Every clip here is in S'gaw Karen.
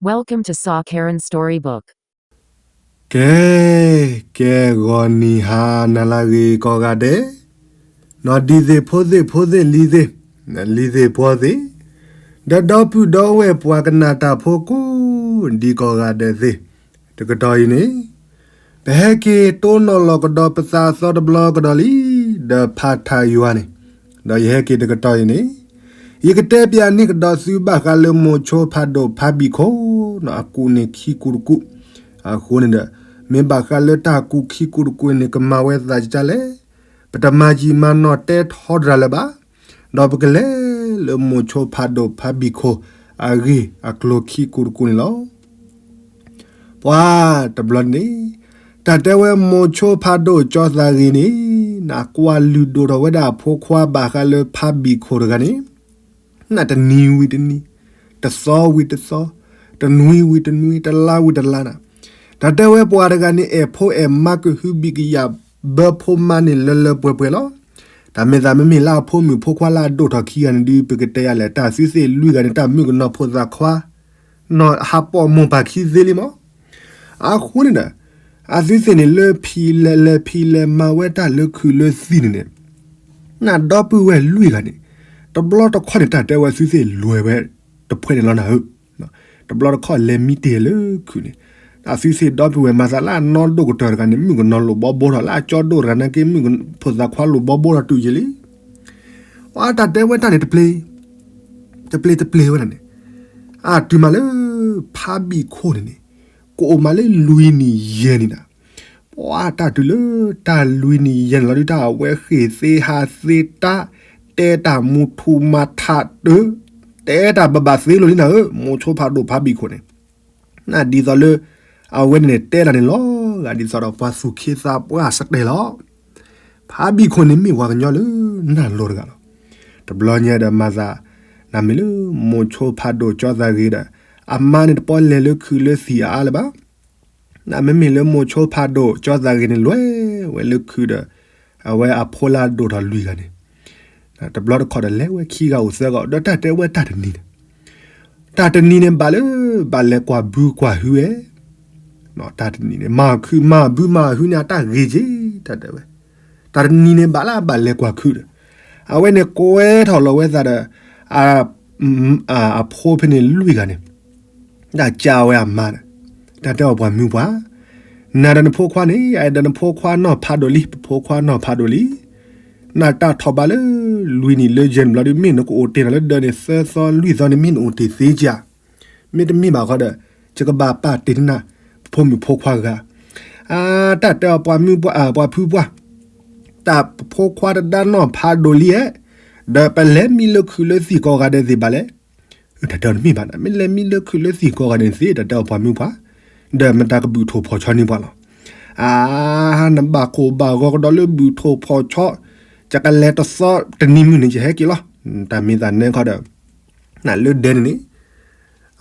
Welcome to Sa Karen Storybook. ကဲ, ကဲဂီၤနံၤဟါနၤလၢအဂ့ၤကိးဂၤဒဲး, နီၢ်ဒံသ့ၣ်ဖိသ့ၣ်ဖိသ့ၣ်လံၤသ့ၣ်, လံၤသ့ၣ်ဖိသ့ၣ်, ဒီးဒီပုၢ်ဒီဝဲၢ်ပှၤကနၣ်တၢ်ဖိကိးဒံးကိးဂၤဒဲးသ့ၣ်, တကတီၢ်အံၤန့ၣ် ပဟဲက့ၤတိၢ်နီၣ်လီၤကဒီးပသးအသီတဘျီကဒီးလံ, ဒီးဖးထးယွၤန့ၣ်, ဒီးယဟဲက့ၤတကတီၢ်အံၤန့ၣ်, ယကတဲပၠးန့ၢ်ကဒီးသုဘၣ်ဃးလၢမိၤဆိဖးဒိၣ်ဖးဘံၣ်ခိၣ်, အကူးန့ၣ်ခံကူးတကူး, အဃိန့ၣ်ဒီး, မ့ၢ်ဘၣ်ဃးလၢတၢ်ကူးခံကူးတကူးန့ၣ် ကမၤဝဲသးကၢ်လဲၣ်, ပတမၤယံာ်မၤနီၢ်တဲထီတရၤလၢၤဘၣ်, ဒီးပကလဲၤလၢမိၤဆိဖးဒိၣ်ဖးဘံၣ်ခိၣ်အဂ့ၢ်အကျိၤခံကူးတကူးန့ၣ်လီၤ. ပှၤတဘျီန့ၣ်, တၢ်တဲဝဲမိၤဆိဖးဒိၣ်ကၠီသးဂ့ၤန့ၣ်, နကွၢ်လုၢ်ဒိၣ်ထီၣ်ဝဲဒၣ်အဖိခွါဘၣ်ဃးလၢဖးဘံၣ်ခိၣ်တဂၤန့ၣ်, နတနံၤဝံၤတနံၤ, တသီဝံၤတသီ, တနွံဝံၤတနွံ, တလါဝံၤတလါနၤ, တၢ်တဲဝဲပှၤတဂၤန့ၣ် အဲၣ်ဖိအဲၣ်မါကဟုဘံၣ်ကယာ်ဘၢဖိမါန့ၣ်လၢလၢပှဲၤပှဲၤလီၤ. တၢ်မ့ၢ်သးမ့မ့ၢ်လၢအဖိမုၣ်ဖိခွါလၢအဒိၣ်ထီၣ်ခံဂၤန့ၣ်ဒုး ပကတဲယၤလဲၣ်, တၢ်သုသ့ၣ်လွံၢ်ဂၤန့ၣ် တၢ်မုၣ်ကနီၤဖိသၣ်ခွါ နီၢ်ဟးပိာ်မိၢ်ပၢ်ခံသ့လံမး. အဃိန့ၣ်ဒီး, အသုသ့ၣ်န့ၣ်လၢဖံးလဲၤလဲၤဖံးလဲၤမၤဝဲတၢ်လၢခုးလၢသံၣ်န့ၣ်န့ၣ်, နဒီပုၢ်ဝဲၢ်လွံၢ်ဂၤန့ၣ်, တဘျီတခီၣ်န့ၣ် တၢ်တဲဝဲသုသ့ၣ်လွဲၢ်ဝဲတဖှဲန့ၣ်လီၤနၤဧၢ, တဘျီတခီၣ်လဲၤမံတ့ၢ်လၢခုးန့ၣ်, အသုသ့ၣ်ဒီပုၢ်ဝဲၢ်မၤသးလၢအနီၢ်ဒိၣ်ကတၢၢ်တဂၤန့ၣ် မုၣ်ကနီၤလိၣ်ဘီဘိထီၣ် လၢအကၠီဒိၣ်တဂၤနာ်က့ မုၣ်ဖိသၣ်ခွါလိၣ်ဘီဘိထီၣ်တုၤယံာ်လံ. အတၢ်တဲဝဲတၢ်န့ၣ်တပျ့ၤ, တပျ့ၤတပျ့ၤဝဲဒၣ်န့ၣ်, အတုၤမးလၢ ဖးဘံၣ်ခိၣ်န့ၣ်န့ၣ်, ကအိၣ်မးလၢလွံၢ်နံၣ်ယဲၢ်နံၣ်နၤ, ပှၤတၢ်တုၤလၢတၢ်လွံၢ်နံၣ်ယဲၢ်နံၣ်လီၤဒုး တၢ်အဝဲဃ့ၢ်သ့ဟးသ့တၢ်, တဲတၢ်မူထူမးထးတၢ်, တဲတၢ်ဘၣ်ဘၣ်သ့လီၤလံနၤဧၢ, မိၤဆိဖးဒိၣ်ဖးဘံၣ်ခိၣ်န့ၣ်, နဒ်သိးလၢ အဝဲန့ၣ်န့ၣ် တဲတၢ်န့ၣ်လီၤဂာ်ဒ်သိးဒီးပှၤသူၣ်ခ့သးပှၢ်စတဲလီၤ. ဖးဘံၣ်ခိၣ်န့ၣ်မ့ၢ်ပှၤကညီလၢနၢ်လိၤတဂၤလီၤ. တဘျီညါဒီးမၤသး, နမ့ၢ်လၢမိၤဆိဖးဒိၣ်ကၠီသးဂ့ၤဒီး, အမါန့ၣ်တပီလဲၤလၢခုးလၢသံၣ်အါအါလၢၤဘၣ်. နမ့မ့ၢ်လၢမိၤဆိဖးဒိၣ်ကၠီသးဂ့ၤန့ၣ်လွဲၢ်ဝဲလၢခုးဒီး, အဝဲအဖိလၢအဒိၣ်ထီၣ်လွံၢ်ဂၤန့ၣ်, တဘျီတခီၣ်ဒီးလဲၤဝဲခံဂၤအိၣ်သၢဂၤ ဒီးတၢ်တဲဝဲတၢ်တနံၤန့ၣ်, တၢ်တနံၤန့ၣ်ဘၣ်လၢ ဘၣ်လဲၤကွၢ်ဘုကွၢ်ဟုဝဲ, တၢ်တနံၤန့ၣ် မၤခုးမၤဘုမၤဟုန့ၣ် အတၢ်ဂ့ၤက့ၤ, တၢ်တဲဝဲ, တၢ်တနံၤန့ၣ်ဘၣ်လၢအဘၣ်လဲၤကွၢ်ခုးဒီး, အဝဲန့ၣ်ကွဲထီၣ်လီၤဝဲသးဒီး, အဖိဖဲန့ၣ်လွံၢ်ဂၤန့ၣ်, တၢ်ကးဝဲအမါဒီး, တၢ်တဲအီၤပှၤမုၣ်ပှၢ်, နၤဒီးနဖိခွါန့ၣ် အဲၣ်ဒိးနဖိခွါနီၢ်ဖးဒိၣ်လံ ပဖိခွါနီၢ်ဖးဒိၣ်လံ, နတၢ်ထီၣ်ဘးလၢလွံၢ်နံၣ်လၢယဲၢ်နံၣ်ဘျီဒုး မ့ၢ်နကအိၣ်တ့ၢ်နၤလၢဒၢးန့ၣ် သၢသီလွံၢ်သီန့ၣ် မ့ၢ်နအိၣ်တ့ၢ်သ့ကဧါ, မ့တမ့ၢ်ဘၣ်ဃီဒီး, ယကဘၣ်ပာ်တ့ၢ်နၤ, ပဖိမုၣ်ဖိခွါဂၤ, အတၢ်တဲအီၤပှၤမုၣ်ပှၢ် ပှၤဖုပှၢ်, တၢ်ပဖိခွါတဒါနီၢ်ဖးဒိၣ်လံဧါ, ဒီးပလဲၤမံလၢခုးလၢသံၣ်ကိးဂၤဒဲးသ့ၣ်ဘၣ်လဲၣ်, တၢ်တဲအီၤတမ့ၢ်ဘၣ်နၤ မ့ၢ်လဲၤမံလၢခုးလၢသံၣ်ကိးဂၤဒဲးသ့ၣ် တၢ်တဲအီၤပှၤမုၣ်ပှၢ်, ဒီးမတၤကဘုၣ်ထိၣ်ဖီၣ်ဆီန့ၢ်ပှၤလီၤ, အါ, နဘၣ်ကိၢ်ဘၣ်ဂီၤကဒီးလၢဘုၣ်ထိၣ်ဖီၣ်ဆီ, ယကလဲၤတသီတနံၤမုၢ်န့ၣ် ယဟဲက့ၤလီၤ, တၢ်မ့ၢ်သးနဲခီဒီး, နလၢဒဲန့ၣ်န့ၣ်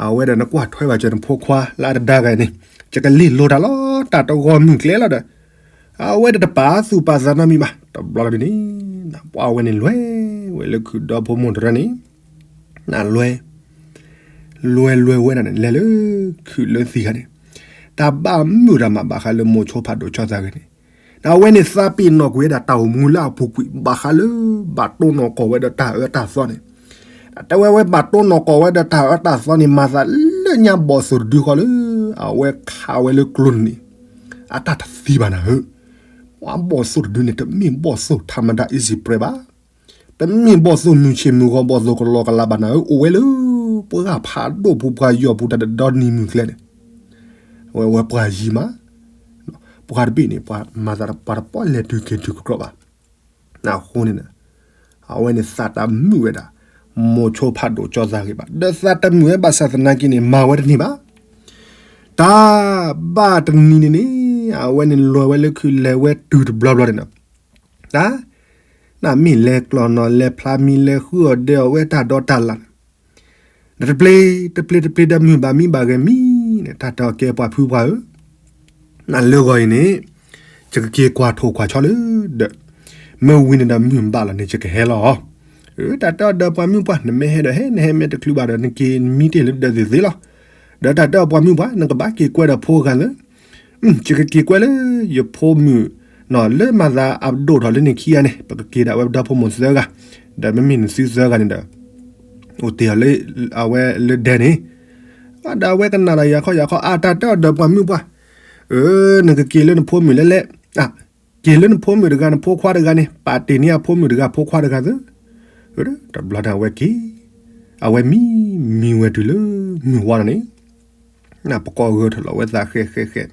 အဝဲဒီးနကွၢ်ထွဲဘၣ်စၢၤနဖိခွါလၢအတဒါဂၤန့ၣ်, ယကလ့ၢ်လိၤတၢ်လီၤ တၢ်တဂီၤမုၢ်ကျဲလီၤဒီး, အဝဲဒီးတပာ်သူၣ်ပာ်သးနီတမံၤဘၣ်, တဘျီလီၤဒ်န့ၣ်, ပှၤဝဲန့ၣ်လွဲၢ်ဝဲလၢခုးဒီဖိမိၢ်တရၢန့ၣ်, နလွဲၢ် လွဲၢ်လွဲၢ်ဝဲဒၣ်န့ၣ် လဲၤလၢခုးလၢသံၣ်ဂၤန့ၣ်, တၢ်ဘၣ်မုာ်တၢ်မးဘၣ်ဃးလၢမိၤဆိဖးဒိၣ်ကၠီသးဂ့ၤန့ၣ်, အဝဲန့ၣ်သးပ့ၤနီၣ်ကွံာ်ဝဲဒၣ်တၢ်အိၣ်မူလၢအပူၤကွံာ် ဘၣ်ဃးလၢဘၣ်တိၢ်နီၣ်ကီၢ်ဝဲဒီးတၢ်အၢတၢ်သီန့ၣ်, တၢ်တဲဝဲဝဲဘၣ်တိၢ်နီၣ်ကီၢ်ဝဲဒီးတၢ်အၢတၢ်သီန့ၣ် မၤသးလၢညါဘီၣ်သိၣ်တဒုဃီလၢ အဝဲခးဝဲလၢကျိန့ၣ်န့ၣ်, အတၢ်တသံဘၣ်နၤဧၢ, ပှၤဘီၣ်သိၣ်တဒုန့ၣ် တမ့ၢ်ဘီၣ်သိၣ်ထးမတၤ easy prey ဘၣ် တမ့ၢ်ဘီၣ်သိၣ်မုၢ်ဆ့ၣ်မုၢ်ဂီၤ ဘီၣ်သိၣ်ကလီကလးဘၣ်နၤဧၢ, အိၣ်ဝဲလၢ ပှၤဖးဒိၣ်ပူၤ ပှၤယီၢ်ပူၤ တၢ်တဒီနံၤမုၢ်ကျဲန့ၣ်, အဝဲဝဲပှၤယံၤမး, ပှၤတဘ့ၣ်န့ၣ် ပှၤမၤသးပှၤတပီၢ်လဲၤတုၤက့ၤတုၤကကြၢးဘၣ်, အဃိန့ၣ် အဝဲန့ၣ်သးတမုာ်ဝဲဒၣ် မိၤဆိဖးဒိၣ်ကၠီသးဂ့ၤဘၣ်, ဒီးသးတမုာ်ဝဲဘၣ်ဆၣ်သနာ်က့န့ၣ် မၤဝဲတန့ၢ်ဘၣ် တၢ်ဘၣ်တနံၤန့ၣ်န့ၣ် အဝဲန့ၣ်လဲၤဝဲလၢခုး လဲၤဝဲတုၤတဘျီဘျီန့ၣ်ဒီး, တၢ်, နမ့ၢ်လဲၤကျီၢ်နီၣ်လဲၤဖျါမံၤလဲၤဃုအီၣ်ဒဲးအီၣ်ဝဲတၢ်ဒီတၢ်လၣ်န့ၣ်, ဒီးတပျ့ၤ, တပျ့ၤတပျ့ၤဒီးမုာ်ဘၣ်မံဘၣ်ဂဲၤမံန့ၣ် တၢ်တဲအီၤကဲပှၤဖုပှၢ်ဧၢ, နလၢဂီၤအံၤန့ၣ် ယကက့ၤကွၢ်ထိၣ်ကွၢ်ဆီလၢဒၢး, မ့ၢ်ဝံၤန့ၣ်ဒီးမုၢ်ဘၣ်လီၤန့ၣ် ယကဟဲလီၤ, တၢ်တဲအီၤဒီးပှၤမုၣ်ပှၢ် နမ့ၢ်ဟဲဒီးဟဲ နဟဲမ့ၢ်တချုးဘၣ်ဒီး နက့ၤမံတ့ၢ်လၢဒၢးသ့ၣ်သ့လီၤ, ဒီးတၢ်တဲအီၤပှၤမုၣ်ပှၢ် နကဘၣ်က့ၤကွဲဒီးဖိဂၤသၢ, ယကက့ၤကွဲလၢယဖိမုၣ်, လၢမၤသးအဒိၣ်ထီၣ်လၢန့ၣ်ခံဂၤန့ၣ် ပကက့ၤဒၣ်ဝဲဒီဖိမိၢ်သၢဂၤ, ဒီးမ့မ့ၢ်နသုသၢဂၤန့ၣ်ဒီး အိၣ်တ့ၢ်အီၤလၢအဝဲလၢဒဲန့ၣ်, ဒီးအဝဲကနၣ်ဒီးယၤခီယၤခီ အတၢ်တဲအီၤဒီးပှၤမုၣ်ပှၢ်, အၢ နကက့ၤလၢနဖိမုၣ်လဲၣ်လဲၣ်, က့ၤလၢနဖိမုၣ်တဂၤ နဖိခွါတဂၤန့ၣ် ပာ်တ့ၢ်န့ၢ်အဖိမုၣ်တဂၤ ဖိခွါတဂၤသၢ, တဘျီန့ၣ်အဝဲက့ၤ, အဝဲမံမံဝဲတုၤလၢမုၢ်ဝါလီၤန့ၣ်, နပကိးဂၢၢ်ထီၣ်လီၤဝဲသးဃဲးဃဲးဃဲးန့ၣ်,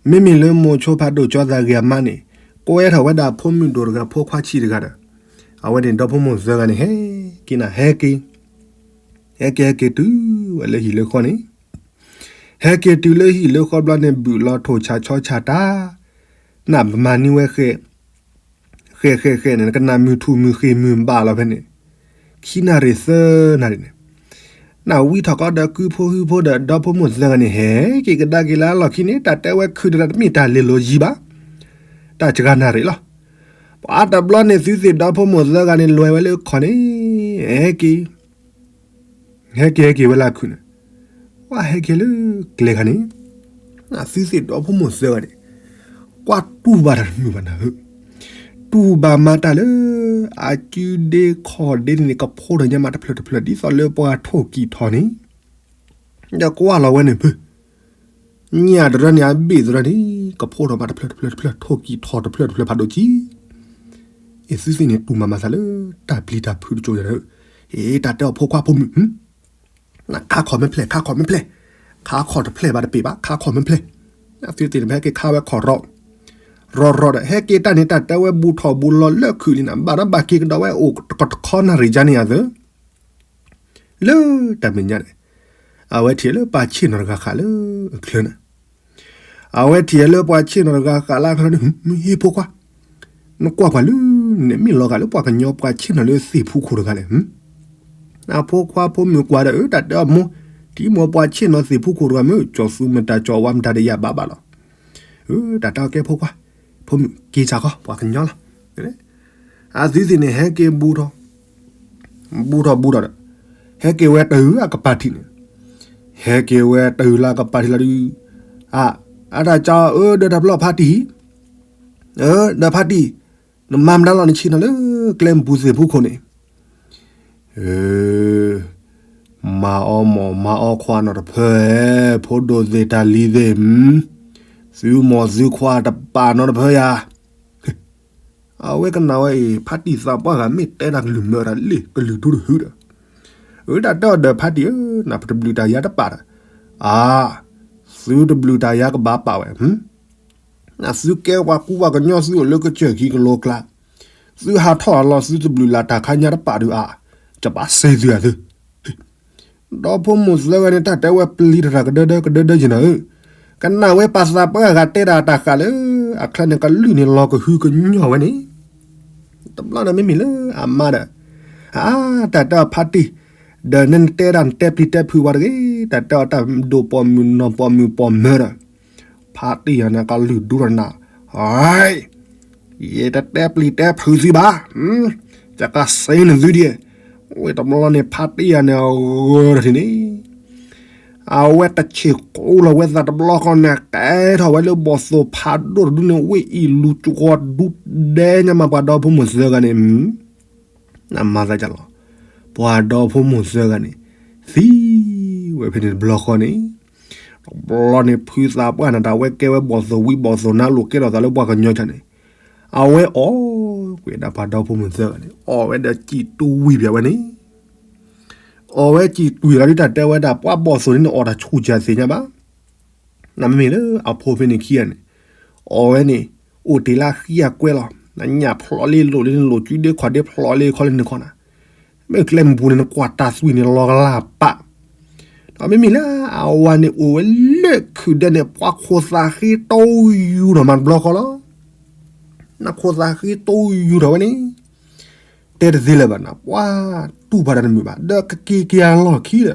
မ့မ့ၢ်လၢမိၤဆိဖးဒိၣ်ကၠီသးဂ့ၤအမါန့ၣ် ကွဲထီၣ်ဝဲဒၣ်ဖိမုၣ်ဒိၣ်တဂၤ ဖိခွါဆံးတဂၤဒီး, အဝဲန့ၣ်ဒီဖိမိၢ်သၢဂၤန့ၣ် ဟဲက့ၤနၤ ဟဲက့ၤ ဟဲက့ၤဟဲက့ၤတုၤဝဲလၢဟံၣ်လၢဃီန့ၣ်, ဟဲက့ၤတုၤလၢဟံၣ်လၢဃီဘျီန့ၣ် ဘုၣ်လီၤထိၣ်ဆးဆီဆးတၢ်, နပမၤန့ၢ်ဝဲဃဲး ဃဲးဃဲးဃဲးန့ၣ် နကနၣ်မုၢ်ထူၣ်မုၢ်ဃ့ၢ်မုၢ်ဘၣ်လီၤဖဲန့ၣ်, ခံနၣ်ရံၣ်သၢနၣ်ရံၣ်န့ၣ်, နဝံထီၣ်ကီးဒီးကုဖိဟုဖိဒီးဒီဖိမိၢ်သၢဂၤန့ၣ် ဟဲက့ၤကဒါက့ၤလၢအလီၢ်ခံန့ၣ် တၢ်တဲဝဲခုၣ်တရၣ်တမ့ၢ်တၢ်လဲၤလိၤယံၤဘၣ်, တၢ်စှၤနၣ်ရံၣ်လီၤ. ပှၤတဘျီန့ၣ် သုသ့ၣ်ဒီဖိမိၢ်သၢဂၤန့ၣ် လဲၤဝဲလၢခီၣ်န့ၣ်, ဟဲက့ၤ ဟဲက့ၤဟဲက့ၤဝဲလၢခုၣ်န့ၣ်, ပှၤဟဲက့ၤလၢကျဲခါန့ၣ်, သုသ့ၣ်ဒီဖိမိၢ်သၢဂၤန့ၣ် ကွၢ်တူၢ်ဘၣ်တၢ်တမုာ်ဘၣ်နၤဧၢ, တူၢ်ဘၣ်မၤတၢ်လၢ အစုဒ့ခီၣ်ဒ့န့ၣ်န့ၣ် ကဖိထီၣ်ညါမးတဖျၢၣ်တဖျၢၣ် ဒ်သိးလၢပှၤထိၣ်ကံၢ်ထီၣ်န့ၣ်, ဒီးကွၢ်လီၤဝဲန့ၣ်ဖု ညၣ်တရၢန့ၣ် အဘ့ၣ်တရၢန့ၣ် ကဖိထီၣ်မးတဖျၢၣ်တဖျၢၣ်တဖျၢၣ် ထိၣ်ကံၢ်ထီၣ်တဖျၢၣ်တဖျၢၣ်ဖးဒိၣ်ကံ, အသုသ့ၣ်န့ၣ် တူၢ်မၤမၤသးလၢ တၢ်ပျံၤတၢ်ဖုးတကၠိၤယၤဧၢ, အ့ တၢ်တဲအီၤဖိခွါဖိမုၣ် နခါခီၣ်မ့ၢ်ဖျဲၣ် ခါခီၣ်မ့ၢ်ဖျဲၣ်, ခါခီၣ်တဖျဲၣ်ဘၣ်တပ့ၤဘၣ် ခါခီၣ်မ့ၢ်ဖျဲၣ်, အသုသ့ၣ်န့ၣ် ပဟဲက့ၤခါဝဲခီၣ်ရီ, ရီရီဒီး ဟဲက့ၤတၢ်န့ၣ် တၢ်တဲဝဲဘူးထီၣ်ဘူးလီၤလၢခုၣ်လံနၤ ဘၣ်ဒီးဘၣ်က့ၤကဒီးဝဲအိၣ်တကီၢ်တခီနၣ်ရံၣ်ကါန့ၣ်ယၤသၢ လၢတၢ်မဲာ်ညါန့ၣ်, အဝဲထံၣ်လၢပှၤဆ့ၣ်နီၤတဂၤဃာ်လၢအချၢန့ၣ်, အဝဲထံၣ်လၢပှၤဆ့ၣ်နီၤတဂၤဃာ်လၢအချၢန့ၣ် မ့ၢ်ဟ့ၣ်ဖိခွါ, နကွၢ်ကွၢ်လၢ နမ့ၢ်လီၤဂာ်လၢပှၤကညီပှၤဆ့ၣ်နီၤလၢသ့ၣ်ဖူခိၣ်တဂၤလဲၣ်, အဖိခွါဖိမုၣ်ကွၢ်ဒီး အၢ တၢ်တဲအီၤမိၢ်, ထံမိၢ်ပှၤဆ့ၣ်နီၤသ့ၣ်ဖူခိၣ်တဂၤမ့ၢ် ကၠီၤသူမတၤကၠီၤဝါမတၤဒီးယၤဘၣ်ဘၣ်လီၤ, တၢ်တဲအီၤကဲဖိခွါ, ဖိမုၣ်က့ၤစၢ်ခီ ပှၤကညီလီၤ, အသုသ့ၣ်န့ၣ် ဟဲက့ၤဘူးထီၣ် ဘူးထီၣ်ဘူးထီၣ်ဒီး, ဟဲက့ၤဝဲတုၤအကပၤထံးန့ၣ်, ဟဲက့ၤဝဲတုၤလၢအကပၤထံးလီၤဒုး, အ အတၢ်ကၠီ အၢ ဒီးတၢ်ပျီဖါတံၢ်, အၢ ဒီးဖါတံၢ်, နမၤမတၤလီၤနဆ့ၣ်နီၤလၢကျဲမပူၤသ့ၣ်ဖူခိၣ်န့ၣ်, အၢ မၤအီၣ်မိၢ်မၤအီၣ်ခွါနီၤတဖၢ, ဖိဒိၣ်သ့ၣ်တၢ်လံၤသ့ၣ်, သုမိၢ်သုခွါတပာ်နီၤတဖၢယၤ အဝဲကနၣ်ဝဲအံၤ ဖါတံၢ်သးပှၢ်ဂၤမ့ၢ်တဲတၢ်ကလုၢ်မၢတၢ်လံၣ် ကလုၢ်ဒူတဟုဒီး, အတၢ်တဲအီၤဒီးဖါတံၢ်ဧၢ, နပတဘျုးတၢ်ယါတပာ်ဒီး, အါ, သုတဘျုးတၢ်ယါကဘၣ်ပာ်ဝဲ, သုကဲပှၤကူပှၤကညီသုအိၣ်လၢကစၢၢ်ခံကလိကျါ, သုဟးထီၣ်အလီၢ်သုတဘျုးလၢ်တၢ်ခါညါတပာ်ဒုးအါ, ကဘၣ်စ့သုအသု ဒီဖိမိၢ်သၢဂၤန့ၣ် တၢ်တဲဝဲပျံၤတရၣ်ကဒၢဒၢကဒၢဒၢယံၤနၤဧၢ, ကနၣ်ဝဲပှၤသးပှၢ်ဂၤတဲတၢ်တၢ်ဃာ်လၢ အချၢန့ၣ်ကလုၢ်န့ၣ်လီၤကဟုကညီၢ်ဝဲန့ၣ်, တဘျီန့ၣ်မ့မ့ၢ်လၢအမါဒီး, အါ, တၢ်တဲအီၤဖါတံၢ်, ဒီးနတဲဒၣ်နတဲပျံၤတဲဖုးဝဲတဂ့ၤ, တၢ်တဲအီၤတၢ်ဒိၣ်ပိာ်မုၣ်နီၢ်ပိာ်မုၣ်ပိာ်မၢၤဒီး, ဖါတံၢ်ယၤန့ၣ်ကလုၢ်ဒူတနၢ်, ယတတဲပျံၤတဲဖုးသုဘၣ်, ယကစ့နသုဒံး, ဝဲတဘျီန့ၣ် ဖါတံၢ်ယၤန့ၣ်အဂၢၢ်ထံၣ်န့ၣ်, အဝဲတဆ့ၣ်ကူလီၤဝဲသးတဘျီဃီန့ၣ် ကဲထီၣ်ဝဲလၢဘီၣ်သိၣ်ဖးဒိၣ်တဒုန့ၣ် ဝ့ၢ်အံၤလူၤကဝီၤဒူဒဲညါမး ပှၤဒီဖိမိၢ်သၢဂၤန့ၣ်, နမၤသးဒ်လဲၣ်, ပှၤဒီဖိမိၢ်သၢဂၤန့ၣ်, သံဝဲဖဲန့ၣ်တဘျီဃီန့ၣ်, တဘျီန့ၣ် ဖုသးပှၢ်န့ၣ် တၢ်ဝဲကဲဝဲဘီၣ်သိၣ်ဝံၤဘီၣ်သိၣ်နါလိၤကဲထီၣ်သးလၢပှၤကညီကၢန့ၣ်, အဝဲအီၣ်ကွံာ်ဒၣ်ပှၤဒီဖိမိၢ်သၢဂၤန့ၣ် အီၣ်ဝဲဒီးစံၣ်တူၢ်ဝံၤပၠးဝဲန့ၣ် အီၣ်ဝဲစံၣ်တူၢ်လီၤဒ်တၢ်တဲဝဲဒၣ် ပှၤဘီၣ်သိၣ်န့ၣ်န့ၣ် အီၣ်တၢ်ဆူၣ်စၢ်သ့ၣ်ညါဘၣ်. နမ့မ့ၢ်လၢအဖိဖဲန့ၣ်ခံဂၤန့ၣ်, အီၣ်ဝဲန့ၣ် အိၣ်တ့ၢ်လၢအဃံအကွဲလီၤ. နညၣ်ဖျိးလံလိၣ်လံန့ၣ် လိၣ်စုဒ့ခီၣ်ဒ့ဖျိးလံခီလံန့ၣ်ခီနၤ, မ့ၢ်ကျဲမုၢ်ပူၤန့ၣ် နကွၢ်တၢ်သွံၣ်န့ၣ်လီၤကလၢ်ပာ်. ဒီးမ့မ့ၢ်လၢအဝၤန့ၣ်အိၣ်ဝဲလၢခုၣ်ဒဲန့ၣ် ပှၤခိၣ်သးဃ့တိယူၢ်ထီၣ်မးတဘျီဃီလီၤ. နခိၣ်သးဃ့တိယူၢ်ထီၣ်ဝဲန့ၣ် တဲတသ့လၢၤဘၣ်နၤ, ပှၤတူၢ်ဘၣ်တၢ်တမုာ်ဘၣ်, ဒီးကက့ၤက့ၤအလီၢ်ခံဒီး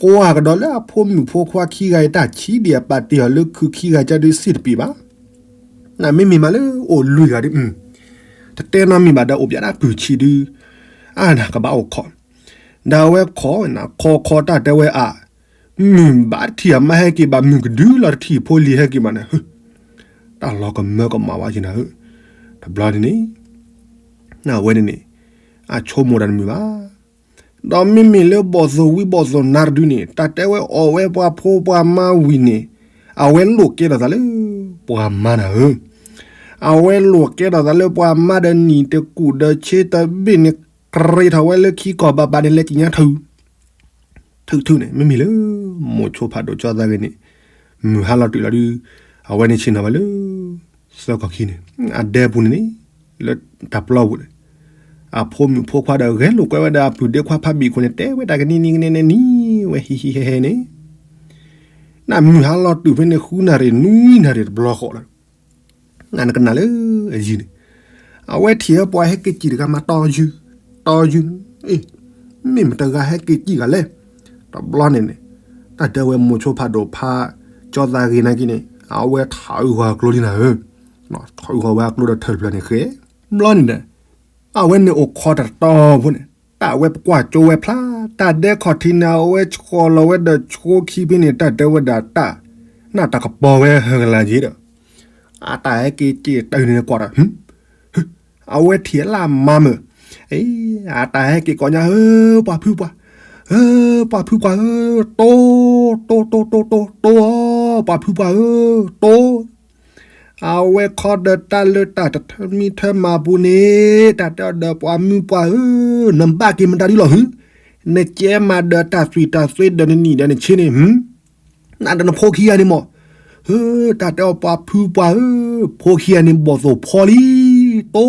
ကွၢ်ကဒီးလၢအဖိမုၣ်ဖိခွါခံဂၤအံၤ တၢ်ဆံးဒံးအပာ်တ့ၢ်အီၤလၢခုၣ်ခံဂၤကၢဒုးစ့ၢ်တပ့ၤဘၣ်. နမ့မ့ၢ်မးလၢအိၣ်လွံၢ်ဂၤဒုး, တတဲနီတမံၤဘၣ်ဒီး အိၣ်ပၠးဒၣ်ပုၢ်ဆံးဒုး, အါနၤကဘၣ်အိၣ်ခိး, ဒီးအဝဲခိးနၤ ခိးခိးတၢ်တဲဝဲအါ, မုၢ်ဘၣ်တထံၣ်အမါဟဲက့ၤဘၣ် မုၢ်ကဒုလီၤတထံၣ်ဖိလံၤဟဲက့ၤဘၣ်န့ၣ်, တၢ်လီၤကမၢကမၣ်ဝဲက့ၤနၤဧၢ, တဘျီန့ၣ်န့ၣ်, အဝဲန့ၣ်န့ၣ်, အဆိကမိၣ်တၢ်တမုာ်ဘၣ်, ဒီးမ့မ့ၢ်လၢဘီၣ်သိၣ်ဝံၤဘီၣ်သိၣ်နါတဒုန့ၣ် တၢ်တဲဝဲအီၣ်ဝဲပှၤဖိပှၤမါဝံၤန့ၣ်, အဝဲလိာ်ကဲထီၣ်သးလၢ ပှၤမါနၤဧၢ, အဝဲလိာ်ကဲထီၣ်သးလၢပှၤမါဒီးနံၣ်တကူာ်ဒီးဆ့တဘ့ၣ်န့ၣ် ကြ့ထီၣ်ဝဲလၢခံကီၢ်ဘၣ်ဘၣ်န့ၣ် လဲၤကံၣ်ညါထုး ထုးထုးန့ၣ် မ့မ့ၢ်လၢ မိၤဆိဖးဒိၣ်ကၠီသးဂ့ၤန့ၣ်, မုၢ်ဟါလီၤတုၤလီၤဒုး, အဝဲန့ၣ်ဆ့ၣ်နီၤဝဲလၢ သၢခီၣ်ခံန့ၣ်, အဒဲပူၤန့ၣ်န့ၣ်, လၢတၢ်ပျီပူၤန့ၣ်, အဖိမုၣ်ဖိခွါဒီးဂဲၤလိာ်ကွဲဝဲဒၣ်အပုၢ်ဒ့ခွါဖးဘံၣ်ခိၣ်န့ၣ် တဲဝဲတၢ်ကနံၤနံၤကနဲန့ၣ်နံၤဝဲဟံၣ်ဟံၣ်ဟဲဟဲန့ၣ်, နမုၢ်ဟါလီၤတုၤဖဲန့ၣ် ဃုနၣ်ရံၣ်နွံနၣ်ရံၣ်တဘျီဃီလီၤ နနကနၣ်လၢအယံၤန့ၣ်, အဝဲထံၣ်ဝဲပှၤဟဲက့ၤစံၣ်တဂၤမးတီယုၢ်, တီယုၢ်, အ့ၣ်, မ့ၢ်မတဂၤဟဲက့ၤစံၣ်ဂၤလဲၣ်, တဘျီန့ၣ်န့ၣ်, တၢ်တဲဝဲမိၤဆိဖးဒိၣ်ဖး, ကၠီသးဂ့ၤနာ်က့န့ၣ် အဝဲထးအုၣ်ဃီၤအကျိလံနၤဧၢ, ထးအုၣ်ဃီၤဝဲအကျိဒီးထၢၣ်တဖျၢၣ်န့ၣ်ဃဲ, ဘျီန့ၣ်ဒီး, အဝဲန့ၣ်အိၣ်ခိးတၢ်တတီဖိန့ၣ်, တၢ်ဝဲပကွၢ်ကၠိဝဲဖျါ, တၢ်ဒဲခီၣ်ထံးန့ၣ် အဝဲဆှီလီၤဝဲဒီးဆိခံဖဲန့ၣ် တၢ်တဲဝဲဒၣ်တၢ်, နၢ်တၢ်ကပီၤဝဲဟၢကလၤက့ဒီး အတၢ်ဟဲက့ၤက့ၤတၢ်န့ၣ်ကွၢ်ဒီး, အဝဲထံၣ်လၢအမါမုၢ်, အတၢ်ဟဲက့ၤကိးညါဧၢ, ပှၤဖုပှၢ်, ဧၢ, ပှၤဖုပှၢ်ဧၢ, တိ, တိတိတိတိတိ, ပှၤဖုပှၢ်ဧၢ, တိ, အဝဲခီဒီးတၢ်လၢတၢ်တထၢမံထၢမၤပူၤန့ၣ်, တၢ်တဲအီၤဒီးပှၤမုၢ်ပှၢ်ဧၢ, နဘၣ်က့ၤမတၤဒုလီၤဟု, နကဲမးဒီးတၢ်သွံၣ်တၢ်သွ့ဒီးနနံၣ်ဒီးနဆ့န့ၣ်, နဒီးနဖိခံဂၤန့ၣ်မး, ဧၢ, တၢ်တဲအီၤပှၤဖုပှၢ်ဧၢ, ဖိခံဂၤန့ၣ်ဘီၣ်သိၣ်ဖီလံ, တိ,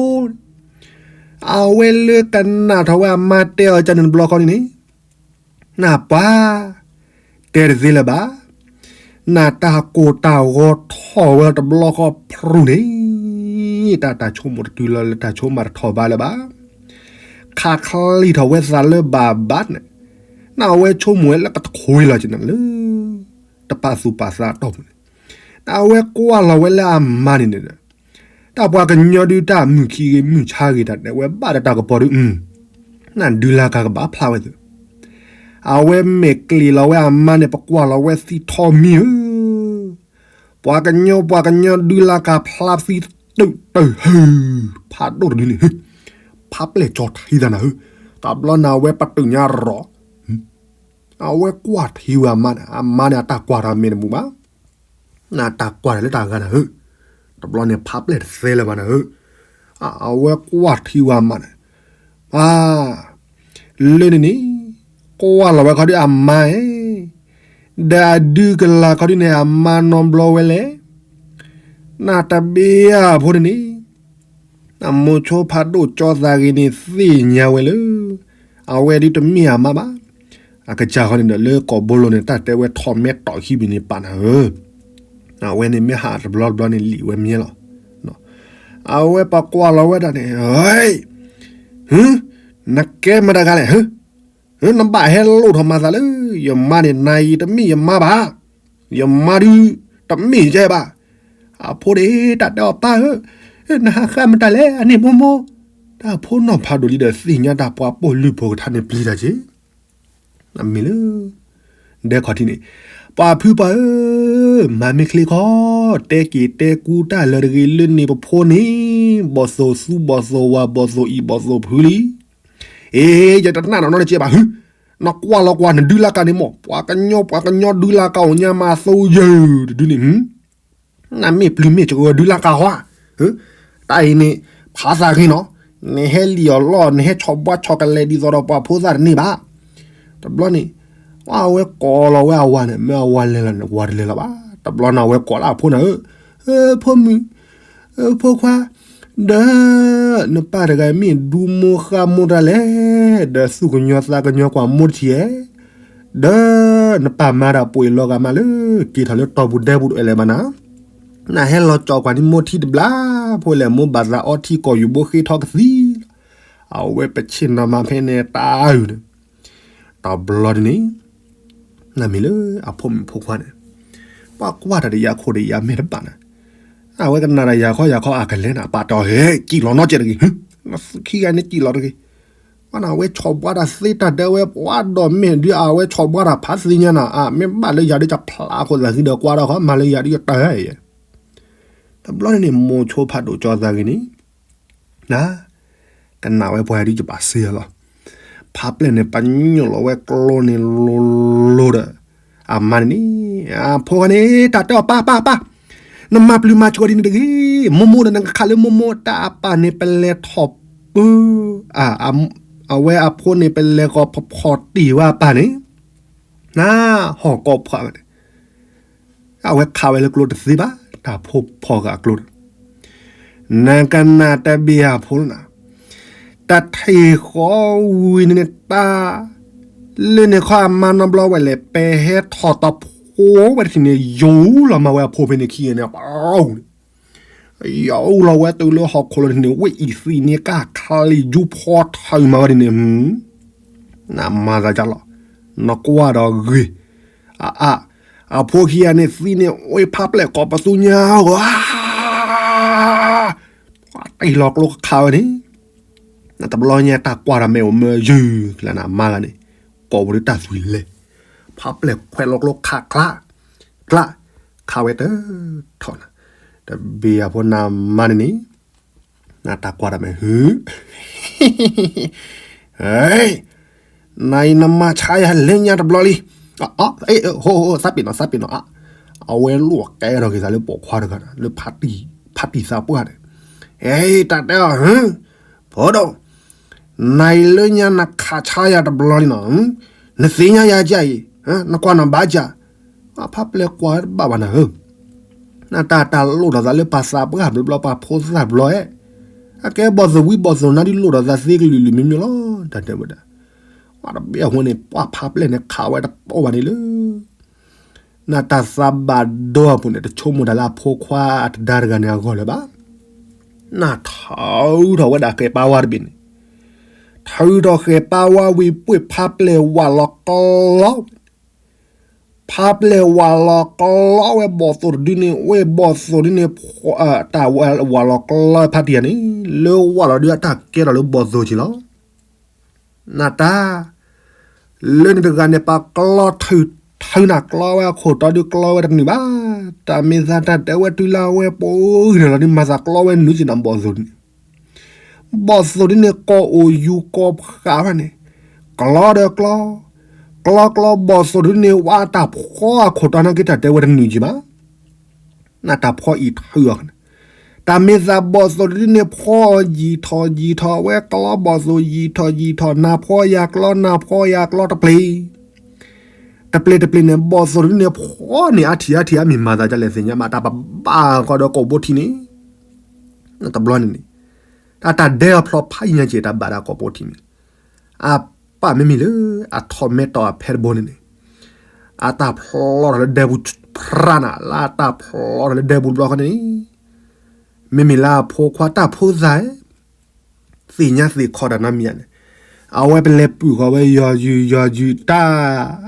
အဝဲလၢကနၣ်ထီၣ်ဝဲအမါတဲအီၤကန့ၣ်တဘျီဃီန့ၣ်န့ၣ်, နပှၤ, တဲတသ့လၢၤဘၣ်, နတၢ်ကိၢ်တၢ်ဂီၤထီၣ်ဝဲတဘျီဃီဖရူၣ်န့ၣ်, တၢ်တၢ်ဆိကမိၣ်တတုၤလီၤလၢတၢ်ဆိကမးတထီၣ်ဘးလၢၤဘၣ်, ခးချံးထီၣ်ဝဲသးလၢဘၣ်ဘၣ်န့ၣ်, နအဝဲဆိကမိၣ်ဝဲလၢကတခွ့လီၤက့ၤနၤလၢ တပာ်သူၣ်ပာ်သးအတီၢ်ပူၤန့ၣ်, နအဝဲကွၢ်လီၤဝဲလၢအမါန့ၣ်န့ၣ်ဒီး, တၢ်ပှၤကညီဒုးတၢ်မုၢ်ခံဂ့ၤမုၢ်ဆါဂ့ၤတၢ်တဲဝဲဘၣ်ဒီးတၢ်ကပီၤဒုး, နဒုလၢကၤကဘၣ်ဖျါဝဲသ့ၣ်, အဝဲမဲာ်ကျ့ၤလီၤဝဲအမါန့ၣ် ပကွၢ်လီၤဝဲသံထီမံၤဧၢ, ပှၤကညီပှၤကညီဒုလၢကၤဖျါသံတုာ်တုာ်ဟု, ဖးဒိၣ်တဒုန့ၣ်, ဖးပျဲၢ်ကၠီထံသးနၤဧၢ, တဘျီန့ၣ်အဝဲပတုာ်ညါရီၤ အဝဲကွၢ်ထံဝဲအမါန့ၣ်, အမါန့ၣ်အတၢ်ကွၢ်တၢ်မ့ၢ်တမူဘၣ်, နတၢ်ကွၢ်တၢ်လၢတၢ်ဂၤနၤဧၢ, တဘျီန့ၣ်ဖးပျဲၢ်တသဲလၢၤဘၣ်နၤဧၢ, အဝဲကွၢ်ထံဝဲအမါန့ၣ်, ပၢ်, လၢန့ၣ်န့ၣ်, ကွၢ်လီၤဝဲခီဒုးအမါဧၢ, ဒီးအဒုကလၤခီဒုးန့ၣ် အမါနီတဘျီဝဲလဲၣ်, နတဘ့ၣ်အဖိန့ၣ်န့ၣ် အမိၤဆိဖးဒိၣ်ကၠီသးဂ့ၤန့ၣ် သ့ၣ်ညါဝဲလၢ အဝဲဒုးတမ့ၢ်အမါဘၣ်. အကစၢ်ဃီန့ၣ်ဒီး လၢကိာ်ဘိလိၤန့ၣ် တၢ်တဲဝဲထီၣ်မဲာ်တီၢ်ခံဘ့ၣ်န့ၣ် ပာ်နၤဧၢ, အဝဲန့ၣ်မ့ၢ်ဟးတဘျီတဘျီန့ၣ် လံာ်ဝဲမ့ၢ်လီၤ. အဝဲပကွၢ်လီၤဝဲဒၣ်န့ၣ်, နကဲမတၤတဂၤလဲၣ်, နဘၣ်ဟဲလိၣ်ထီၣ်မၤသးလၢ ယမါန့ၣ် နၤအံၤတမ့ၢ်ယမါဘၣ်, ယမါဒုး တမ့ၢ်ယဲဘၣ်. အဖိန့ၣ် တၢ်တဲအီၤပၢ်ဧၢ, နဟးဃၣ်မတၤလဲၣ် အန့ၣ်မိၢ်မိၢ်, တၢ်ဖိနီၢ်ဖးဒိၣ်လံဒီးသ့ၣ်ညါတၢ်ပှၤပိာ်လုၢ်ဖိကထါန့ၣ်ပျံၤတၢ်က့ၤ မ့ၢ်လၢ ဒဲခီၣ်ထံးန့ၣ်, ပှၤဖုပှၢ်ဧၢ, မၤမ့ၢ်ချ့ခီ, တဲက့ၤတဲကူတၢ်လၢတဂ့ၤလၢန့ၣ်ပဖိန့ၣ်, ဘီၣ်သိၣ်သူဘီၣ်သိၣ်ဝၤဘီၣ်သိၣ်အံၤဘီၣ်သိၣ်ဖုလံ. အ့, ယတနာ်နီၢ်နီၢ်တကဲဘၣ်ဟု, နကွၢ်လီၤကွၢ်နဒုလၢကၤန့ၣ်မး, ပှၤကညီပှၤကညီဒုလၢကၤအိၣ်ညါမးသိယၢၢ်တဒုန့ၣ် နမ့ၢ်ပျုၤမ့ၢ်စကဝဲၤဒုးလၢကၤဟီဧါ, တၢ်အံၤန့ၣ် ဖးသးဂ့ၤနီၤ, နဟဲလံာ်အီၤလီၢ် နဟဲဆီၣ်ဘှါဆီၣ်ကလဲာ်ဒ်သိးဒီးပှၤဖိသၣ်တန့ၢ်ဘၣ်. တဘျီန့ၣ်, အဝဲကိးလီၤဝဲအဝၤန့ၣ် မ့ၢ်အဝၤလဲၤလီၤန့ၣ် ဝၤတလဲၤလီၤဘၣ်. တဘျီန့ၣ် အဝဲကိးလၢအဖိန့ၣ်ဧၢ, ဖိမုၣ်, ဖိခွါ, ဒီး နပၢ်တဂၤမ့ၢ်ဒူမိၢ်ဃၣ်မိၢ်တၢ်လဲၣ်, ဒီးသူၣ်ကညီၤသးကညီၤကွၢ်မိၢ်တထံၣ်ဧဲ, ဒီးနပၢ်မါတၢ်ပှ့ၤလီၤဂာ်မးလၢ က့ၤထီၣ်လၢတီၢ်ပူၤဒဲပူၤတအဲၣ်လၢၤဘၣ်နၤ, နဟဲလီၤကၠီၣ်ကွၢ်န့ၣ်မိၢ်ထံတဘျီဖိလဲၣ်, မိၢ်ဘၣ်သးအီထံကီၢ်ယူၢ်ဘိဃ့ထီၣ်ကသံလီၤ. အဝဲပဆ့ၣ်နီၤမၤဖဲန့ၣ်တၢ်အုၣ်န့ၣ်, တဘျီဒ်န့ၣ် နမ့ၢ်လၢအဖိမုၣ်ဖိခွါန့ၣ်, ပှၤကွၢ်တၢ်ဒီးယၤခိၣ်ဒီးယၤမဲာ်တဘၣ်န့ၣ်, အဝဲကနၣ်တၢ်ယၤခီယၤခီအကလဲၤန့ၣ် အပာ်တ့ၢ်ဟဲကံၣ်လီၤနီတစဲးတဂ့ၤ, နသုခံဂၤန့ၣ်ကံၣ်လီၤတဂ့ၤ, အဝဲဆီၣ်ဘှါတၢ်သ့တၢ်ဒဲဝဲပှၤဒီးမ့ၢ်ဒုးအဝဲဆီၣ်ဘှါတၢ်ဖးသ့ၣ်ညါနၤ အမ့ၢ်ဘၣ်လၢယၤဒုးကဖျးခိၣ်သးဃံဒီးကွၢ်ဒီးဃီ မၤလၢယၤဒုးယတၢ်ဧါ. တဘျီန့ၣ်န့ၣ် မိၤဆိဖးဒိၣ်ကၠီသးဂ့ၤန့ၣ် န ကနၣ်ဝဲပှၤဒုးယဘၣ်စ့လီၤ. ဖးပျဲၢ်န့ၣ် ပညိၣ်လီၤဝဲကျိန့ၣ်လိၤလိၤဒီး အမါန့ၣ်န့ၣ် အဖိဂၤန့ၣ် တၢ်တဲအီၤ ပၢ်ပၢ်ပၢ်, နမၤပျုၤမၤဆှီဒ်န့ၣ်တဂ့ၤ, မိၢ်မိၢ်ဒီးနကခးလၢမိၢ်မိၢ်တၢ်အပၢ်န့ၣ် ပလဲၤထီၣ်ပၢ အဝဲအဖိန့ၣ် ပလဲၤဂီၤဖီၣ်ဖီၣ်တံၢ်ဝဲအပၢ်န့ၣ် န ဟီၣ်ကိးဖးန့ၣ် အဝဲခးဝဲလၢကျိတသ့ဘၣ် တၢ်ဖိဖီၣ်ဃာ်အကျိဒီး နကနၣ်တဘ့ၣ်အဖိလၢနၤ, တၢ်ထံၣ်ဃီဝံၤန့ၣ်န့ၣ် တၢ်လၢန့ၣ်ခီအမါနီတဘျီဝဲလဲၣ် ပဟဲထီၣ်တဖိဝဲတထံၣ်န့ၣ် ယိာ်လီၤမၤဝဲအဖိဖဲန့ၣ်ခံဂၤန့ၣ် ပၢ်န့ၣ် ယိာ်လီၤဝဲတုၤလၢဟီၣ်ခိၣ်လီၤန့ၣ် ဝဲအံၤသံးန့ၣ် ကခးလံာ်ယူဖီထၢမၤဝဲဒ်န့ၣ် နမၤသးဒ်လီၤ, နကွၢ်ဒီးဂ့ၤ, အအါ, အဖိခံဂၤန့ၣ်သံးန့ၣ် အိၣ်ဖးပျဲၢ်ကိးပသူညါဂီၤ, တ့ၢ်လီၤကျိခးဝဲန့ၣ်, နတဘျီညါတၢ်ကွၢ်တၢ်မဲာ်အိၣ်မၢယုၢ်ကျါနမါဂၤန့ၣ်, ကိးဝဲဒၣ်တၢ်သွံၣ်လဲၤ, ဖးပျဲၢ်ခွဲးလီၤကျိခးကျါ, ကျါ, ခးဝဲတထီၣ်နၤ, တဘ့ၣ်အဖိနမါန့ၣ်န့ၣ် နတၢ်ကွၢ်တၢ်မဲာ်ဟု, နအံၤနမၤဆါယၤလၢညါတဘျီလံ, သးပ့ၤနီၤ သးပ့ၤနီၤ, အဝဲလိၣ်ကဲထီၣ်က့ၤသးလၢပိာ်ခွါတဂၤဒီး လၢဖါတံၢ်သးပှၢ်န့ၣ်, တၢ်တဲအီၤ ဖိဒိၣ်, နအံၤလၢညါနခးဆါယၤတဘျီလံနီၤ, နသ့ၣ်ညါယၤကၢ်အံၤ, နကွၢ်နဘၣ်ကၢ်, ဖးပျဲၢ်ကွၢ်တဘၣ်ဘၣ်နၤဧၢ နတၢ်တၢ်လိၣ်ထီၣ်သးလၢပှၤသးပှၢ်ဘျီဘျီ ပှၤဖိသၣ်ဘျီဧဲ, အကဲဘီၣ်သိၣ်ဝံဘီၣ်သိၣ်နါဒုးလိၣ်ထီၣ်သးသ့ကလုာ်လုာ်မ့ၢ်မ့ၢ်လီၤ, တၢ်တဲဝဲဒၣ်, ပှၤတဘ့ၣ်အဃိန့ၣ် ပှၤဖးပျဲၢ်န့ၣ်ခးဝဲတပိာ်ဘၣ်န့ၣ်လၢ နတၢ်သးဘၣ်ဒိအပူၤန့ၣ် တဆိကမိၣ်တၢ်လၢအဖိခွါအတဒါတဂၤန့ၣ်အဂီၢ်လၢၤဘၣ်, နထုးထီၣ်ဝဲဒၣ်ဃဲၤပာ်ဝါတဘ့ၣ်န့ၣ်, ထုးထီၣ်ဃဲၤပာ်ဝါဝံၤ ပှ့ၢ်ဖးပျဲၢ်ဝးလီၤကျီ ဖးပျဲၢ်ဝးလီၤကျီဝဲဘီၣ်သိၣ်တဒုန့ၣ် ဝဲဘီၣ်သိၣ်ဒုန့ၣ်, တၢ်ဝးလီၤကျီဖးတံၢ်ဧါန့ၣ် လၢဝးလီၤဒုအတၢ်ကဲထီၣ်လၢဘီၣ်သိၣ်က့ၤလီၤ, နတၢ် လၢန့ၣ်တဂၤန့ၣ် ပှၤကျီထုးထုးနၤကျီဝဲအခိၣ်တီဒုးကျီဝဲတနုာ်ဘၣ်, တၢ်မ့ၢ်သးတၢ်တဲဝဲတုၤလၢအဝဲပိာ်ဂံၢ်န့ၣ်လီၤဒုး မၤသးကျီဝဲနုာ်က့ၤနၤဘီၣ်သိၣ်ဒုန့ၣ်, ဘီၣ်သိၣ်ဒုန့ၣ် ကိးအိၣ်ယူၤကိးဖးဖးန့ၣ်, ကျီဒီးကျီ, ကျီကျီဘီၣ်သိၣ်ဒုန့ၣ် ဝးတၢ်ဖှီအခိၣ်တီနာ်က့တၢ်တဲဝဲတနုာ်က့ၤဘၣ် နတၢ်ဖှီအံၤထုးအီၤန့ၣ်, တၢ်မ့ၢ်သးဘီၣ်သိၣ်ဒုန့ၣ် ဖှီအီၤယံာ်ထီၣ်ယံာ်ထီၣ်ဝဲ ကျီဘီၣ်သိၣ်ယံာ်ထီၣ်ယံာ်ထီၣ် နၤဖှီယၤကျီ နၤဖှီယၤကျီတပျ့ၤ, တပျ့ၤတပျ့ၤန့ၣ် ဘီၣ်သိၣ်ဒုန့ၣ် ဖှီန့ၣ်အထံၣ်အထံၣ်အမ့ၢ်မၤသးဒ်လဲၣ်သ့ၣ်ညါဘၣ် တၢ်ပဘၣ်ဃီဒီးကိာ်ဘိထံန့ၣ်, တဘျီန့ၣ်န့ၣ်, တၢ်တၢ်ဒဲအဖျီဖးယံၤညါက့ၤတၢ်ဘၣ်ဒၣ်ကိာ်ဘိထံန့ၣ်, အပၢ်မ့မ့ၢ်လၢ အထီၣ်မဲာ်တီၢ်အဖဲတဘိန့ၣ်န့ၣ်, အတၢ်ဖျီထီၣ်လၢဒဲပူၤဖျါနၤ လၢအတၢ်ဖျီထီၣ်လၢဒဲပူၤတဘျီဃီန့ၣ်, မ့မ့ၢ်လၢအဖိခွါတၢ်ဖိသၣ်, သ့ၣ်ညါသ့ၣ်ခီတၢ်နီတမံၤဧါန့ၣ်, အဝဲပလဲၤပုၢ်ဃီၤဝဲယီၤယုာ်ယီၤယုာ်တၢ်,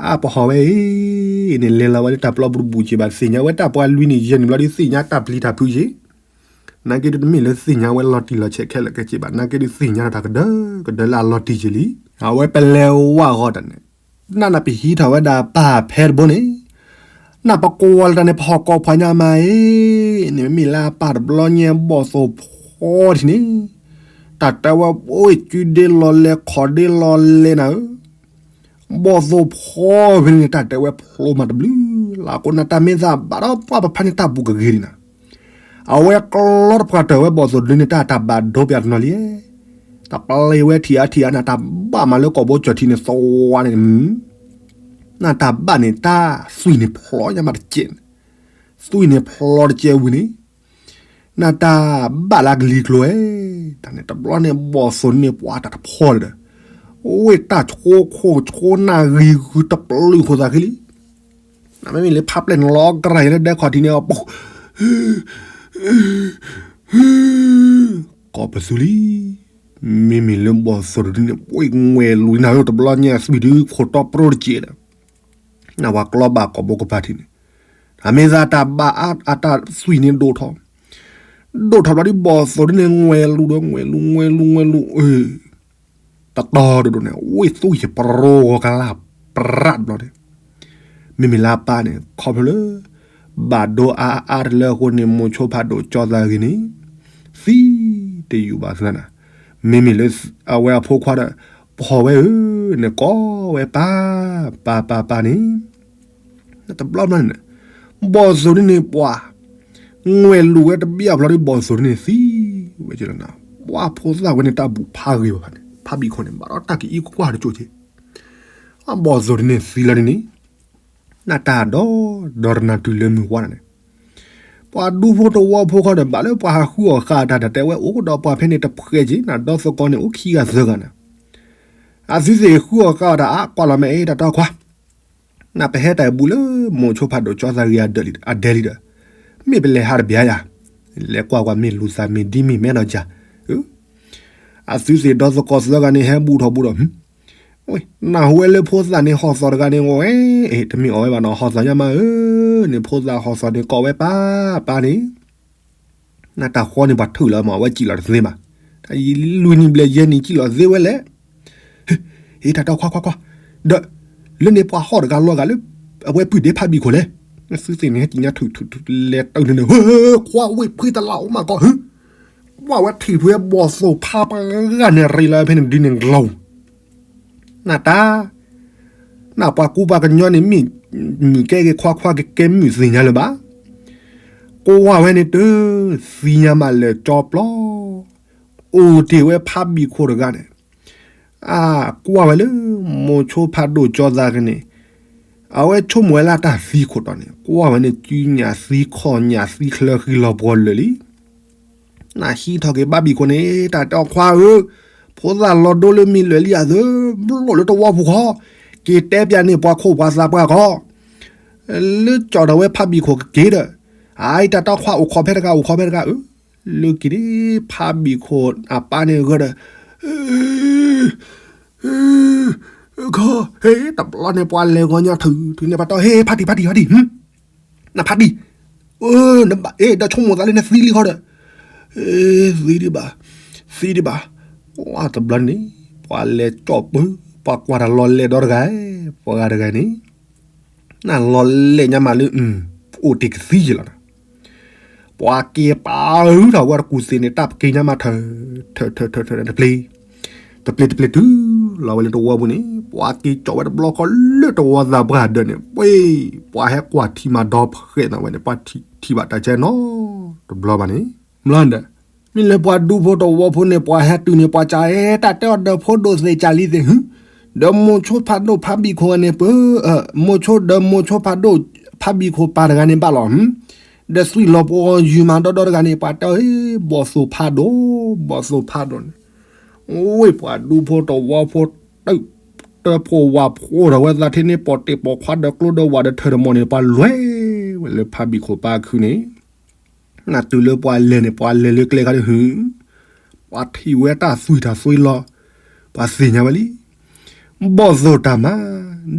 အပဟီၣ်ဝဲအံၤန့ၣ် လဲၤလီၤဝဲလၢတၢ်ပျီပူၤတဘူၣ်က့ၤဘၣ် သ့ၣ်ညါဝဲတၢ်ပှၤလွံၢ်နံၣ်ယဲၢ်နံၣ်ဘျီဒုးသ့ၣ်ညါတၢ်ပျံၤတၢ်ဖုးက့ၤ နာ်က့ဒုးတမ့ၢ်လၢသ့ၣ်ညါဝဲလီၤတံၢ်လီၤဆဲးခဲလၢာ်ခဲဆ့ဘၣ် နာ်က့ဒုးသ့ၣ်ညါတၢ်ကဒၢကဒၢလၢအလီၤတံၢ်က့ၤလံ. အဝဲပလဲၤဝဲအဂီၢ်တၢ်န့ၣ်, နနၢ်ပဟံးထီၣ်ဝဲဒၣ်ပၢ်ဖဲတဘိန့ၣ်, နပကွၢ်လၢတၢ်န့ၣ် ပဟီၣ်ကိးဖးညါမးအံၤန့ၣ် မ့မ့ၢ်လၢအပၢ်တဘျီညါဘီၣ်သိၣ်ဖှီထံၣ်န့ၣ်, တၢ်တဲဝဲ အိၣ်ကုဒ့လီၤလဲၤခီၣ်ဒ့လီၤလဲၤနၤဧၢ ဘီၣ်သိၣ်ဖှီဖဲန့ၣ်န့ၣ် တၢ်တဲဝဲဖျိမးတဘျုးလၢ် အဃိန့ၣ် တၢ်မ့ၢ်သးဘၣ်ဒီးပှၤပဖါန့ၣ် တၢ်ဘူးကဂ့ၤဒံးနၤ, အဝဲကျီတပှၢ်တၢၢ်ဝဲဘီၣ်သိၣ်ဒုန့ၣ် တၢ်တၢ်ဘၣ်ဒိပယီၤတနီၤလံ, တၢ်ပျ့ၤဝဲထံၣ်အါထံၣ်အါန့ၣ် တၢ်ဘၣ်မးလၢကိာ်ဘိကၠီၣ်ထံန့ၣ် သဝါန့ၣ်, နတၢ်ဘၣ်န့ၣ် တၢ်သွံၣ်န့ၣ်ဖျိညါမးတကဲးန့ၣ်, သွံၣ်န့ၣ်ဖျိတကဲးဝံၤန့ၣ် နတၢ်ဘၣ်လၢကလံၤကျိၤဧဲ, တၢ်န့ၣ်တဘျီန့ၣ် ဘီၣ်သိၣ်န့ၣ် ပှၤတၢ်တဖီလၢၤဒီး, ဝ့ၢ်တၢ်ဆိခိၣ်ဆိနၢ်ဂံၤဂုၤတပျုာ်ဃိသးဃံလံ, နမ့မ့ၢ်လၢဖးပျဲၢ်န့ၣ်လီၤကရၢ်ယဲလၢဒဲခီၣ်ထံးန့ၣ် ကိးပသူလံ, မ့မ့ၢ်လၢဘီၣ်သိၣ်တဒုန့ၣ် ပှ့ၤငွဲၢ်လူၤနၤလၢတဘျီညါသွံၣ်ဒုခိၣ်တီပရိတကဲးဒီး, နဝၤကျီဘၣ်ကိာ်ဘိကပၤထံးန့ၣ်, အမ့ၢ်သးတၢ်ဘၣ်အါအတၢ်သွံၣ်န့ၣ်ဒိၣ်ထီၣ်, ဒိၣ်ထီၣ်ဘျီဒုးဘီၣ်သိၣ်ဒုန့ၣ် ငွဲၢ်လူၤဒီးငွဲၢ်လူၤ ငွဲၢ်လူၤ ငွဲၢ်လူၤ အၢ တတီၤတဒိၣ်န့ၣ် ဝ့ၢ်သူၣ်ယပရိဂီၤကလၢ်ပြးတဘျီန့ၣ်, မ့မ့ၢ်လၢအပၢ်န့ၣ် ခီဖျိလၢ ဘၣ်ဒိအါအါတလၢအဃိန့ၣ် မိၤဆိဖးဒိၣ်ကၠီသးဂ့ၤန့ၣ် သံတယူၢ်ဘၣ်သနာ်, မ့မ့ၢ်လၢအဝဲအဖိခွါဒီး ပှၤဝဲဧၢန့ၣ် ကိးဝဲပၢ် ပၢ်ပၢ်ပၢ်န့ၣ် တဘျီဘျီန့ၣ် ဘီၣ်သိၣ်န့ၣ်န့ၣ် ပှၤ ငွဲၢ်လူၤဝဲတဘျီဘျီဒီး ဘီၣ်သိၣ်န့ၣ်န့ၣ်သံဝဲကလီၤနၤ, ပှၤဖိသၣ်ဝဲန့ၣ်တၢ်ဘူၣ်ဖးဂ့ၤဘၣ်ဖးန့ၣ် ဖးဘံၣ်ခိၣ်န့ၣ် ဘၣ်ဒီးတၢ်ကအံးကွၢ်တကၠိၣ်က့, အဘီၣ်သိၣ်န့ၣ်န့ၣ်သံလီၤန့ၣ်န့ၣ်, နၢ်တၢ်ဒီး ဒီးတနၤတုၤလၢမုၢ်ဝါနၤန့ၣ် ပှၤဒူဖိတဝီဖိခီဒီး ဘၣ်လၢပှၤဟးဃုအီၣ်ဃာ်တၢ် တၢ်တဲဝဲအိၣ်ဒီးပှၤဖဲန့ၣ်တဖှဲးက့ၤ နဒီသကိးန့ၣ် အိၣ်ခံဂၤသၢဂၤနၤ, အသုသ့ၣ်ဃုအီၣ်ဃာ်အီၣ်တၢ် အကွၢ်လီၤမ့ၢ်အ့ၣ် တၢ်တီခွါ နပဟဲတၢ်အဘူးလၢ မိၤဆိဖးဒိၣ်ကၠီသးဂ့ၤအဒဲလံဒီး, မ့ၢ်ပလဲၤဟးတဘျီယၤ, လဲၤကွၢ်ကွၢ်မ့ၢ်လူၤသးမ့ၢ်ဒ်မ့ၢ်မဲနီၢ်ကၢ, အသုသ့ၣ်ဒီသကိးသၢဂၤန့ၣ် ဟဲဘူးထီၣ်ဘူးဒီး, နၢ်ဟူဝဲလၢဖိသၣ်န့ၣ်ဟီၣ်သီၣ်တဂၤန့ၣ် အိၣ်ဝဲ, တမ့ၢ်အီၣ်ဝဲဘၣ်နီၤ ဟီၣ်သီၣ်ညါမးဧၢ, န့ၣ်ဖိသၣ်ဟီၣ်သီၣ်န့ၣ်ကိးဝဲပၢ်ပၢ်န့ၣ် နတၢ်ဃီန့ၣ်ပှၤထုးလီၤမး အဝဲစံၣ်လီၤတသ့ဘၣ်, တၢ်လွံၢ်နံၣ်ဘျဲၣ်ယဲၢ်နံၣ်စံၣ်လီၤသ့ဝဲလဲၣ်, ဟ့ၣ်တၢ်တီခွါခွါခွါ, ဒီး လၢန့ၣ်ပှၤဟီၣ်တဂၤလီၤဂာ်လၢ အဝဲပုၢ်ဒ့ဖးဘံၣ်ခိၣ်လဲၣ်, သုသ့ၣ်န့ၣ်ဟဲက့ၤညါထုးထုးထုးလဲၤတုၤန့ၣ်န့ၣ် ဟၢ ခွါဝ့ၢ်ဖှံတလးအိၣ်မးကီး ဟၢ ပှၤဝဲထံၣ်ဖဲဘီၣ်သိၣ်ဖးပှၤဂၤန့ၣ် ရ့လီၤဖဲန့ၣ်ဒ်န့ၣ်ကျိၤ နတၢ်, နပှၤကူပှၤကညီန့ၣ် မ့ၢ်မုၢ်ကဲဂ့ၤခွါခွါကကဲမုၢ်သ့ၣ်ညါလၢၤဘၣ်, ကွၢ်ဝဲန့ၣ်တ သံညါမးလဲၤကၠီပျီ, အိၣ်တ့ၢ်ဝဲဖးဘံၣ်ခိၣ်တဂၤန့ၣ်, အကွၢ်ဝဲလၢ မိၤဆိဖးဒိၣ်ကၠီသးဂ့ၤန့ၣ်, အဝဲဆိကမိၣ်ဝဲလၢတၢ်သံခိၣ်တီန့ၣ် ကွၢ်ဝဲန့ၣ် စုညၣ်သံခီၣ်ညၣ်သံချၢဃံလီၤပှီၤလၢာ်လံ နဟံးထီၣ်က့ၤဘၣ်ဘံၣ်ခိၣ်န့ၣ် တၢ်တဲအီၤခွါဧၢ, ဖိသၣ်လီၤဒိလၢမံၤလၢာ်လံဧါသၢ, ဘျိၣ်လၢတဝီပူၤခီ, က့ၤတဲပျးန့ၢ်ပှၤခိၣ်ပှၤသးပှၢ်ခီ, လၢကၠီၣ်ဒီးဝဲဖးဘံၣ်ခိၣ်ကက့ၤဒီး, အအံၤတၢ်တဲအီၤခွါအိၣ်ခိးဖဲတဂၤ အိၣ်ခိးဖဲတဂၤဧၢ, လၢက့ၤန့ၣ် ဖးဘံၣ်ခိၣ်အပၢ်န့ၣ်ဂၢၢ်ဒီး ခီ, ဟ့ၣ် တဘျီန့ၣ် ပှၤလဲၤဂီၤညါထုး ထုးန့ၣ်ပှၤတီၢ် ဟ့ၣ် ဖးတံၢ် ဖးတံၢ် ဖးတံၢ်, နဖးတံၢ်, နဘၣ် ဒီးဆိကမိၣ်သးလၢနသံလံဃီဒီး, သံဒံးဘၣ်, သံဒံးဘၣ်, တဘျီန့ၣ် ပှၤလဲၤကၠီၣ်ပၢ ပှၤကွၢ်တၢ်လီၤလဲၣ်ဒီတဂၤ, ပှၤဂၤတဂၤန့ၣ် နလီၤလဲၣ်ညါမးလၢ အိၣ်တ့ၢ်ကသံယ့လီၤနၤ ပှၤက့ၤပာ်အုးထီၣ်ဝဲတကူၣ်သ့ၣ်န့ၣ် တၢ်ပက့ၤညါမးထၢၣ် ထၢၣ် ထၢၣ် ထၢၣ် တပျ့ၤ, တပျ့ၤ တပျ့ၤတုၤလီၤဝဲလၢတဝီပူၤန့ၣ် ပှၤက့ၤကၠီၣ်ဝဲတဘျီဃီလၢတဝီသးပှၢ်ဒၢးန့ၣ် ပှ့ၤ ပှၤဟဲကွၢ်ထံမၤဒီဖှဲးနၤဝဲန့ၣ် ပှၤထံၣ်ဘၣ်တၢ်ကဲနီတဘျီဘၣ်န့ၣ် မလီၤဒီး မ့ၢ်လၢပှၤဒူဖိတဝီဖိန့ၣ် ပှၤဟဲတုၤန့ၣ် ပှၤကးအဲၣ် တၢ်တဲအီၤဒီးဖိဒိၣ်သ့ၣ်ကးလံသ့ၣ် ဒီးမိၤဆိဖးဒိၣ်ဖးဘံၣ်ခိၣ်န့ၣ် ပၢ် မိၤဆိဒီးမိၤဆိဖးဒိၣ်ဖးဘံၣ်ခိၣ်ပၢ်တဂၤန့ၣ်ဘၣ်လီၤ ဒီးသွံၣ်လီၤပှီၤယုၢ်မးဒီဒီတဂၤန့ၣ် ပှၤတဲအီၤ ဘီၣ်သိၣ်ဖးဒိၣ် ဘီၣ်သိၣ်ဖးဒိၣ်န့ၣ် ဝ့ၢ်ပှၤဒူဖိတဝီဖိ တၢ်တၢ်ဖိဝၤဖိဒီးဝဲသးထံန့ၣ် ပိာ်တ့ၢ်ပိာ်ခွါဒီးကျိဒီးဝၤဒီးထၢၣ်ဒီးမီၢ်န့ၣ် ပှၤလွဲဝဲလၢဖးဘံၣ်ခိၣ်ပၢ်အခုန့ၣ် နတုၤလၢပှၤလဲၤန့ၣ် ပှၤလဲၤလၢကျဲခါဒုးဟု ပှၤထံၣ်ဝဲတၢ်သွံၣ်တၢ်သွံလီၤ ပှၤသ့ၣ်ညါဝဲလံ ဘီၣ်သိၣ်တၢ်မၤ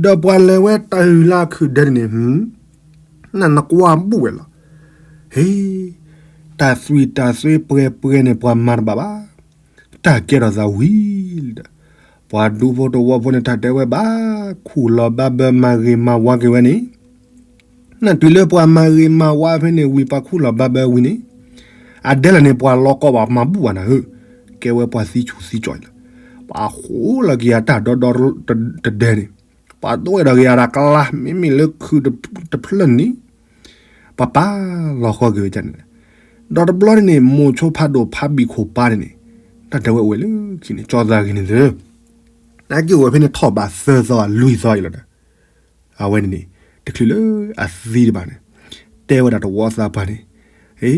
ဒီးပှၤလဲၤဝဲတၢ်ဟုၣ်လၢခုၣ်ဒဲန့ၣ် နနကွၢ်ဘူၣ်ဝဲလီၤ ဟ့ တၢ်သွံၣ်တၢ်သွံပှဲၤပှဲၤန့ၣ် ပှၤမၤတဘၣ်ဘၣ် တၢ်ကဲထီၣ်သးဝံၤလံဒီး ပှၤဒူဖိတဝီဖိန့ၣ် တၢ်တဲဝဲဘၣ် ခူၣ်လီၤဘၣ်ဘၢမၤဂ့ၤမၤဝါက့ၤဝဲန့ၣ် နတုၤလၢပှၤမၤဂ့ၤမၤဝါဖဲန့ၣ်ဝံၤ ပှၤခူၣ်လီၤဘၣ်ဘၢဝံၤန့ၣ် အဒဲလၢန့ၣ် ပှၤလီၤကီဘၣ်မၤဘူၣ်ဘၣ်နၤဧၢ, ကဲဝဲပှၤသံဆူၣ်သံကၠီၣ်လီၤ, ပှၤဃိလီၤက့ၤအတၢ်ဒီဒီတဒဲန့ၣ်, ပှၤဒိၣ်ဝဲဒီးက့ၤအတၢ်ကျါ မ့မ့ၢ်လၢခုၣ်တဖျၢၣ်န့ၣ်, ပှၤပာ်လီၤဃီက့ၤဝဲန့ၣ်, ဒီးတဘျီန့ၣ်န့ၣ် မိၤဆိဖးဒိၣ်ဖးဘံၣ်ခိၣ်ပၢ်န့ၣ်န့ၣ်, တၢ်တဲဝဲအိၣ်ဝဲလၢခံန့ၣ် ကၠီသးဂ့ၤန့ၣ်သ့ နာ်က့အိၣ်ဝဲဖဲန့ၣ်ထီၣ်ဘးသၢသီလွံၢ်သီအံၤလီၤဒီး, အဝဲန့ၣ်န့ၣ် တချုးလၢအသံတဘၣ်န့ၣ်, တဲဝဲဒၣ်တဝီသးပှၢ်န့ၣ်, အ့,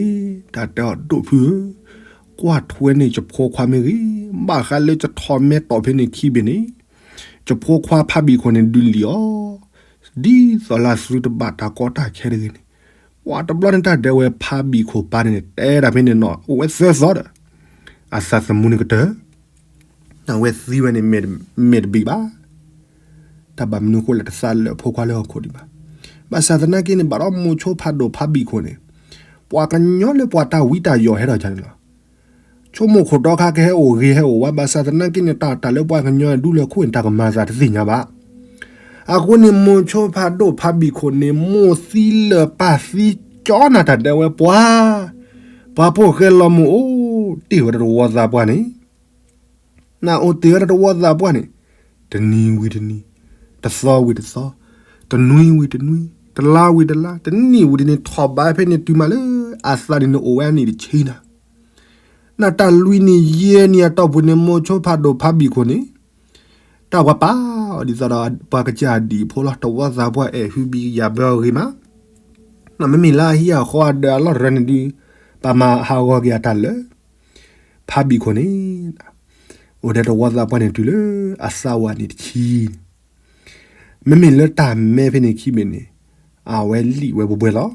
တၢ်တဲအီၤဒိၣ်ဖုဧၢ, ကွၢ်ထွဲန့ၢ်ယဖိခွါမ့ၢ်ဂ့ၤ, ဘၣ်ဃးလၢယထီၣ်မဲတီၢ်ဖဲန့ၣ်ခံဘ့ၣ်န့ၣ်, ယဖိခွါဖးဘံၣ်ခိၣ်န့ၣ်ဒုးလံၣ်အီၤ, ဒ်သိးလၢသုတဘၣ်တၢ်ကီတၢ်ခဲတဂ့ၤန့ၣ်, ပှၤတဘျီန့ၣ်တၢ်ဒဲးဝဲဖးဘံၣ်ခိၣ်ပၢ်န့ၣ်န့ၣ် တဲဒၣ်ဖဲန့ၣ်နီၤ အိၣ်ဝဲသၢသီဒီး, အသးသမူန့ၣ်ကတၢၢ် အဝဲသံဝဲန့ၣ် မဲာ်တဘံးဘၣ်. တၢ်ဘၣ်မနုၤအဃိလဲၣ် တသးလၢအဖိခွါလၢဟီၣ်ခိၣ်ဒံးဘၣ်. ဘၣ်ဆၣ်သနာ်က့န့ၣ် ဘၣ်ဒီးမိၤဆိဖးဒိၣ်ဖးဘံၣ်ခိၣ်န့ၣ်, ပှၤကညီလၢပှၤတၢ်ဝံတၢ်ယိးဟဲထီၣ်ကန့ၣ်လီၤ. ဆိကမိၣ်ခိၣ်တီခါကဟဲအိၣ်ဂ့ၤဟဲအိၣ်ဝါ ဘၣ်ဆၣ်သနာ်က့န့ၣ် တၢ်တၢ်လၢပှၤကညီဒူလၢခိၣ်န့ၣ် တၢ်ကမၤသးတသ့ၣ်ညါဘၣ်. အဃိန့ၣ် မိၤဆိဖးဒိၣ်ဖးဘံၣ်ခိၣ်န့ၣ် မိၢ်သံလၢာ်ပၢ်သံကၠီနၤ တၢ်တဲဝဲပှၤ, ပှၤဖိၣ်ဃဲလီၤမိၢ်အိၣ်တ့ၢ်ဝဲဒီးတဝီသးပှၢ်န့ၣ် နအိၣ်တ့ၢ်ဝဲဒီးတဝီသးပှၢ်န့ၣ် တနံၤဝံၤတနံၤ, တသီဝံၤတသီ, တနွံဝံၤတနွံ, တလါဝံၤတလါ, တနံၣ်ဝံၤတနံၣ် ထီၣ်ဘးဖဲန့ၣ်တုၤမးလၢ အသးန့ၣ်န့ၣ်အိၣ်ဝဲအနံၣ်တဆံနၤ. နတၢ်လွံၢ်နံၣ်ယဲၢ်နံၣ်အတီၢ်ပူၤန့ၣ် မိၤဆိဖးဒိၣ်ဖးဘံၣ်ခိၣ်န့ၣ် တၢ်ပှၤပာ်အီၤဒ်သိးဒီးပှၤကစၢ်ဒံးဖိလီၤ. တဝီသးပှၢ်အဲၣ်ဟုဘံယၤဘၢအဂ့ၤမး, မ့မ့ၢ်လၢအဟံၣ်အဃီအဒၢးအလီၢ်တရၢန့ၣ်ဒုး ပာ်မၤဟးဂီၤက့ၤအတၢ်လၢ ဖးဘံၣ်ခိၣ်န့ၣ် အိၣ်ဒီးတဝီသးပှၢ်န့ၣ်တုၤလၢအသးဝဲနံၣ်တဆံန့ၣ်, မ့မ့ၢ်လၢတၢ်မဲဖဲန့ၣ်ခံဘ့ၣ်န့ၣ် အဝဲလံၣ်ဝဲဘှဲဘှဲလီၤ.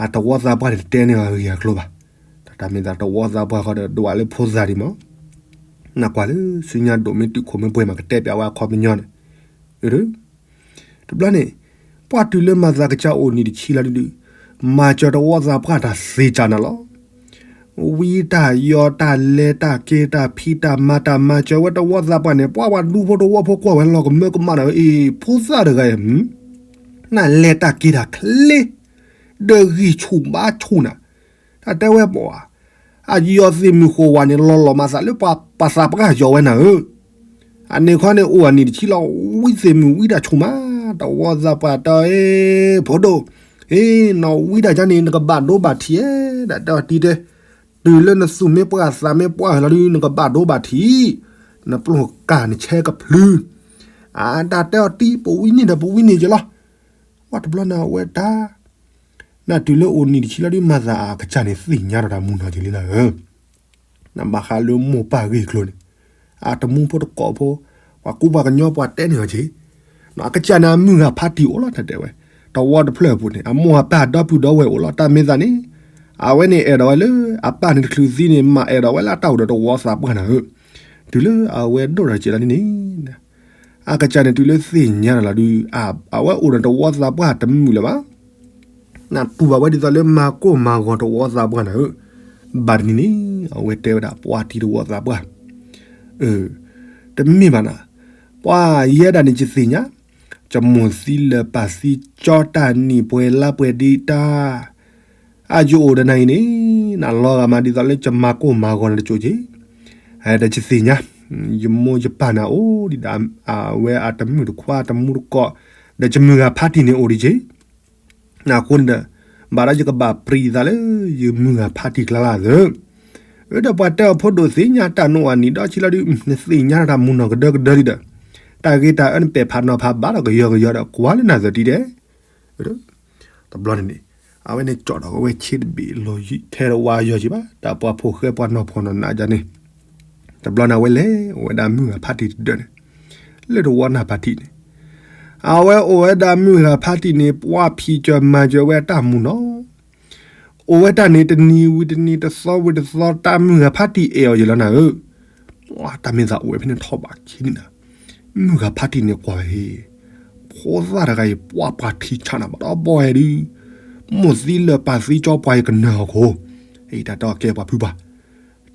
အတဝီသးပှၢ်န့ၣ် တတဲန့ၢ်အဂ့ၢ်အကျိၤဘၣ်. တၢ်မ့ၢ်သးတဝီသးပှၢ်ဃီဒီး ဒွးလၢဖိသၣ်ဒံးမး, နကွၢ်လၢဆူညါဒိၣ်မ့ၢ်တုာ်ခိၣ်မ့ၢ်ပှဲၤမး ကတဲပျးဝဲအခီပညီန့ၣ်, တဘျီန့ၣ် ပှၤတုၤလၢမၤသးကစၢ်အိၣ်နံၣ်တဆံလီၤဒုး, မၤစၢၤတဝီသးပှၢ်တၢ်သ့ၣ်တၢ်နၤလီၤ. ဝံတၢ်ယီၤတၢ်လဲၤတၢ်က့ၤတၢ်ဖံးတၢ်မၤတၢ်မၤစၢၤဝဲတဝီသးပှၢ်န့ၣ် ပှၤပှၤဒူဖိတဝီဖိကွၢ်ဝဲလီၤကမၢကမၣ်နၤဧၢ, ဖိသၣ်တဂၤအံၤ နလဲၤတၢ်က့ၤတၢ်ချ့ ဒီးဂံၢ်ဆူၣ်ဘါဆူၣ်နၤ, တၢ်တဲဝဲပှၤ အယီၤသ့ၣ်မုၢ်ဃိၣ်ဝါန့ၣ် လီၤလီၤမၤသးလၢပှၤပှၤသးပှၢ်ယီၤဝဲနၤဧၢ, အန့ၣ်ခီန့ၣ်အိၣ်အနံၣ်တဆံလီၤ, ဝံသ့ၣ်မုၢ်ဝံတၢ်ဆူၣ်မး, တဝီသးပှၢ်တဲအီၤ ဖိဒိၣ်, အ့ နဝံတၢ်ယါန့ၣ် နကဘၣ်ဒိဘၣ်ထံး, ဒၣ်တဲအီၤတံၤတဲ, တုၤလၢနသူၣ်မ့ၢ်ပှၢ်သးမ့ၢ်ပှၢ်လီၤဒုး နကဘၣ်ဒိဘၣ်ထံး, နပျိၢ်ကၢ်နဆဲကဖျု, အတၢ်တဲအီၤတံၤ ပဝံန့ၢ်ဒီးပဝံန့ၢ်က့ၤလီၤ. ဝဲတဘျီန့ၣ်အဝဲတၢ် နတုၤလၢအိၣ်နံၣ်တဆံလီၤဒုး မၤသးအကစၢ်န့ၣ်သ့ၣ်ညါဒီးတၢ်မူနီၢ်က့ၤလံနၤဧၢ, နဘၣ်ဃးလၢမိၢ်ပၢ်ဂ့ၢ်ကျိၤန့ၣ်, အတမူဖိတကိးဖိ, ပှၤကူပှၤကညီပှၤတဲန့ၢ်အီၤက့ၤ, အကစၢ်န့ၣ်အမုၢ်ဂၤဖးတံၢ်အိၣ်လီၤ တၢ်တဲဝဲ, တဝီတဖျၢၣ်အပူၤန့ၣ် အမိၢ်အပၢ်ဒီပုၢ်ဒီဝဲၢ်အိၣ်လီၤ, တၢ်မ့ၢ်သးန့ၣ် အဝဲန့ၣ်အဲၣ်ဒိးဝဲလၢ အပၢ်န့ၣ်တချုးသံန့ၣ် မၤအဲၣ်ဒိးဝဲလၢအတၢ်အိၣ်ဒီးတဝီသးပှၢ်နၤဧၢ, တုၤလၢအဝဲဒိၣ်ထီၣ်စဲးလီၤန့ၣ် အကစၢ်န့ၣ်တုၤလၢသ့ၣ်ညါနၤလီၤဒုး အဝဲအိၣ်ဒီးတဝီသးပှၢ်တမုာ်လၢၤဘၣ်, နတူၢ်ဘၣ်ဝဲဒ်သိးလၢမၤကိၢ်မၤဂီၤတဝီသးပှၢ်နၤဧၢ, ဘၣ်တနံၤန့ၣ် အဝဲတဲဝဲဒၣ်ပှၤထံတဝီသးပှၢ်, တမ့ၢ်ဘၣ်နၤ, ပှၤယဲဒၣ်န့ၣ်ယသ့ၣ်ညါ, ယမိၢ်သံလၢာ်ပၢ်သံကၠီတၢ်နံၣ်ပှဲၤလါပှဲၤဒံးတၢ် အယအိၣ်ဒီးနၤအံၤန့ၣ် နလီၤဂာ်မးဒ်သိးလၢယမၤကိၢ်မၤဂီၤနၤတကၠိက့ၤ, ဒီးယသ့ၣ်ညါ, ယမိၢ်ယပၢ်န့ၣ်အိၣ်ဒံးဒီး အဝဲအတမုာ်တခွါတမူတကိး, ဒီးယမုၢ်ဂၤဖးတံၢ်န့ၣ်အိၣ်ဒံးက့ၤ, အဃိန့ၣ်ဒီး ဘၣ်ဒီးယကဘၣ်ပြံးသးလၢ ယမုၢ်ဂၤဖးတံၢ်ကျါလၢ်သၢ, ဒီးပှၤတဲအီၤဖိဒိၣ်သ့ၣ်ညါတၢ်နအိၣ်အနံၣ်ဒီးဆံလီၤဒုး နသ့ၣ်ညါတၢ်မူနီၢ်ကဒၢကဒၢဒံးဒီး, တၢ်ဂ့ၤတၢ်အၢနပဲာ်ဖးနီၤဖးဘၣ်ဒီးကယီကယီဒီးကွၢ်လၢနၤသၢတံၤဒဲး တဘျီန့ၣ်န့ၣ် အဝဲန့ၣ်ကၠီၣ်ဒီးဝဲဆ့တဘ့ၣ်လီၤထဲတဝါယီၤက့ၤဘၣ် တၢ်ပှၤဖိၣ်ဃဲပှၤနီၢ်ဖှီၣ်နီၢ်နးဒ်န့ၣ်, တဘျီန့ၣ်အဝဲလဲၤဝဲဒၣ်မုၢ်ဂၤဖးတံၢ်တဒၢန့ၣ်, လၢတဝီနၢ်ဖးတံၢ်န့ၣ်, အဝဲအိၣ်ဝဲဒၣ်မုၢ်ဂၤဖးတံၢ်န့ၣ် ပှၤဖံးစၢၤမၤစၢၤဝဲတၢ်မူနီၢ် အိၣ်ဝဲတၢ်န့ၣ် တနံၤဝံၤတနံၤ တသီဝံၤတသီ တၢ်မုၢ်ဂၤဖးတံၢ်အဲၣ်အီၤယဲလီၤနၤဧၢ, တၢ်မ့ၢ်သးအိၣ်ဝဲဖဲန့ၣ်ထီၣ်ဘးဆံးန့ၣ်နၤ, မုၢ်ဂၤဖးတံၢ်န့ၣ်ကွၢ်ဝဲ, ဖိသၣ်တဂၤအံၤ ပှၤပှၤထံဆးနၤဘၣ်ဒီးဘီဒုး, မိၢ်သံလၢာ်ပၢ်သံကၠီပှၤအံၤကနၢၤအီၤခိၣ်, တၢ်တဲအီၤကဲပှၤဖုပှၢ်,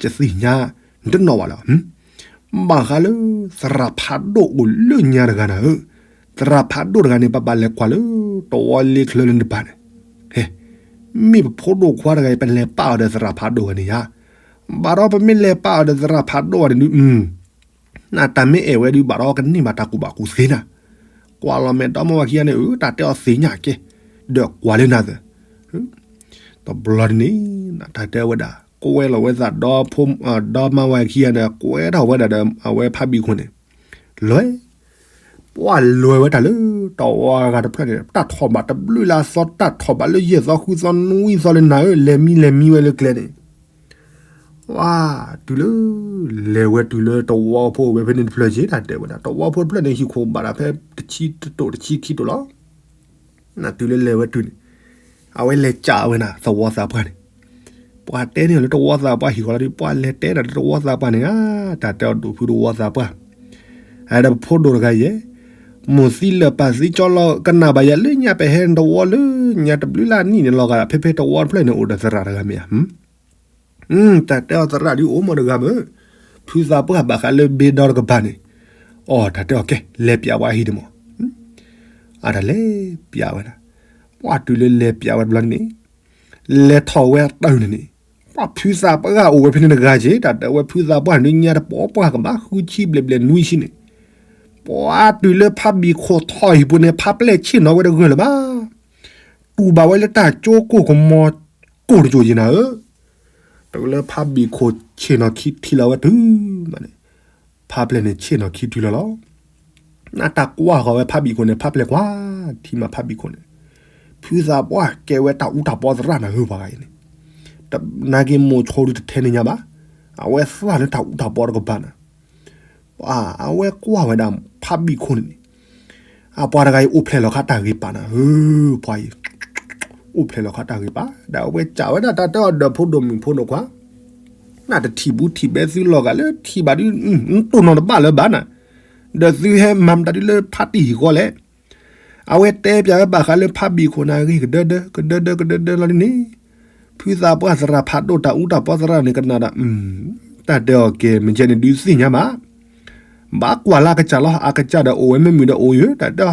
ယသ့ၣ်ညါ, နတနီၣ်ဘၣ်လၢၤ ဘၣ်ဃးလၢ သရၣ်ဖးဒိၣ်အိၣ်လၢညါတဂၤနၤဧၢ, သရၣ်ဖးဒိၣ်တဂၤန့ၣ် ပဘၣ်လဲၤကွၢ်လၢ တဝီလ့ချၢလၢနတပၤန့ၣ်, မ့ၢ်ပဖိဒိၣ်ခွါတဂၤအံၤ ပလဲၤပာ်အီၤဒီးသရၣ်ဖးဒိၣ်ဂၤန့ၣ်ဧါ, ဘၣ်ဒီးပမ့ၢ်လဲၤပာ်အီၤဒီးသရၣ်ဖးဒိၣ်ဂၤန့ၣ်ဒုး နတၢ်မ့ၢ်အဲၣ်ဝဲဒုး ဘၣ်ဒီးကန့ၢ်ဘၣ်တၢ်ကူၣ်ဘၣ်ကူၣ်သ့နၤ, ကွၢ်လီၤမဲာ်ဒီမါဝၤခံဂၤန့ၣ် အတၢ်တဲအီၤသ့ၣ်ညါကဲ, ဒီးကွၢ်လၢနၤသၢ တဘျီန့ၣ် တၢ်တဲဝဲဒၣ် ကွဲလီၤဝဲသး ဒီမါဝၤခံဂၤန့ၣ် ကွဲထီၣ်ဝဲဒၣ်ဒီး အဝဲဖးဘံၣ်ခိၣ်န့ၣ်, လဲၤ, ပှၤလဲၤဝဲတၢ်လၢ တဝီဂၤတဖျၢၣ်န့ၣ် တၢ်ထီၣ်ဘးတဘျုးလၢအသီ တၢ်ထီၣ်ဘးလၢယဲၢ်သီဃုသီနွံသီလၢနၤဧၢ လဲၤမံလဲၤမံဝဲလၢကျဲန့ၣ် ဝါ, တုၤလၢ လဲၤဝဲတုၤလၢတဝီဖိဝဲဖဲန့ၣ်တဖျၢၣ်က့ၤ တၢ်တဲဝဲဒၣ် တဝီဖိတဖျၢၣ်န့ၣ် ဟံၣ်ခိၣ်ဘၣ်ဒၣ်ဖဲတဆံတတိာ်တဆံခံတိာ်လီၤ. နတုၤလၢလဲၤဝဲတုၤန့ၣ် အဝဲလဲၤကးဝဲနၤ သဝီသးပှၢ်န့ၣ်, ပှၤတဲန့ၢ်အီၤလၢတဝီသးပှၢ်ဟံၣ်ဃီလီၤဒုး ပှၤလဲၤတဲဒၣ်လၢတဝီသးပှၢ်န့ၣ်ဧါ, တၢ်တဲအီၤဒိၣ်ဖုတဝီသးပှၢ်, အဝဲဒၣ်ပဖိဒိၣ်တဂၤယဲ, မိၢ်သံလၢာ်ပၢ်သံကၠီလီၤ ကနၣ်ဘၣ်ယၤလၢညါပဟဲတဝီလၢညါတဘျုးလၢအနံၣ်န့ၣ်လီၤဂာ် ဖဲဖဲတဝီတဖျၢၣ်န့ၣ် အိၣ်ဒီးသရၣ်တဂၤမ့ၢ်ဧါ တၢ်တဲအီၤသရၣ်ဒုးအိၣ်မးတဂၤမ့ၢ်, ဖုသးပှၢ်ဘၣ်ဃးလၢဘ့ဒီတကပၤန့ၣ်, အိ တၢ်တဲအီၤကဲ လဲၤပျးဝဲအဟံၣ်ဒ်မး, အတၢ်လဲၤပျးဝဲဒၣ်, ပှၤတုၤလၢလဲၤပျးဝဲတဘျီန့ၣ်န့ၣ်, လဲၤထီၣ်ဝဲတၢ်န့ၣ်န့ၣ်, ပှၤဖုသးပှၢ်အိၣ်ဝဲဖဲန့ၣ်တဂၤက့ၤ တၢ်တဲဝဲဖုသးပှၢ်ဒုးညါတပီၢ်ပှၢ်ကဘၣ် ဃုဆံဘျဲၣ်ဘျဲၣ်နွံဆံန့ၣ်, ပှၤတုၤလၢဖးဘံၣ်ခိၣ်ထီၣ်ဟံၣ်ပူၤန့ၣ် ဖးပျဲၢ်ဆ့ၣ်နီၤဝဲတဂၢၢ်လၢၤဘၣ်, တူၢ်ဘၣ်ဝဲလၢတၢ်ကၠိကိၢ်ကမီၤကိၢ်တကၠိၢ်က့ၤနၤဧၢ, တုၤလၢဖးဘံၣ်ခိၣ်ဆ့ၣ်နီၤခံထံလီၤဝဲတုၤမးန့ၣ်, ဖးပျဲၢ်န့ၣ်ဆ့ၣ်နီၤခံထံလီၤလီၤ. နတၢ်ကွၢ်ဃီၤဝဲဖးဘံၣ်ခိၣ်န့ၣ် ဖးပျဲၢ်ကွၢ် ထံမးဖးဘံၣ်ခိၣ်န့ၣ်, ဖုသးပှၢ်ကဲဝဲတၢ်အူတၢ်ပီသရၣ်နၤဧၢ ပှၤဂၤအံၤန့ၣ်, နာ်က့မိၤဆိဒုးတထဲန့ၣ်ညါဘၣ်, အဝဲသၣ်လၢတၢ်အူတၢ်ပီတကပၤနၤ အဝဲကွၢ်ဝဲဒၣ်ဖးဘံၣ်ခိၣ်န့ၣ်န့ၣ်, အပှၤတဂၤအံၤအိၣ်ဖျဲၣ်လီၤခါတၢ်ဂ့ၤပာ်နၤဧၢ, ပှၤအံၤ အိၣ်ဖျဲၣ်လီၤခါတၢ်ဂ့ၤပာ် ဒီးအဝဲစံးဝဲဒၣ်တၢ်တဲအီၤဒီးဖိဒိၣ်မုၣ်ဖိန့ၣ်ခွါ, နတထံၣ်ဘူးထံၣ်ဘဲသုလီၤဂာ်လၢထံၣ်ဘၣ်ဒုး, တိၢ်နီၣ်တဘၣ်လၢၤဘၣ်နၤ, ဒီးသုဟဲမၤမတၤဒုးလၢဖါတံၢ်ဟံၣ်ဃီလဲၣ် အဝဲတဲပၠးဝဲဘၣ်ဃးလၢဖးဘံၣ်ခိၣ်န့ၣ်အဂ့ၢ်ကဒၢဒၢ ကဒၢဒၢ ကဒၢဒၢလီၤဒ်န့ၣ်, ဖုသးပှၢ်သရၣ်ဖးဒိၣ်တၢ်အူတၢ်ပီသရၣ်န့ၣ်ကနၣ်ဒီး, တၢ်တဲအီၤကဲ မ့ၢ်ကဲန့ၣ်ဒုးသ့ၣ်ညါဘၣ်, ဘၣ်ကွၢ်လၢအကစၢ်လီၤ အကစၢ်ဒီးအိၣ်ဝဲမ့ၢ်မုာ်ဒီးအိၣ်ယၢၤ တၢ်တဲအီၤ,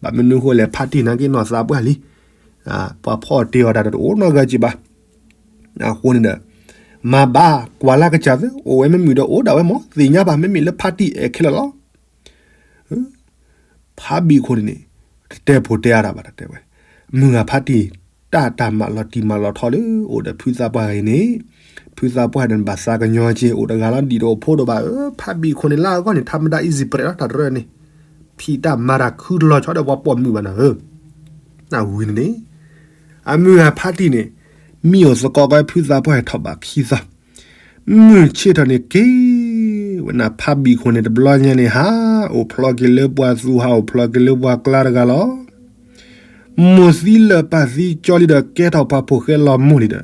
ဘၣ်မနုၤဃိလဲၣ် ဖါတံၢ်နာ်က့နီၢ်သးပှၢ်လံ, ပှၤဖီၣ်တ့ၢ်အီၤတၢ်ဒီးတအိၣ်နီတဂၤက့ၤဘၣ်, အဃိန့ၣ်ဒီး, မၤဘၣ်ကွၢ်လၢအကစၢ်သ့ အိၣ်ဝဲမ့ၢ်မုာ်ဒီးအိၣ်ဒၣ်ဝဲမး သ့ၣ်ညါဘၣ် မ့မ့ၢ်လၢဖါတံၢ်အဲၣ်ခဲလၢာ်လီၤ ဖါဘံၣ်ခိၣ်န့ၣ်န့ၣ်, တတဲဖိတဲအါတၢ်ဘၣ် တၢ်တဲဝဲ, မုၢ်ဂၤဖါတံၢ်, တၢ်တၢ်မၤလီၤတံၢ်မၤလီၤထီလၢအိၣ်ဒီးဖုသးပှၢ်ဂၤအံၤန့ၣ်, ဖုသးပှၢ်န့ၣ်ဘၣ်သးကညီက့ၤအိၣ်တဂၤလီၤ ဒ်တအိၣ်ဖိဒိၣ်ဘၣ်ဧၢ, ဖါဘံၣ်ခိၣ်န့ၣ်လၢအဂီၢ်န့ၣ် ထါမတၤ easy ပြဲးလီၤ တၢ်တရၢန့ၣ်, ဖံးတၢ်မၤတၢ်ခုတလီၤဆီဒီးပှၤပိာ်မုၣ်ဘၣ်နၤဧၢ, နဝံၤန့ၣ်န့ၣ်, အမုၢ်ဂၤဖါတံၢ်န့ၣ်, မံအိၣ်သကိးကီဖုသးပှၢ်ဟဲထီၣ်ဘးခံသီ မုၢ်ဆ့ၣ်ထီၣ်န့ၣ်က့ၤ, ဝဲနၤဖါဘံၣ်ခိၣ်န့ၣ်တဘျီညါန့ၣ် ဟးအိၣ်ဖျီက့ၤလၢပှၤသူ ဟးအိၣ်ဖျီက့ၤလၢပှၤကျါတဂၤလီၤ. မိၢ်သံလၢာ်ပၢ်သံကၠီလံဒီး ကဲထီၣ်ပှၤဖိၣ်ဃဲလီၤမိၢ်လံဒီး,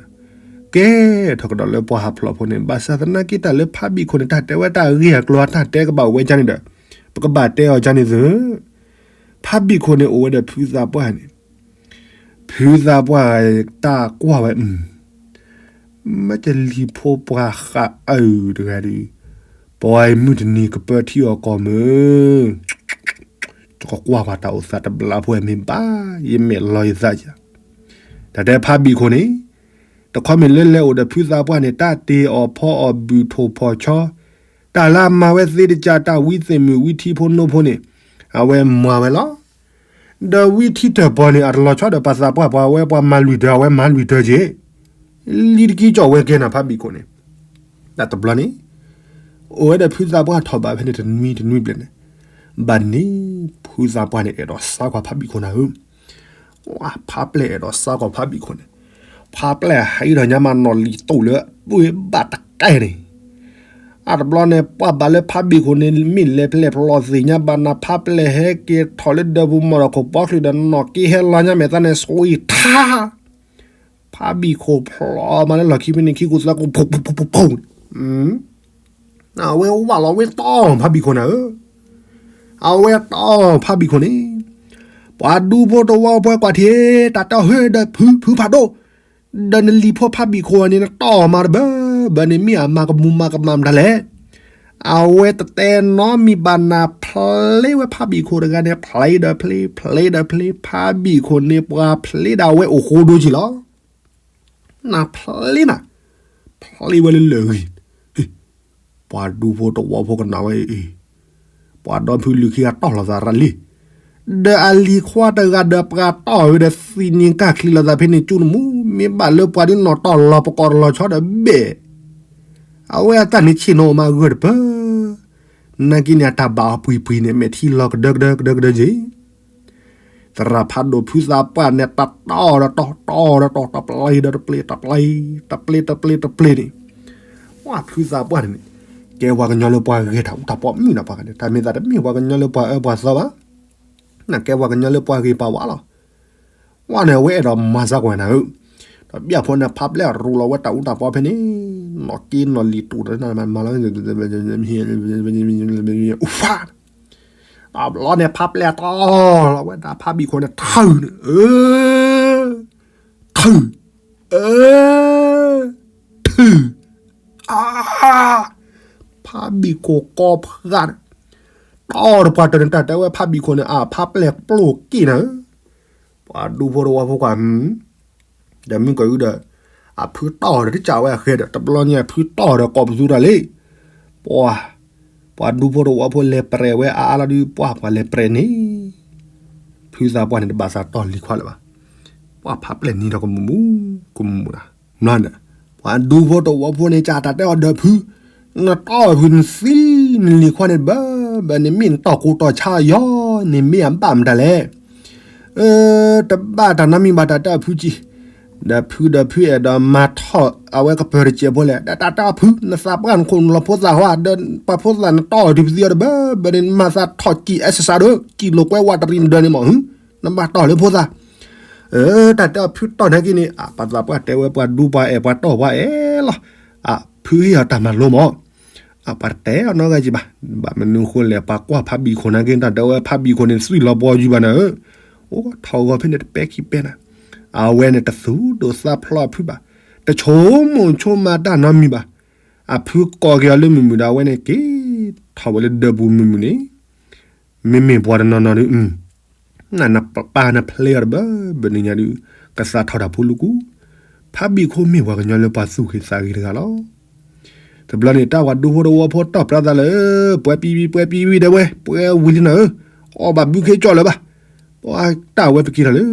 ကဲထီၣ်ကဒီးလၢပှၤဟးဖျိးဖိန့ၣ် ဘၣ်ဆၣ်သနာ်က့တၢ်လၢဖါဘံၣ်ခိၣ်န့ၣ် တၢ်တဲဝဲတၢ်ဂ့ၢ်အကျိၤအတၢ်တဲကဘၣ်ဝဲကန့ၣ်ဒီး, ပကဘၣ်တဲအီၤကန့ၣ်သု, ဖါဘံၣ်ခိၣ်န့ၣ်အိၣ်ဝဲဒီးဖုသးပှၢ်န့ၣ် ဖုသးပှၢ်တၢ်ကွၢ်ဝဲ, မ့ၢ်တလံၤဖိပှၤဃးအုၣ်တဂၤဒီး, ပှၤအံၤမုၢ်တနံၤကပၢထံအီၤကီၢ်မုၢ်, ကကွၢ်ကွၢ်တၢ်အိၣ်သးတဘျီဖိအံၤမ့ၢ်ဘၣ်, ယမဲာ်လီၤယသးယၤ, တၢ်တဲဖါဘံၣ်ခိၣ်န့ၣ်, တခီမ့ၢ်လၢလဲၤအိၣ်ဒီးဖုသးပှၢ်န့ၣ် တၢ်တ့အီၣ်ဖီအီၣ်ဘုၣ်ထိၣ်ဖီၣ်ဆီ, တၢ်လၢအမၤဝဲသ့တကး တၢ်ဝံသ့ၣ်မုၣ်ဝံထံဖိနိဖိန့ၣ်, အဝဲမၤဝဲလီၤ. ဒီးဝံထံတၢၢ်ပီၤန့ၣ် အတလီၤဆီဒီးပှၤသးပှၢ်ပှၤဝဲပှၤမၤလွံၢ်တၢ် အဝဲမၤလွံၢ်တၢ်က့ၤ, လံတကံကီၣ်ဝဲကဲနၤဖါဘံၣ်ခိၣ်န့ၣ်, တၢ်တဘျီန့ၣ်, အိၣ်ဝဲဒီးဖုသးပှၢ်ထီၣ်ဘးဖဲန့ၣ်တနွံတနွံဘျဲၣ်န့ၣ်, ဘၣ်န့ၣ်, ဖုသးပှၢ်န့ၣ်အဲၣ်ဒိးစါကွၢ်ဖါဘံၣ်ခိၣ်နၤဧၢ, ဖါပျဲၢ်အဲၣ်ဒိးစါကွၢ်ဖါဘံၣ်ခိၣ်န့ၣ်, ဖါပျဲၢ်ဟဲအံၤဒီးညါမးနီၢ်လံၤတူၢ်လၢ, ပှ့ၤဘၣ်တကဲန့ၣ် အတဘျီန့ၣ် ပှၤဘၣ်လၢဖါဘံၣ်ခိၣ်န့ၣ် မ့ၢ်လဲၤဖဲလဲၣ်ဖျီသ့ၣ်ညါဘၣ်နၤ ဖါပျဲၢ်ဟဲက့ၤထီၣ်လၢဒၢးပူၤမီၢ်ဒီးခိၣ်ပီချုးဒီးနီၢ်က့ဟဲလီၤညါမဲာ်သၣ်န့ၣ် ဆှံထါ, ဖါဘံၣ်ခိၣ်ဖျီမးလၢလီၢ်ခံဖဲန့ၣ်ခံကူၣ်သၢကူၣ်ဖုၣ်ဖုၣ်ဖုၣ်ဖုၣ်, အဝဲဝၣ်လီၤဝဲတီၢ်ဖါဘံၣ်ခိၣ်နၤဧၢ, အဝဲတီၢ်ဖါဘံၣ်ခိၣ်န့ၣ်, ပှၤဒူဖိတဝီဖိကွၢ်ထံၣ်, တၢ်တီၢ်ဟဲဒီးဖုဖုဖးဒိၣ် ဒီးနလံၤဖိဖါဘံၣ်ခိၣ်အံၤန့ၣ် နတီၢ်မၤတဘၢ, ဘၢန့ၣ်မ့ၢ်အမၤကမူၤမၤကမၣ်မတၤလဲၣ်. အဝဲတတဲနီတမံၤဘၣ်နၤ ဖျ့ဝဲဖါဘံၣ်ခိၣ်တဂၤန့ၣ် ဖျ့ဒီးဖျ့ ဖျ့ဒီးဖျ့ ဖါဘံၣ်ခိၣ်န့ၣ် ပှၤဖျ့ဒၣ်ဝဲအိၣ်ဃိဒိက့ၤလီၤ. နဖျ့နၤ, ဖျ့ဝဲလၢလၢာ်ဂ့ၤ ပှၤဒူဖိတဝီဖိကနၣ်ဝဲအံၤ, ပှၤဒီဖုလံၤခံဂၤတီၢ်လိာ်သးရၣ်လံ. ဒီးအလံၤခွါတဂၤဒီးပှၤတီၢ်ဝဲဒီးသံန့ၣ်ကၢ်ချံလိာ်သးဖဲန့ၣ် ကၠူနမူ မ့ၢ်ဘၣ်လၢပှၤဒုးနီၢ်တီၢ်လီၤပကိးတလီၤဆီဒီးဘဲၣ်, အဝဲအတၢ်န့ၣ်ဆ့ၣ်နီၤမးဂၢၢ်တပၢၢ်, နာ်က့န့ၣ် အတၢ်ဘၣ်အီၤပှံၤပှံၤန့ၣ် မဲာ်ထံလီၤကဒၢကဒၢကဒၢကဒၢက့ၤ သရၣ်ဖးဒိၣ်ဖုသးပှၢ်န့ၣ် တတီၢ်ဒီးတီၢ် တီၢ်ဒီးတီၢ် တပျ့ၤဒီးတပျ့ၤ တပျ့ၤ တပျ့ၤတပျ့ၤတပျ့ၤန့ၣ်, ပှၤဖုသးပှၢ်န့ၣ်န့ၣ်, ကဲပှၤကညီလၢပှၤဂဲၤတၢ်အူတၢ်ပီမုၢ်နၤပှၤဂၤန့ၣ် တၢ်မ့ၢ်သးတမ့ၢ်ပှၤကညီလၢပှၤအၢပှၤသီဘၣ်, နကဲပှၤကညီလၢပှၤဂ့ၤပှၤဝါလီၤ. ဝဲန့ၣ် အဝဲအဲၣ်ဒိးမၤစၢၤကွၢ်နၤဧၢ, ဒီးဘၣ်ဖိန့ၣ် ဖးပျဲၢ်ရူးလီၤဝဲတၢ်အူတၢ်ပီဖဲန့ၣ်, နီၢ်က့နီၢ်လံၤတူၢ်ဒီးမၤလီၤ အူဖး တဘျီန့ၣ် ဖးပျဲၢ်တီၢ်လီၤဝဲဒၣ်ဖးဘံၣ်ခိၣ်န့ၣ် ထုးန့ၣ်, အၢ, ထုး, အၢ, ထုး ဖးဘံၣ်ခိၣ်ကိးဖးဂၤန့ၣ် တီၢ်တပှၢ်တၢၢ်န့ၣ် တၢ်တဲဝဲဖးဘံၣ်ခိၣ်န့ၣ် အဖးပျဲၢ်ပျိၢ်က့ၣ်နၤဧၢ, ပှၤဒူဖိတဝီဖိကွၢ် ဒီးမုၢ်ကီၤအုဒီး အဖုတီၢ်ဒီးတကးဝဲအဃဲဒီး တဘျီညါအဖုတီၢ်ဒီးကိးပသူတၢ်လံ, ပှၤ ပှၤဒူဖိတဝီဖိလဲၤပြဲးဝဲအါအါလီၤဒုး ပှၤပှၤလဲၤပြဲးန့ၣ် ဖုသးပှၢ်န့ၣ်တဘၣ်သးတီၢ်လံၤခွါလၢၤဘၣ်, ပှၤဖးပျဲၢ်နံၤဒီးကမူးမူး ကမူးမူးနၤ, မ့ၢ်န့ၣ် ပှၤဒူဖိတဝီဖိန့ၣ် ကးတၢ်တဲအီၤဒီးဖု နတီၢ်ဖုနသံ နလံၤခွါန့ၣ်ဘၣ်ဘၣ်န့ၣ် မ့ၢ်နတီၢ်ကိၢ်တီၢ်ဆါယီၤန့ၣ် မ့ၢ်အဘၣ်မတၤလဲၣ် တဘၣ်တၢ်နီတမံၤဘၣ် တၢ်တဲအီၤဖုကံ, ဒီးဖုဒီးဖုအဲၣ်ဒိးမၤထီၣ်အဝဲကပၢၤတစဲးဖိလဲၣ်, ဒီးတၢ်တဲအီၤဖု နသးပှၢ်နခိၣ်နလီၤဖိသၣ်ဟီ ဒီးပှၤဖိသၣ်နတီၢ်အီၤတုၤပသံအီၤတဘၣ်ဘၣ်န့ၣ် နမၤသးထီၣ်ကံၢ်အဲစစးဒီး ကံၢ်လိာ်ကွဲဝးတရံးနဒၢန့ၣ်မး, နဘၣ်တီၢ်လၢဖိသၣ် တၢ်တဲအီၤဖုတီၢ်နာ်က့န့ၣ် ပှၤသးပှၢ်တဲဝဲပှၤဒူပှၤအဲၣ်ပှၤတီၢ်ပှၤအဲၣ်လီၤ, ဖုဟ့ၣ်အီၤတၢ်မၤလိမး ပှၤတတဲအီၤနီတဂၤက့ဘၣ်, ဘၣ်မနုၤဃိလဲၣ် ပှၤကွၢ်ဖးဘံၣ်ခိၣ်နာ်က့ တၢ်တဲဝဲဖးဘံၣ်ခိၣ်န့ၣ် သွံၣ်လီၤပှီၤယုၤဘၣ်နၤဧၢ, အိၣ်ထီၣ်ဂီၤဖဲန့ၣ်တပဲခံပဲနၤ, အဝဲန့ၣ်တသူၣ်ဒိၣ်သးဖျိးအဖုဘၣ်, တဆိကမိၣ်ဆိကမးတၢ်နီတမံၤဘၣ်, အဖုကိးက့ၤအီၤလၢမုာ်မုာ်ဒီး အဝဲန့ၣ်က့ၤထီၣ်ဝဲလၢဒၢးပူၤမုာ်မုာ်န့ၣ်, မ့မ့ၢ်ပှၤတနီၤနီၤဒီး နပာ်နဖျဲးအီၤတဘၣ်ဘၣ်န့ၣ်ညါဒုး ကသးထီၣ်တၢ်ဖိလူၤကူ, ဖးဘံၣ်ခိၣ်မ့ၢ်ပှၤကညီလၢပှၤသူၣ်ဂ့ၤသးဂ့ၤတဂၤလီၤ. တဘျီန့ၣ် တၢ်ပှၤဒူဖိတဝီဖိတီၢ်ပြးသးလၢ ပှဲၤပံဝံၤ ပှဲၤပံဝံၤဒဲးဝဲ ပှဲၤဝံၤလံနၤဧၢ, အီၣ်ဘၣ်ဘုခ့ကၠီၣ်လၢၤဘၣ်, ပှၤတၢ်ဝဲပက့ၤထီၣ်လၢ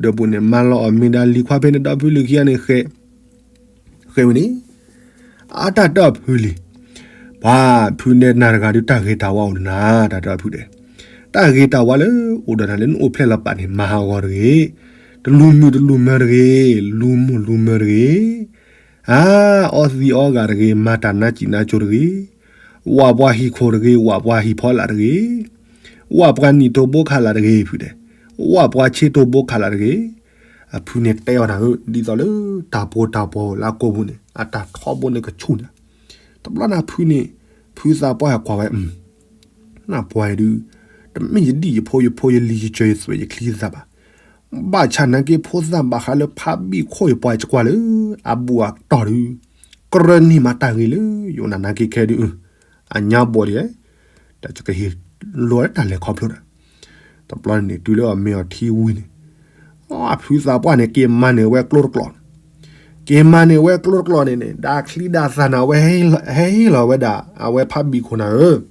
ဒၢးပူၤန့ၣ် မၤလီၤအီၣ်မ့ၤဒီးလံၤခွါဖဲန့ၣ် ဒီဖုလၢခံဂၤန့ၣ် ဃဲ ဃဲဝဲန့ၣ် အတၢ်တဲအီၤဖုလံၤ, ပှၤဖုနဲနၤတဂၤဒုး တၢ်ဂ့ၤတၢ်ဝါအိၣ်ဒီးနၤ, တၢ်တဲအီၤဖုတဲ, တၢ်ဂ့ၤတၢ်ဝါလၢအိၣ်ဒီးနၤလၢနအိၣ်ဖျဲၣ်လီၤပာ်န့ၣ် မၤဟးဂီၤတဂ့ၤ, တလူၤမုာ်တလူၤမၢၤတဂ့ၤ, လူၤမိၢ်လူၤမၢၤတဂ့ၤ, အါ အီသံးအီဂာ်တဂ့ၤ, မၤတၢ်နါစံးနါကၠိတဂ့ၤ, ဝၣ်ပှၤဟံၣ်ခိၣ်တဂ့ၤ, ဝၣ်ပှၤဟံၣ်ဖီလာ်တဂ့ၤ, ဝၣ်ပှၤနံၣ်တိၢ်ဘိခးလာ်တဂ့ၤ ဖုတဲ, ဝၣ်ပှၤဆ့တိၢ်ဘိခးလာ်တဂ့ၤ, အဖုန့ၣ်တဲအီၤနၤဧၢ, ဒ်သိးလၢတၢ်ပီတၢ်ပီလၢအကိာ်ပူၤန့ၣ် အတၢ်ထီဘိန့ၣ်ကဆူၣ်န့ၣ်, တဘျီန့ၣ်ဖုန့ၣ် ဖုသးပှၢ်ကွၢ်ဝဲ နၢ်ပှၤအံၤဒုး တမ့ၢ်ယဒံၣ်ယဖိယဖိ ယလံၤယစၢၤယသွဲၣ်ယချံယသၣ်ဘၣ်, ဘၣ်ဆၣ်နာ်က့ဖိသၣ်ဘၣ်ဃးလၢဖးဘံၣ်ခိၣ်ယပှၤယကွၢ်လၢ အဘူးအတီၢ်ဒုး ကြၢးန့ၢ်မးတၢ်ဂ့ၤလၢယအိၣ်နၤနာ်က့ခဲဒုး အညါဘီဒ်လဲၣ်, ဒီးယကဟ့ၣ်လိာ်တၢ်လဲၤခီဖျိဒီး တဘျီန့ၣ် တုၤလၢအီၣ်မ့ၤအီထံဝံၤန့ၣ် အဖုသးပှၢ်န့ၣ် က့ၤမၤန့ၢ်ဝဲကျိတကျိာ်န့ၣ်, က့ၤမၤန့ၢ်ဝဲကျိတကျိာ်န့ၣ်န့ၣ် ဒၣ်ချံဒၣ်သၣ်န့ၣ် အဝဲဟဲဟ့ၣ်လီၤဝဲဒၣ် အဝဲဖးဘံၣ်ခိၣ်နၤဧၢ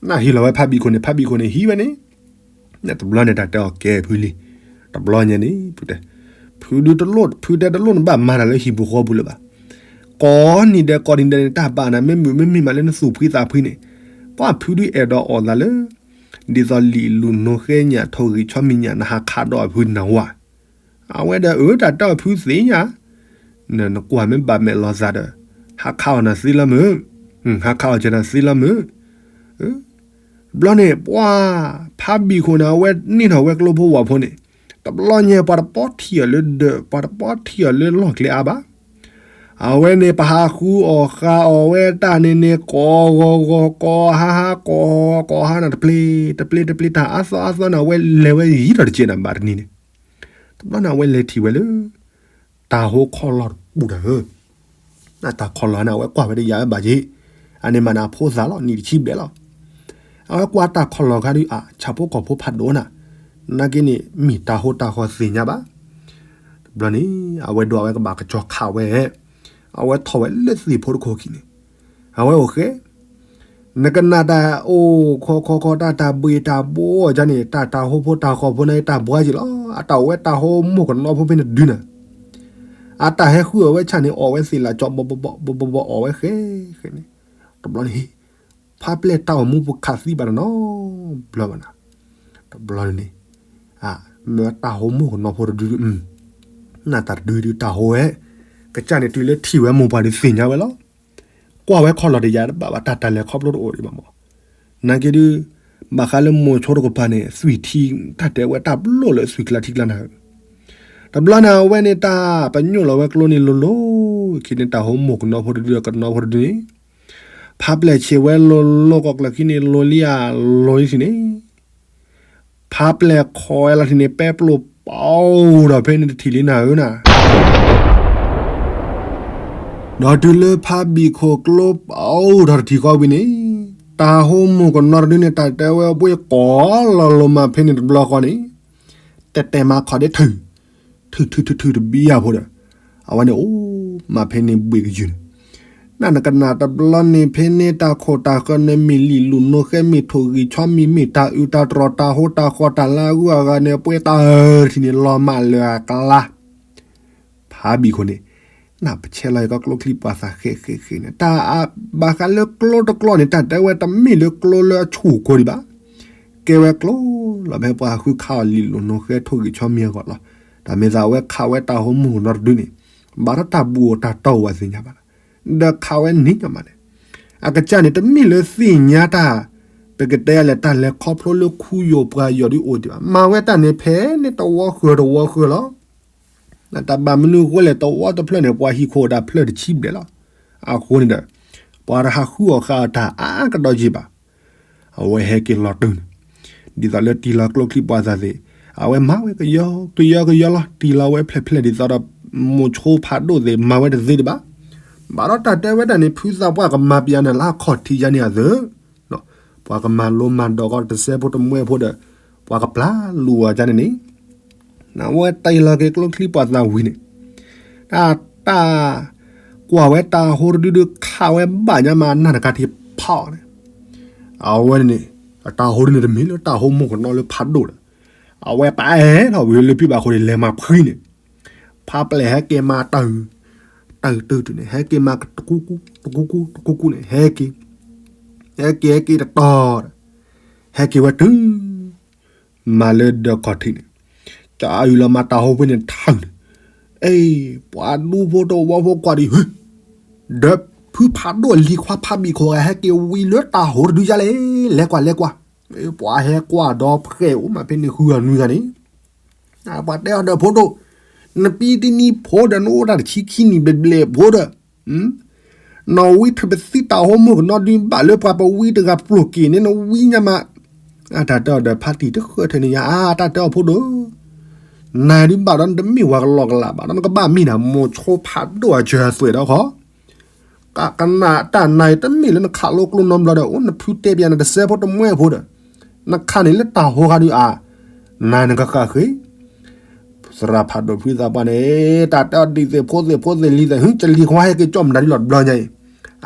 နၢ်ဟ့ၣ်လီၤဝဲဖးဘံၣ်ခိၣ်န့ၣ် ဖးဘံၣ်ခိၣ်န့ၣ်ဟံးဝဲန့ၣ်, တဘျီန့ၣ် တၢ်တဲအီၤကဲဖုလံၤ, တဘျီညါန့ၣ် ဖုတဲ, ဖုဒုးတလိၣ် ဖုတဲတလိၣ်နဘၣ်မၤတၢ်လၢဟံၣ်ပူၤဃီပူၤလၢၤဘၣ်, ကိးနံၤဒဲးကိးနံၤဒဲးန့ၣ် တၢ်ဘၣ်နၤ မ့မ့ၢ်မ့မ့ၢ်မးလၢနသူၣ်ဖှံသးဖှံန့ၣ်, ပှၤဖုဒုးအဲၣ်ဒိးအီၣ်သးလၢ ဒ်သိးလံာ်လူၤနိဃဲညၣ်ထိၣ်ဂံၢ်ဆီမံၤညၣ် နဟးခးဒီးအဖုနၤဝဲ, အဝဲဒီးအၢ တၢ်တဲအီၤဖုသ့ၣ်ညါ, နကွၢ်မ့ၢ်ဘၣ်မဲာ်လီၤသးဒီး ဟးခးအီၣ်နၤသ့လီၤမုၢ်, ဟးခးအီၣ်ကနၤသ့လီၤမုၢ်, တဘျီန့ၣ် ပှၤ ဖးဘံၣ်ခိၣ်န့ၣ် အဝဲန့ၢ်ထီၣ်ဝဲကျိဖိဝၣ်ဖိန့ၣ်, တဘျီညါ ပှၤတပီထံၣ်အီၤလၢဒၢး ပှၤတပီထံၣ်အီၤလၢလီၢ်ကျဲအါဘၣ်, အဝဲန့ၣ် ပဟးဃုအီၣ်ဃာ်အီၣ်ဝဲတၢ်န့ၣ်န့ၣ် ကိးဂီၤဂီၤ ကိးဟါဟါ ကိး ကိးဟါန့ၣ် တပျ့ၤ တပျ့ၤ တပျ့ၤ တၢ်အါသီအါသီန့ၣ် အဝဲလဲၤဝဲယံၤထီၣ်တကဲးန့ၣ် ဘၣ်တနံၤန့ၣ်, တဘျီန့ၣ် အဝဲလဲၤထံၣ်ဝဲလၢ တၢ်ဟိခီၣ်လီၢ်တပူၤတၢ်ဧၢ, တၢ်ခီၣ်လီၢ်န့ၣ် အဝဲကွၢ်ဝဲတယၤဝဲဘၣ်က့ၤ, အန့ၣ်မးန့ၣ် အဖိသၣ်လီၤ နံၣ်တဆံဘျဲၣ်လီၤ, အဝဲကွၢ်တၢ်ခီၣ်လီၢ်ခါဒုး အ ဆၣ်ဖိကီၢ်ဖိဖးဒိၣ်နၤ, နာ်က့န့ၣ် မ့ၢ်တၢ်ဟိတၢ်ဃီသ့ၣ်ညါဘၣ်, တဘျီန့ၣ် အဝဲဒိးအဝဲကဘၣ်ကစီၤခးဝဲ, အဝဲထီၣ်ဝဲလၢသ့ၣ်ဖိတခိၣ်ခံန့ၣ်, အဝဲအိၣ်ဃဲ နကနၣ်တၢ်အိၣ်ခီခီခီ တၢ်တၢ်ဘှ့ၣ်တၢ်ဘှီအီၤန့ၣ် တၢ်တၢ်ဟိဖိတၢ်ဃီဖိန့ၣ် တၢ်ဘှါက့ၤလီၤ. အတၢ်အိၣ်ဝဲတၢ်ဟိမိၢ်ကနီဖိဖဲန့ၣ်တဒုန့ၣ်, အတၢ်ဟဲဃုအီၣ်ဝဲဆၣ်န့ၣ် အီၣ်ဝဲသ့ၣ်လၢကၠီ ဘီဘီဘီဘီဘီ အီၣ်ဝဲဃဲဃဲန့ၣ်, တဘျီန့ၣ် ဖးပျဲၢ်တၢ်အိၣ်မူပူၤခးသံဘၣ်တနီၤဘျီဘၣ်နၤ, တဘျီန့ၣ် မ့ၢ်ဝဲတၢ်ဟိမိၢ်ကနီဖိတဒု, နၢ်တၢ်တဒုဒုးတၢ်ဟိဝဲ, ကစၢ်န့ၣ်တုၤလၢထံၣ်ဝဲမိၢ်ပှၢ်ဒုးသ့ၣ်ညါဝဲလီၤ. ကွၢ်ဝဲခီၣ်လီၢ်တယၤတဘၣ်ဘၣ် တၢ်တၢ်လဲၤခီဖျိတအိၣ်ဒံးဘၣ်မး, နာ်က့ဒုး ဘၣ်ဃးလၢမိၢ်ဆိတကပၤန့ၣ် သွံၣ်ထံ တၢ်တဲဝဲတၢ်ပျိၢ်လၢသွံၣ်ကျါထံကျါနၤဧၢ, တဘျီန့ၣ် အဝဲန့ၣ်တၢ်ပညိၣ်လီၤဝဲကျိန့ၣ်လိၤလိၤ, ခံန့ၣ်တၢ်ဟိမိၢ်ကနီဖိတဒုဒီးကနီဖိတဒုန့ၣ် ဖးပျဲၢ်ဆံးဝဲလိၤလိၤ ကီၢ်ကျၢၢ်ခံန့ၣ် လိၤလံဧါ လိၤလံဆံးန့ၣ် ဖးပျဲၢ်ခိးဝဲလီၤထံးန့ၣ် ပဲပျိၢ်ပီဒီးဖဲန့ၣ်တထံၣ်လံနၤဧၢနၤ. ဒီးတုၤလၢဖါဘံၣ်ခိၣ်ကျိအိၣ်ထီၣ်တထံၣ်ဃီဝံၤန့ၣ်, တၢ်ဟိမိၢ်ကနီတဒုန့ၣ် တၢ်တဲဝဲပှ့ၤကိးလီၤလိာ်မးဖဲန့ၣ်တဘျီဃီန့ၣ်, တဲတဲမၤခီၣ်ဒ့ထုး, ထုးထုးထုးထုးတဘံယၢ်ဖိဒီး, အဝဲန့ၣ်အိၣ်မးဖဲန့ၣ်ဘှ့ၣ်ကယုၢ်န့ၣ်, နနကနၣ်တဘျီန့ၣ် ဖဲန့ၣ်တၢ်ခိၣ်တၢ်ဃၢန့ၣ်မ့ၢ်လံာ်လူၤနိဃဲ မ့ၢ်ထိၣ်ဂံၢ်ဆီမံၤ မ့ၢ်တၢ်အုးတၢ်တြီၢ် တၢ်ဟိတၢ်ဃီတၢ်လၢအဂုၤအဂၤန့ၣ် ပှ့ၤတၢ်အၢတထံၣ်န့ၣ် လီၤမးလၢအကျါ ဖါဘံၣ်ခိၣ်န့ၣ်, နပဆဲးလီၤကီးကျိချံပှာ်သၣ်ဃဲးဃဲးဃဲးန့ၣ် တၢ်ဘၣ်ဃးလၢကျိတကျိန့ၣ် တၢ်တဲဝဲတမ့ၢ်လၢကျိလၢအဆူၣ်ကိာ်ဒံးဘၣ်. ကဲဝဲကျိလီၤဖဲပှၤဃုခးအီၤလံာ်လူၤနိဃဲ ထိၣ်ဂံၢ်ဆီမံၤအဂီၢ်လီၤ. တၢ်မ့ၢ်သးဝဲခးဝဲတၢ်ဟိမိၢ်ကနီတဒုန့ၣ်, ဘၣ်ထီၣ်တၢ်ဘူးအီၤတၢ်တီအီၤဝဲသ့ၣ်ညါဘၣ်လီၤ. ဒီးခးဝဲန့ၣ်ညီမးန့ၣ်, အကစၢ်န့ၣ် တမ့ၢ်လၢသ့ၣ်ညါတၢ်, ပကတဲလဲၣ် တၢ်လဲၤခီဖျိလၢခူယိာ်ပှၤယီၤဒုအိၣ်ဒံးဘၣ်. မၤဝဲတၢ်န့ၣ်ဖဲန့ၣ်တဝီဃၢၤတဝီဃၢၤလီၤ. တၢ်ဘၣ်မနုၤအဃိလဲၣ် တဝီတဖျၢၣ်န့ၣ် ပှၤဟံၣ်ခိၣ်ဒၣ်ဖျၢၣ်တဆံဘျဲၣ်လီၤ. အဃိန့ၣ်ဒီး, ပှၤတဟးဃုအီၣ်ဃာ်အီၤတၢ်အါကဒီးက့ဘၣ်. အဝဲဟဲက့ၤလီၤတုၤန့ၣ်, ဒ်သိးလၢတံၢ်လီၤကျိချံပှာ်သၣ်သ့ၣ်, အဝဲမၤဝဲကယီကယီကယီလီၤ. တံၢ်လီၤဝဲဖျဲၣ်ဖျဲၣ်ဒ်သိးဒီး, မိၤဆိဖးဒိၣ်သ့ၣ် မၤဝဲတသ့ဒံးဘၣ်. ဘၣ်ဒီးတၢ်တဲဝဲတၢ်န့ၣ် ဖုသးပှၢ်ကမၤပျးနၤလၢအခီၣ်ထံးယါန့ၣ်အသိး ပှၤကမၤလိမၤဒိးကီးတစဲးဖိတမှဲဖိဒီး, ပှၤကပျၢ်လူၤအီၤဒ်န့ၣ်န့ၣ်, နဝဲတံၢ်လီၤက့ၤကျိချံပှာ်သၣ်ဝံၤန့ၣ်, တၢ်, တၢ်ကွၢ်ဝဲတၢ်ဟိတဒုဒုခးဝဲဘၣ်ညါမး နၢ်တကးထံးဖီန့ၣ်, အဝဲန့ၣ်, တၢ်ဟိဒုန့ၣ်တမ့ၢ်လၢတၢ်ဟိမိၢ်ကနီလၢဖးဒိၣ်ဒီး, အဝဲပအဲၣ်ထီၣ်ဝံၤလၢပံဘၣ်ဃိန့ၣ် လဲၤမၤဖှံန့ၣ် ဖးပျဲၢ်ဟဲက့ၤမၤတၢ်, တၢ်တၢ်တုၤန့ၣ် ဟဲက့ၤမၤတကူကူ, တကူကူ, တကူကူန့ၣ် ဟဲက့ၤ, ဟဲက့ၤဟဲက့ၤတတီၤဒီး, ဟဲက့ၤဝဲတုၤ, မၤလၢဒၢးခီၣ်ထံးန့ၣ်, ကအုၣ်လီၤမၤတၢ်ဟိဖဲန့ၣ်ထၢၣ်န့ၣ်, အ့ၣ်, ပှၤဒူဖိတဝီဖိကွၢ်ဒံးဧၢ, ဒီးဖုဖးဒိၣ်လံၤခွါဖးဘံၣ်ခိၣ်ဂၤဟဲက့ၤဝံလၢတၢ်ဟိတဒုယါလဲၣ်, လဲၤကွၢ်လဲၤကွၢ်, ပှၤဟဲကွၢ်ဒီးဖှဲးအိၣ်မးဖဲန့ၣ်ဃုဂၤနွံဂၤန့ၣ် ပှၤတဲအီၤဒီးဖိဒိၣ်, နပံတနံၤဖိဒီး နအိၣ်တၢ်တဆံခံနံၣ်ဘျဲၣ်ဘျဲၣ်ဖိဒီး, နီၣ်ဝံထၢၣ်ပသံတၢ်ဟိမိၢ်ကနီဒုဘၣ်လၢပှၤပဝံတဂၤပျိၢ်က့ၤန့ၣ် နဝံညါမး, အတၢ်တဲအီၤဒီးဖါတံၢ်တဃၢၣ်ထဲန့ၣ်ညါ အတၢ်တဲအီၤဖိဒိၣ်, နၤဒုဘၣ်ဒီးနတမ့ၢ်ဝၤကလီကလးဘၣ်ဒီး နကဘၣ်မ့ၢ်နၤမိၤဆိဖးဒိၣ်အစၢၤအသွဲၣ်ဒီးဃီ ကကနၣ်တၢ်နၤအံၤတမ့ၢ်လၢနခးလိကျိနီတဘျီဒီး အိၣ်နဖုတဲပျးနတစဲးဖိတမှဲဖိဒီး, နခးန့ၣ်လၢတၢ်ဟိခါဒုးအါ, နၤနကဃၣ်ဃ့ၢ်, သရၣ်ဖးဒိၣ်ဖုသးပှၢ်န့ၣ်, တၢ်တဲအီၤဒ်သိးဖိသ့ၣ်ဖိသ့ၣ်လံၤသ့ၣ် ဟုကလံၤခွါဟဲက့ၤကၠီၣ်မတၤဒ်လီၤတဘျီညါအံၤ,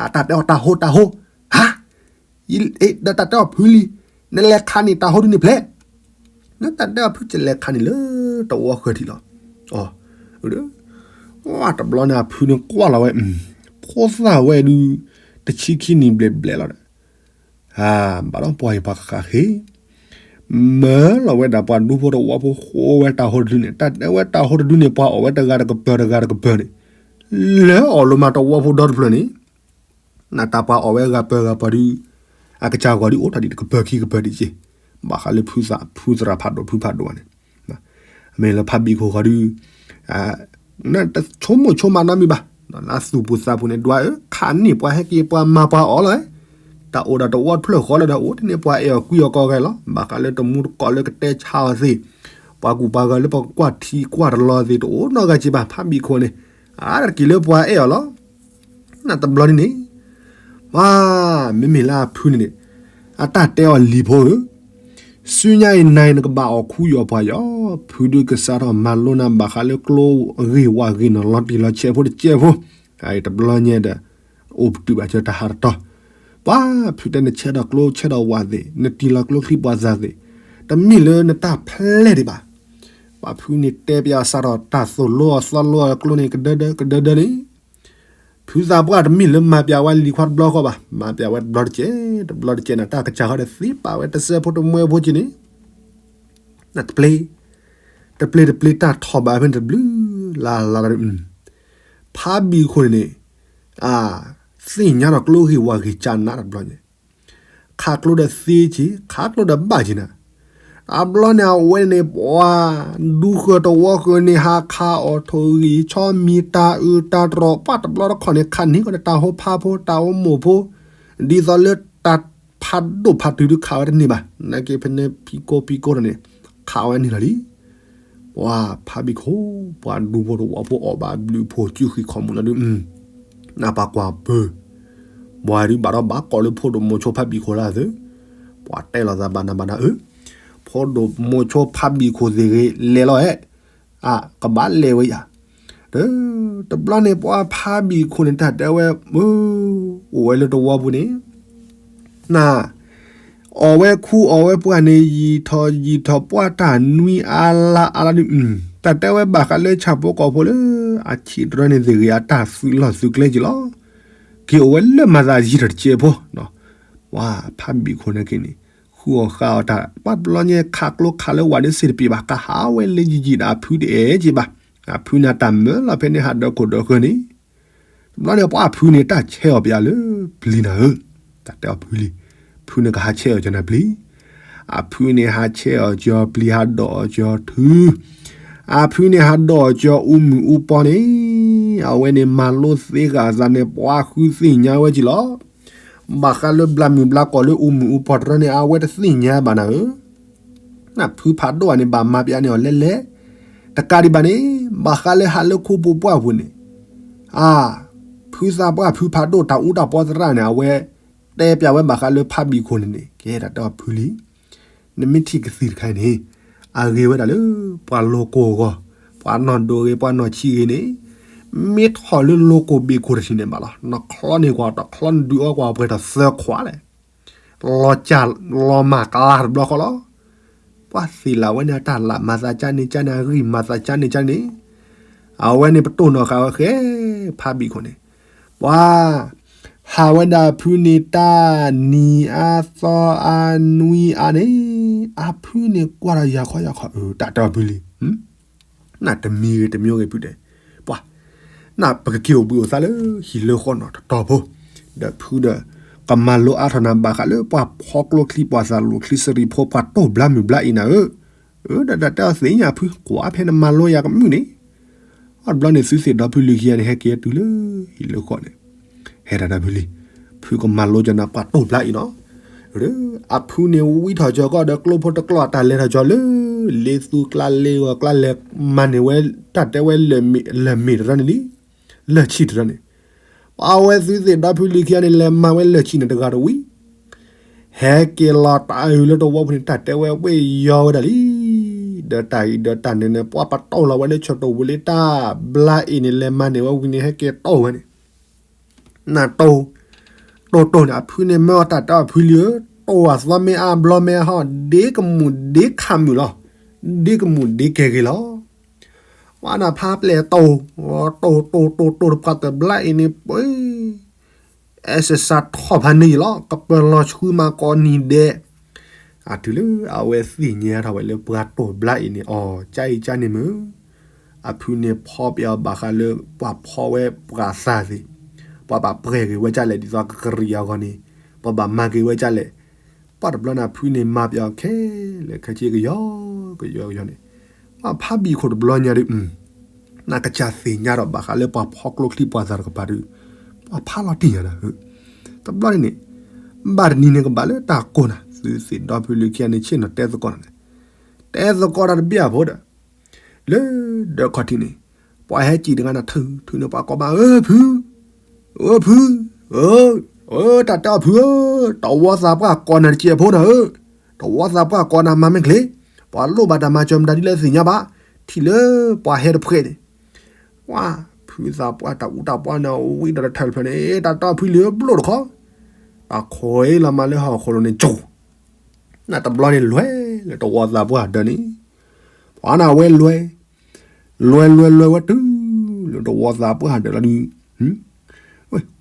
အတၢ်တဲအီၤတၢ်ဟိတၢ်ဟိ, ဟါ, ဒီးတၢ်တဲအီၤဖုလံ, နလဲၤခးန့ၣ်တၢ်ဟိဒုန့ၣ်ဖျဲး နတၢ်တဲအီၤဖုကလဲၤခးန့ၣ်လၢတဝီဃၢၤထံးလီၤ. အ, တဘျီန့ၣ်အဖုန့ၣ်ကွၢ်လီၤဝဲ, ဖိသၣ်ဝဲဒုး, တဆံခံနံၣ်ဘျဲၣ်ဘျဲၣ်လီၤဒီး, ဘၣ်ဒီးပှၤအံၤပှၤကဃၣ်ဃ့ၢ်, မၢလီၤဝဲဒၣ်ပှၤဒူဖိတဝီဖိဃိဝဲတၢ်ဟိတဒုန့ၣ် တၢ်တဲဝဲတၢ်ဟိတဒုန့ၣ် ပှၤအီၣ်ဝဲတဂၤတကပၤတဂၤတကပၤန့ၣ်, လၢအီၣ်လိာ်မးတဝီဖိဒီတဖျၢၣ်န့ၣ် နတၢ်ပှၤအီၣ်ဝဲဂၤပၤဂၤပၤဒုး, အကစၢ်ဂီၤဒုးအိၣ်ထီၣ်ဒံးတကပၤခံကပၤဒံးက့, ဘၣ်ဃးလၢဖုသးဖုသရၣ်ဖးဒိၣ်ဖုဖးဒိၣ်န့ၣ်, မ့ၢ်လၢဖးဘံၣ်ခိၣ်ဃီဒုး, တဆိကမိၣ်ဆိကမးနီတမံၤဘၣ်, လၢအသူၣ်ပူၤသးပူၤန့ၣ် ဒွးအၢခးန့ၢ်ပှၤဟဲက့ၤပှၤမၤပှၤအီၣ်လီၤ, တၢ်အိၣ်ဒီးတဝီတဖျၢၣ်ဃီလၢဒီးအိၣ်တန့ၢ်ပှၤအဲၣ်အီၤကွံအီၤကီၢ်ဂဲၤလီၤ, ဘၣ်ဃးလၢတမူတကိးလၢကတဲဆါအီၤသ့ၣ်, ပှၤကူၣ်ပှၤဂၤလၢပကကွၢ်ထံကွၢ်တလီၤသ့ၣ်တအိၣ်နီတဂၤက့ဘၣ် ဖးဘံၣ်ခိၣ်န့ၣ်, အါတက့ၢ်လၢပှၤအဲၣ်အီၤလီၤ. နတဘျီန့ၣ်န့ၣ်, ပှၤ, မ့မ့ၢ်လၢအဖုန့ၣ်န့ၣ်, အတၢ်တဲအီၤလံၤဖိဧၢ, ဆူညါအံၤနၤအံၤနကဘၣ်အီၣ်ခူယီၤပှၤယီၤ, ဖုဒုးကစးထီၣ်မၤလိနၤဘၣ်ဃးလၢကျိဂ့ၢ်ဝးဂ့ၢ်နီၢ်လီၤတံၢ်လီၤဆဲးဖိတကဲးဖိ, အတဘျီညါဒီး, အိၣ်ပတုာ်ဘၣ်စၢၤတၢ်ဟးတတီၤ, ပှၤဖုတဲနဆဲးဒီးကျိဆဲးဒီးဝးသ့ၣ် နတံၢ်လီၤကျိချံပှာ်သၣ်သ့ၣ်, တမ့ၢ်လၢနတၢ်ဖျဲၣ်ဒံးဘၣ်, ပှၤဖုန့ၣ်တဲပျးစးထီၣ်တၢ်သိၣ်လိအီၤသီလိအီၤကျိန့ၣ်ကဒၢဒၢကဒၢဒၢန့ၣ် ဖုသးပှၢ်တမ့ၢ်လၢမၤပျးဝဲလံၤခွါတဘျီဃီဘၣ်, မၤပျးဝဲတဘျီတကဲး, တဘျီတကဲးန့ၣ် တၢ်ကစၢ်ဃီဒီးသ့ပာ်ဝဲတစဲးဖိတမှဲဖိက့န့ၣ်, တပျ့ၤ, တပျ့ၤတပျ့ၤတၢ်ထီၣ်ဘးဖဲန့ၣ်တဘျုးလၢ်လၢ်လီၤ, ဖးဘံၣ်ခိၣ်န့ၣ်န့ၣ်, အ, သ့ၣ်ညါဒီးကျိဂ့ၢ်ဝးဂ့ၢ်ကနးတဘျီန့ၣ် ခးကျိဒီးသ့က့ၤ ခးကျိဒီးဘၣ်က့ၤနၤ, တဘျီန့ၣ်အဝဲန့ၣ် ပှၤဒူဃၢၤတဝီဃၢၤန့ၣ် ဟးခးအီၣ်ထိၣ်ဂံၢ်ဆီမံၤတၢ်အုးတၢ်တြီၢ် ပှၤတဘျီတခီၣ်န့ၣ် ခးန့ၢ်ကီးဒီးတၢ်ဟိဖးဖိ တၢ်အိၣ်မိၢ်ဖိ, ဒ်သိးလၢတၢ်ဖးဒိၣ်ဖးတုၤဒုးခးဝဲတန့ၢ်ဘၣ်, နာ်က့ဖဲန့ၣ်ဖံကိဖံကိန့ၣ် ခးဝဲန့ၢ်လီၤလံ ပှၤဖးဘံၣ်ခိၣ် ပှၤဒူဖိတဝီဖိအီၣ်ဘၣ်ဘျုးဖိ စုဃံးခီၣ်မူလီၤဒုး, နပှၤကွၢ်ပၢၢ်, ပှၤဒုးဘၣ်ထီၣ်ဘၣ်ကိးလၢဖိဒိၣ်မိၤဆိဖးဘံၣ်ခိၣ်လၢအသၢ, ပှၤတဲလိာ်သးဘၣ်နၤဘၣ်နၤဧၢ, ဖိဒိၣ်မိၤဆိဖးဘံၣ်ခိၣ်သ့ၣ်ဂ့ၤလဲၤလီၤဧါ, အကဘၣ်လဲၤဝဲယၤ, ဒီးတဘျီန့ၣ် ပှၤဖးဘံၣ်ခိၣ်န့ၣ် တၢ်တဲဝဲ, အိၣ်ဝဲလၢတဝီပူၤန့ၣ် န အီၣ်ဝဲခူအီၣ်ဝဲပှၢ်န့ၣ် ယံာ်ထီၣ်ယံာ်ထီၣ်ပှၢ်တၢ်နွံအါလါအါလါဒုး, တၢ်တဲဝဲဘၣ်ဃးလၢဆၣ်ဖိကီၢ်ဖိလၢ အဆံးတရၢန့ၣ်သ့ၣ်ဂ့ၤအတၢ်သုးလီၢ်သုးကျဲက့ၤလီၤ. က့ၤအိၣ်ဝဲလၢမၤသးယံာ်ထီၣ်တစဲးဖိ, ပှၤဖးဘံၣ်ခိၣ်န့ၣ်က့ၤန့ၣ် ဃုအီၣ်ဃုအီတၢ် ပှၤတဘျီညါခးကျိခးလၢဝၤဒ်စ့တပံးဘၣ် ကဟးဝဲလၢယံာ်ယံာ်ဒီးအဖုတအဲၣ်က့ၤဘၣ်, အဖုန့ၣ်အတၢ်မၢလီၤဖဲန့ၣ်ဟးဒီးခိၣ်ဒီးဃၢၤန့ၣ် တဘျီန့ၣ် ပှၤအဖုန့ၣ်တၢ်ဆဲးအီၤပယါလၢပျံၤနၤဧၢ, တၢ်တဲအီၤဖုလံ, ဖုန့ၣ်ကဟးဆဲးအီၤကၠီနၤပျံၤ, အဖုန့ၣ်ဟးဆဲးအီၤကၠီပျံၤ ဟးဒိးအီၤကၠီထု, အဖုန့ၣ်ဟးဒိးအီၤကၠီအူမုၢ်အူပီန့ၣ်, အဝဲန့ၣ်မၤလိသ့ဂၤအသးန့ၣ် ပှၤဃုသ့ၣ်ညါဝဲက့ၤလီၤ. ဘၣ်ဃးလၢဘျါမုၢ်ဘျါကီၢ်လၢအူမုၢ်အူပီတရၢန့ၣ် အဝဲတသ့ၣ်ညါဘၣ်နၤဧၢ နဖုဖးဒိၣ်ဧါန့ၣ် ဘၣ်မၤပယါန့ၢ်အီၤလဲၣ်လဲၣ်, တကးဒံးဘၣ်န့ၣ် ဘၣ်ဃးလၢဟးလၢခိပူၤပှၢ်ပူၤန့ၣ်, အ, ဖုသးပှၢ်ဖုဖးဒိၣ်တၢ်အူတၢ်ပီသရၣ်န့ၣ် အဝဲတဲပျးဝဲဘၣ်ဃးလၢဖးဘံၣ်ခိၣ်န့ၣ်န့ၣ် ကဲတၢ်တဲအီၤဖုလံ. နမ့ၢ်ထံၣ်ကသံၣ်တခါအံၤန့ၣ် အဂ့ၤဝဲဒၣ်လၢ ပှၤလိၤကိၢ်အဂီၢ်, ပှၤနီၢ်ဒိၣ်ဂ့ၤ ပှၤနီၢ်ဆံးဂ့ၤန့ၣ်, မ့ၢ်ထီၣ်လၢလိၤကိၢ်ဘ့ၣ်ခိၣ်တထံၣ်န့ၣ်ဘၣ်လီၤ, နချီန့ၢ်ကွၢ်တချီ နဒုးအီကွၢ်ပှဲၤထီၣ်သၢခွးလဲၣ် လီၤကၢ်လီၤမၢ်ကလါတဘျီဃီလီၤ. ပှၤသ့ၣ်လၢအဝဲန့ၣ် အတၢ်လၢမၤသးကါန့ၢ်ကါန့ၢ် အဂံၢ်မၤသးကါန့ၢ်ကါန့ၣ်, အဝဲန့ၣ်ပတိၢ်နီၣ်ဃာ်ဝဲဃဲ ဖးဘံၣ်ခိၣ်န့ၣ်, ပှၤ ဟးဝဲဒၣ်ဖုန့ၣ်တၢ်နံၤအါသီအါနွံအါန့ၣ်, အဖုန့ၣ်ကွၢ်ဒီးယၤခီယၤခီ အတၢ်တဲအီၤဖုလံ. နတမံၤဂ့ၤတမံၤဂ့ၤဖုတဲ, ပှၤ နပကက့ၤအိၣ်ဘှံးအိၣ်သါလၢဟံၣ်လၢဃီနီၤတတီၤဖိ, ဒီးဖုဒီး ကမၤလိအါထီၣ်နၤဘၣ်ဃးလၢပှၤဖီကျိချံ ပှၤသးလိာ်ချံစရံဖိ ပှၤတိၢ်ဘျါမုၢ်ဘျါအံၤနၤဧၢ, အၢ ဒီးတၢ်တဲအီၤသ့ၣ်ညါဖု ကွၢ်ဖဲနမၤလိယၤကမုာ်န့ၣ်, အတဘျီန့ၣ် သုသ့ၣ်ဒီဖုလံၤခံဂၤန့ၣ် ဟဲက့ၤတုၤလၢဟံၣ်လၢဃီန့ၣ်, ဟဲဒၣ်ဒီဖုလံၤ, ဖုကမၤလိကနၤပှၤတိၢ်ဘျါအံၤနီၤ, အဖုန့ၣ်ဝံထီၣ်ကၠီၤကီၢ်ဒီးကျိဖိတကျိအတၢ်လဲၤထီၣ်ကၠီၤလၢ လ့သူကျါလ့ဂီၤကျါလဲၤမၤန့ၢ်ဝဲ တၢ်တဲဝဲလၢၢ်မ့ၣ်တရၢန့ၣ်လံ, လၢၢ်ဆံၣ်တရၢန့ၣ်, ပှၤဝဲသုသ့ၣ်ဒီဖုလံၤခံဂၤန့ၣ် လဲၤမၤဝဲလၢၢ်ဆံၣ်န့ၣ်တဂၤတဝံၤ ဟဲက့ၤလီၤတၢ်အုၣ်လၢတဝီပူၤန့ၣ် တၢ်တဲဝဲဝ့ၢ်ယီၤဝဲဒၣ်လံ, ဒီးတၢ်အံၤဒီးတၢ်န့ၣ်န့ၣ် ပှၤပတိၢ်လီၤဝဲလၢဆီၣ်တဝူၤလၢတၢ်ဘျါအံၤန့ၣ် လဲၤမၤန့ၢ်ဝဲဝံၤန့ၣ် ဟဲက့ၤတိၢ်ဝဲန့ၣ် နတိၢ်, တိၢ်တိၢ်န့ၣ် အဖုန့ၣ်မၢအီၤတၢ်တဲအီၤဖုလံဧၢ, တိၢ်အသီမ့ၢ်အါဘျီမ့ၢ်အါဟီ ဒ့ကမူၣ်ဒ့ခးမုာ်လီၤ, ဒ့ကမူၣ်ဒ့ကဲၤဂ့ၤလီၤ. ပှၤနဖးပျဲၢ်တိၢ်, တိၢ်တိၢ်တိၢ်တိၢ်တပှၢ်တဘျါအံၤန့ၣ် ပှၤ အဲၣ်စၢၤစၢၤထီၣ်ဖးန့ၢ်ယံၤလီၤ, ကပၢၤလီၤဆှုမၤကိးနံၤဒဲး, အတုၤလၢအဝဲသ့ၣ်ညါထီၣ်ဝဲလၢပှၤတိၢ်ဘျါအံၤန့ၣ် အီၤကၠါအံၤကၠါန့ၣ်မုၢ်, အဖုန့ၣ်ဖီပျဲၢ်အီၤဘၣ်ဃးလၢပှၤဖီဝဲပှၤသးသ့ၣ်, ပှၤဘၣ်ပှဲၤက့ၤဝဲကၠါလဲၣ် ဒ်သိးကကရံၣ်အဂီၢ်န့ၣ်, ပှၤဘၣ်မၤက့ၤဝဲကၠါလဲၣ်, ပှၤတဘျီန့ၣ်အဖုန့ၣ်မၤပျဲၢ်အီၤခဲလၢာ်ခဲဆ့ကယီကယီကယီန့ၣ်, ပှၤဖးဘံၣ်ခိၣ်တဘျီညါဒုး နကစၢ်သ့ၣ်ညါဒီးဘၣ်ဃးလၢပှၤဖီကျိချံပှၤသးတကပၤဒီး ပှၤဖးလီၤတံၢ်ညါနၤဧၢ, တဘျီန့ၣ်န့ၣ်, ဘၣ်တနံၤန့ၣ်ကဘၣ်လၢတၢ်ကိၢ်နၤ သုသ့ၣ်ဒီဖုလံၤခံဂၤန့ၣ် ဆ့ၣ်နီၤတဲသကိးနၤန့ၣ်, တဲသကိးတၢ်တဘျီအဖိဒီး, လၢဒၢးခီၣ်ထံးန့ၣ်, ပှၤဟဲစံၣ်တဂၤနၤထုးထုးန့ၣ် ပှၤကိးဘၣ် အၢ ဖု, အၢ ဖု, အၢ တၢ်တဲအီၤဖုဧၢ, တဝီသးပှၢ်ကိးနၤတစဲးဖိနၤဧၢ, တဝီသးပှၢ်ကိးနၤမၤမ့ၢ်ချ့, ပှၤလိၣ်ဘၣ်တၢ်မၤစၢၤမတၤဒ်လဲၣ်သ့ၣ်ညါဘၣ်, ထံၣ်လၢပှၤဟဲတဖှဲးန့ၣ် ပှၤဖုသးပှၢ်တၢ်အူတၢ်ပီန့ၣ် ဝံဒီးတထၢၣ်တဖျၢၣ်န့ၣ် တၢ်တဲအီၤဖုလံၤဧၢ ဘျိၣ်တခီ, တၢ်ခိးအံၤလီၤမးလၢဟီၣ်ခိၣ်လိၤန့ၣ် ကၠိၣ်, နတဘျီန့ၣ်လဲၤလၢတဝီသးပှၢ်ဒၢးန့ၣ်, ပှၤနဝဲလဲၤ, လဲၤလဲၤလဲၤဝဲတုၤလၢတဝီသးပှၢ်ဒၢးလီၤဒုး,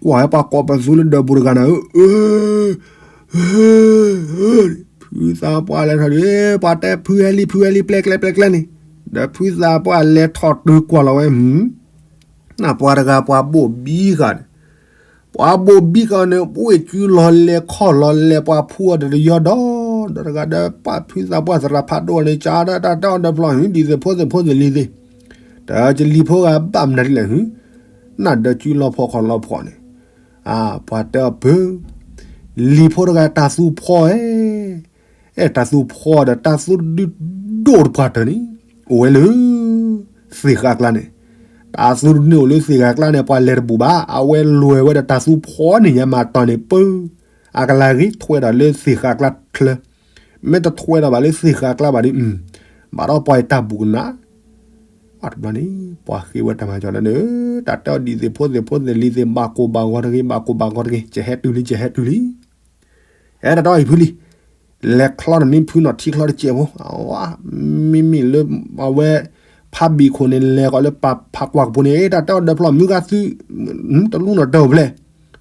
ကွၢ်ဝဲပှၤကိးပသူလၢဒၢးပူၤတဂၤနၤဧၢ, ဖုသးပှၢ်လဲၤထီၣ်ဒုး, ပှၤတဲဖုဟဲလံ ဖုဟဲလံ ပျဲကျဲ ပျဲကျဲန့ၣ်, ဒီးဖုသးပှၢ်လဲၤထီၣ်တုၤကွၢ်လီၤဝဲ နပှၤတဂၤပှၤဘိၣ်ဘံဃာ်န့ၣ်, ပှၤဘိၣ်ဘံဃာ်န့ၣ် အိၣ်အံၤစုလီၤလဲၤခီၣ်လီၤလဲၤ ပှၤဖှူအီၤဒီးတယီဒီး, ဒီးတဂၤဒီးပှၤဖုသးပှၢ်သရၣ်ဖးဒိၣ်န့ၣ် ကၢ်ဒီးတၢ်တဲအီၤဒီးဖျီ ဒ်သိးဖိသ့ၣ်ဖိသ့ၣ်လံၤသ့ၣ်, တၢ်ကလံၤဖိဂၤဘၣ်မနုၤဒ်လဲၣ်, နဒီးစုလီၤဖှီၣ်ခီၣ်လီၤဖှီၣ်န့ၣ်, ပှၤတဲအီၤဖု, လံၤဖိတဂၤတၢ်သူဖှီၣ်ဧၢ အဲၣ်တၢ်သူဖှီၣ်ဒီးတၢ်သူတဒုဒိၣ်တပှၢ်တၢၢ်န့ၣ်, အိၣ်ဝဲလၢ သ့ၣ်ဃးကျါန့ၣ်, တၢ်သူတဒုန့ၣ်အိၣ်လၢသ့ၣ်ဃာ်ကျါန့ၣ် ပှၤလဲၤတဘူၣ်ဘၣ်, အဝဲလဲၤဝဲဒီးတၢ်သူဖီန့ၣ်ညါမၤတီၢ်န့ၣ် ပၢ, အကလၤဂ့ၤထွဲဒီးလၢသ့ၣ်ဃာ်ကျါချၢ, မ့ၢ်တထွဲဒီးဘၣ်လၢသ့ၣ်ဃာ်ကျါဘၣ်ဒီး, ဘၣ်ဒီးပှၤအံၤတၢ်ဘူၣ်ကနၣ် အတဘျီန့ၣ် ပှၤဃ့ဝဲတၢ်မၤကၠီလၢန့ၣ်, တၢ်တဲအီၤဒ်သ့ၣ်ဖိသ့ၣ်ဖိသ့ၣ်လံၤသ့ၣ် ဘၣ်ကိၢ်ဘၣ်ဂီၤတဂ့ၤ, ဘၣ်ကိၢ်ဘၣ်ဂီၤတဂ့ၤ, ကဟဲတုၤလံ ကဟဲတုၤလံ, ဟဲတၢ်တဲအီၤအံၤဖုလံ, လဲၤချီတနံၤဖုနီၢ်ထံချီတစဲးဖိ, မ့မ့ၢ်လၢ အဝဲ ဖးဘံၣ်ခိၣ်န့ၣ် လဲၤဃီၤလၢပာ်ဖးကွၢ်ကပူၤန့ၣ် တၢ်တဲအီၤဒီးဖျီမုၢ်ဂၤသု တလူနီၢ်တၢ်အိၣ်ဖျဲၣ်,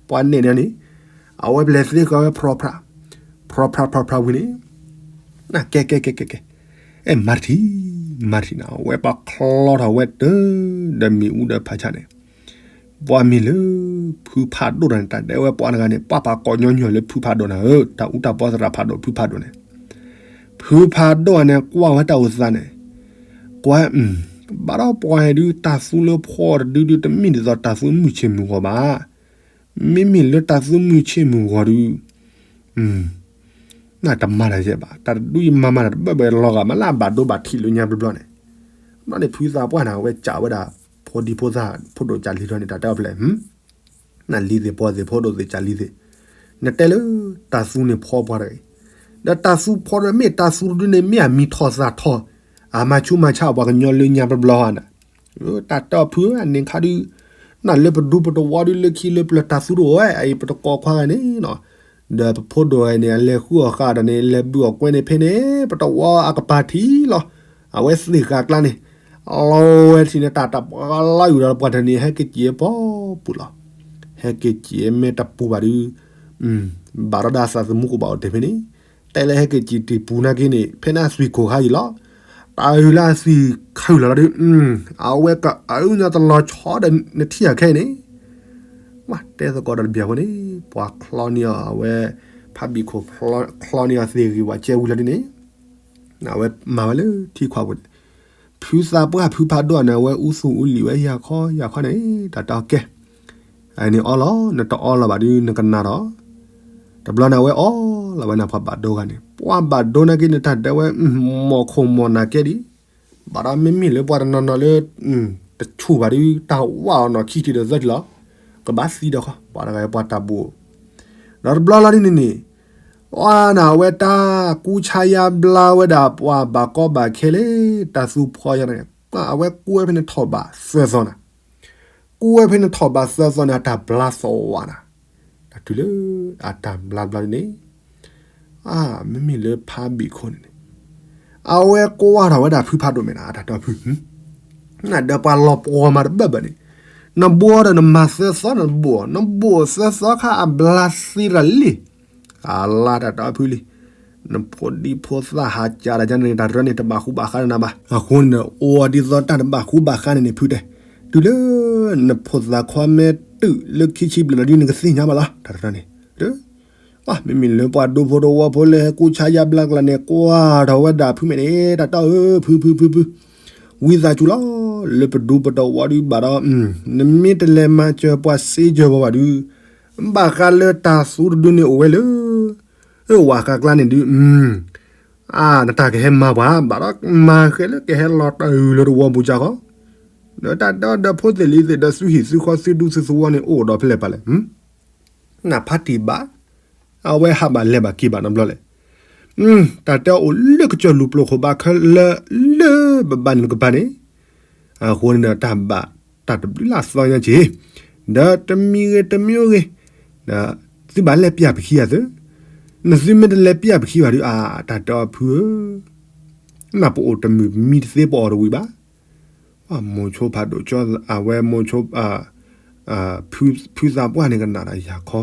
ပှၤနဲၣ်န့ၣ်န့ၣ်, အဝဲပလဲၤသ့ဃီၤဝဲဖြီဖြး, ဖြီဖြးဖြီဖြးဝံၤန့ၣ် ကဲကဲကဲကဲကဲ, အဲ မၤတထံၣ်, မၤတထံၣ်န့ၣ် အဝဲပှၤချီထီၣ်ဝဲတၢ် ဒီးမ့ၣ်အူဒီးဖးဆါန့ၣ်, ပှၤမ့ၢ်လၢ ဖုဖးဒိၣ်တဂၤန့ၣ် တၢ်တဲဝဲပှၤတဂၤန့ၣ် ပှၤပာ်ကိးညီညီလၢဖုဖးဒိၣ်န့ၣ်ဧၢ, တၢ်အူတၢ်ပီသရၣ်ဖးဒိၣ်ဖုဖးဒိၣ်န့ၣ်, ဖုဖးဒိၣ်န့ၣ် ကွၢ်ဝဲတၢ်အိၣ်သးန့ၣ်, ကွၢ်, ဘၣ်ဒီးပှၤဒုး တၢ်သူလၢဖီတဒုဒုး တမ့ၢ်ဒ်သိးတၢ်သူမုၢ်ဆ့ၣ်မုၢ်ဂီၤဘၣ်, မ့မ့ၢ်လၢတၢ်သူမုၢ်ဆ့ၣ်မုၢ်ဂီၤဒုး နတမၤတၢ်ယဲဘၣ်, တၢ်တဒုယမၤမၤတၢ်တဘၢၣ်ဘၢၣ်လီၤဂာ်မးလၢအဘၣ်ဒိဘၣ်ထံးလၢညါဘျီဘျီန့ၣ်, ဘျီန့ၣ်ဖုသးပှၢ်န့ၣ် အဝဲကးဝဲဒၣ် ဖိဒံဖိသၣ်ဖိဒိၣ်ကးလံၤထီန့ၣ် တၢ်တဲအီၤဖဲလဲၣ်, နလံၤသ့ၣ်ပီၢ်သ့ၣ်ဖိဒိၣ်သ့ၣ်ကးလံၤသ့ၣ်, နတဲလၢ တၢ်သူန့ၣ်ဖီပှၤတဂ့ၤ, ဒီးတၢ်သူဖီတဂ့ၤ မ့ၢ်တၢ်သူတဒုန့ၣ် မ့ၢ်အမံၤထီၣ်သၣ်ထီၣ်, အမၤဆူးမၤဆါအပှၤကညီလၢညါဘျီဘျီဧါန့ၣ်, တၢ်တဲအီၤဖုဧၢ အန့ၣ်ခါဒုး နလၢပဒူပတဝီဒုး လၢခံလၢပျၢၤတၢ်သူတအိၣ်ဝဲ အအံၤပတကိးခွါဂၤန့ၣ်နီၤ, ဒီးပဖိဒိၣ်ဂၤန့ၣ် အလဲၤဃုအီၣ်ဃာ်ဒီးန့ၣ် လဲၤဘုၣ်အီၣ်ကွဲန့ၣ်ဖဲန့ၣ် ပတဝီအကပၤထံးလီၤ, အဝဲသ့ၣ်ဃာ်ကျါန့ၣ်, လီၤဝဲထံၣ်န့ၣ် တၢ်တပှၢ်လီၤယူၤဒီးပှၤတနံၤ ဟဲက့ၤစံးပီၢ်ပူၤလီၤ, ဟဲက့ၤစံးမ့ၢ်တပူၤဘၣ်ဒုး ဘၣ်ဒီးဒၣ်သးသမူကဘၣ်အိၣ်တ့ၢ်ဖဲန့ၣ်, တဲလၢဟဲက့ၤစံးတံၢ်ပူၤနာ်က့န့ၣ် ဖဲန့ၣ်အသွံၣ်ခိၣ်ခါအံၤလီၤ, တၢ်အုၣ်လၢအသွံၣ်ခါအုၣ်လီၤလီၤဒုး, အဝဲကအုၣ်ညီတလီၤဆီဒီးနထံၣ်အခဲအံၤန့ၣ်, တဲသကိးဒီးတဘျီဖိန့ၣ် ပှၤချီန့ၢ်အီၤ အဝဲ ဖးဘံၣ်ခိၣ်ချီန့ၢ်အီၤသ့ၣ်ဂ့ၤဝဲကဲဝံၤလီၤဒုးန့ၣ်, အဝဲမၤဝဲလၢထံခွးပူၤန့ၣ်, ဖုသးပှၢ်ဖုဖးဒိၣ်န့ၣ် အဝဲအူသူၣ်အူလံာ်ဝဲယၤခီယၤခီန့ၣ် တၢ်တဲအီၤကဲ အန့ၣ်အီလီၤ နတအီလီၤဘၣ်ဒုး နကနၣ်ဒီး, တဘျီန့ၣ် အဝဲအီလီၤဝဲန့ၣ် ပှၤဘၣ်ဒိဂၤန့ၣ် ပှၤဘၣ်ဒိနာ်က့န့ၣ် တၢ်တဲဝဲ မီၢ်ခိၣ်မီၢ်နၤကဲဒံး, ဘၣ်ဒီးမ့မ့ၢ်လၢပှၤတနီၤနီၤလၢ တဆူၣ်ဘၣ်ဒုး တၢ်ဝါအီၤနီၢ်ခံထံၣ်ဒီးသၢထံၣ်လီၤ, ကဘၣ်သံဒီးခီ ပှၤတဂၤပှၤတၢ်ဘိၣ်, ဒီးတဘျီလီၤဒ်န့ၣ်န့ၣ် အဝဲန့ၣ်အဝဲတၢ်ကူဆါယါဘျါဝဲဒၣ်ပှၤဘၣ်ကီဘၣ်ခဲလၢ တၢ်သူဖီယါန့ၣ်, အဝဲကူဝဲဖဲန့ၣ်ထီၣ်ဘးသၢသီန့ၣ်, ကူဝဲဖဲန့ၣ်ထီၣ်ဘးသၢသီန့ၣ် အတၢ်ဘျါသီဝါန့ၣ်, တၢ်တုၤလၢအတၢ်ဘျါဘျါန့ၣ်, အါ မ့မ့ၢ်လၢဖးဘံၣ်ခိၣ်န့ၣ်န့ၣ်, အဝဲကွၢ်ထီၣ်ဝဲဒၣ်ဖုဖးဒိၣ်မဲာ်နၤ အတၢ်တဲအီၤဖု ဒီးပှၤလီၤပှီၢ်မၤတဘၢၣ်ဘၢၣ်န့ၣ်, နဘိဒီးနမၤသၢသီနဘိၣ်, နဘိၣ်သၢသီခါအဘျါသံတၢ်လံ, အလါတၢ်တဲအီၤဖုလံ, နဖိဒံဖိသၣ်ဟးကၢ်တၢ်ကန့ၣ် တၢ်တရၢန့ၣ် တဘၣ်ဃူဘၣ်ဃးနၤဘၣ်, အဃိန့ၣ်ဒီး အိၣ်ဒ်သိးတၢ်တဘၣ်ဃူဘၣ်ဃးန့ၣ်န့ၣ်ဖုတဲ, တုၤလၢ နဖိသၣ်ခွါမ့ၢ်တုၤလၢခံဆံဘျဲၣ်လီၤဒုး နကသ့ၣ်ညါဘၣ်လီၤ တၢ်တရၢန့ၣ် မ့မ့ၢ်လၢပှၤဒူဖိတဝီဖိလၢဟဲကူဆါယါဘျါကျါန့ၣ် ကွၢ်ထီၣ်ဝဲဒၣ်ဖုမဲာ်န့ၣ် တၢ်တဲအီၤဧၢ ဖုဖုဖုဖု, ဝံသးစူၤလီၤ လၢပဒူပတဝီဒုးဘၣ်ဒီး နမ့ၢ်တလဲၤမၤစၢၤပှၤစ့စၢၤပှၤဘၣ်ဒုး ဘၣ်ဃးလၢတၢ်သူတဒုန့ၣ်အိၣ်ဝဲလၢ အဝဲဃာ်ကျါန့ၣ်ဒုး အါ နတၢ်ကဟဲမၤပှၤ ဘၣ်ဒီးမၤဃဲလၢကဟဲလီၤတၢ်အုၣ်လၢတဝီပူၤစ့ၢ်ကီး, ဒီးတၢ်ဒီးဒီးဖိသ့ၣ်လံၤသ့ၣ်ဒီးသုဟံၣ်သုဃီသုဒူသုသဝီန့ၣ် အိၣ်ဒီးဖဲလဲၣ်ပာ်လဲၣ် နဖးတံၢ်ဘၣ်, အဝဲဟးဘၣ်လဲၤဘၣ်က့ၤဘၣ်နီတဘျီလဲၣ်, တၢ်တဲအိၣ်လၢကစၢၢ်လူၤပျိၢ်ခိၣ်ဘးခဲလၢာ်လၢဘဘါန့ၣ်နကပၤန့ၣ်, အဃိန့ၣ်ဒီး တၢ်ဘၣ်တၢ်တဘျုးလၢအသီညါက့ၤ, ဒီးတမံၤဂ့ၤတမံၤဂ့ၤ, ဒီးသုဘၣ်လဲၤပျၢ်ပခံဂၤသု, နသုမ့ၢ်တလဲၤပျၢ်ပခံဘၣ်ဒီး အါ တၢ်တဲအီၤဖုဧၢ, နပအိၣ်တမုာ်မံတသ့ပအီၣ်တဝံၤဘၣ် မိၤဆိဖးဒိၣ်ကၠီ အဝဲမိၤဆိ ဖုသးပှၢ်န့ၣ်ကနၣ်ဒီးယၤခီ,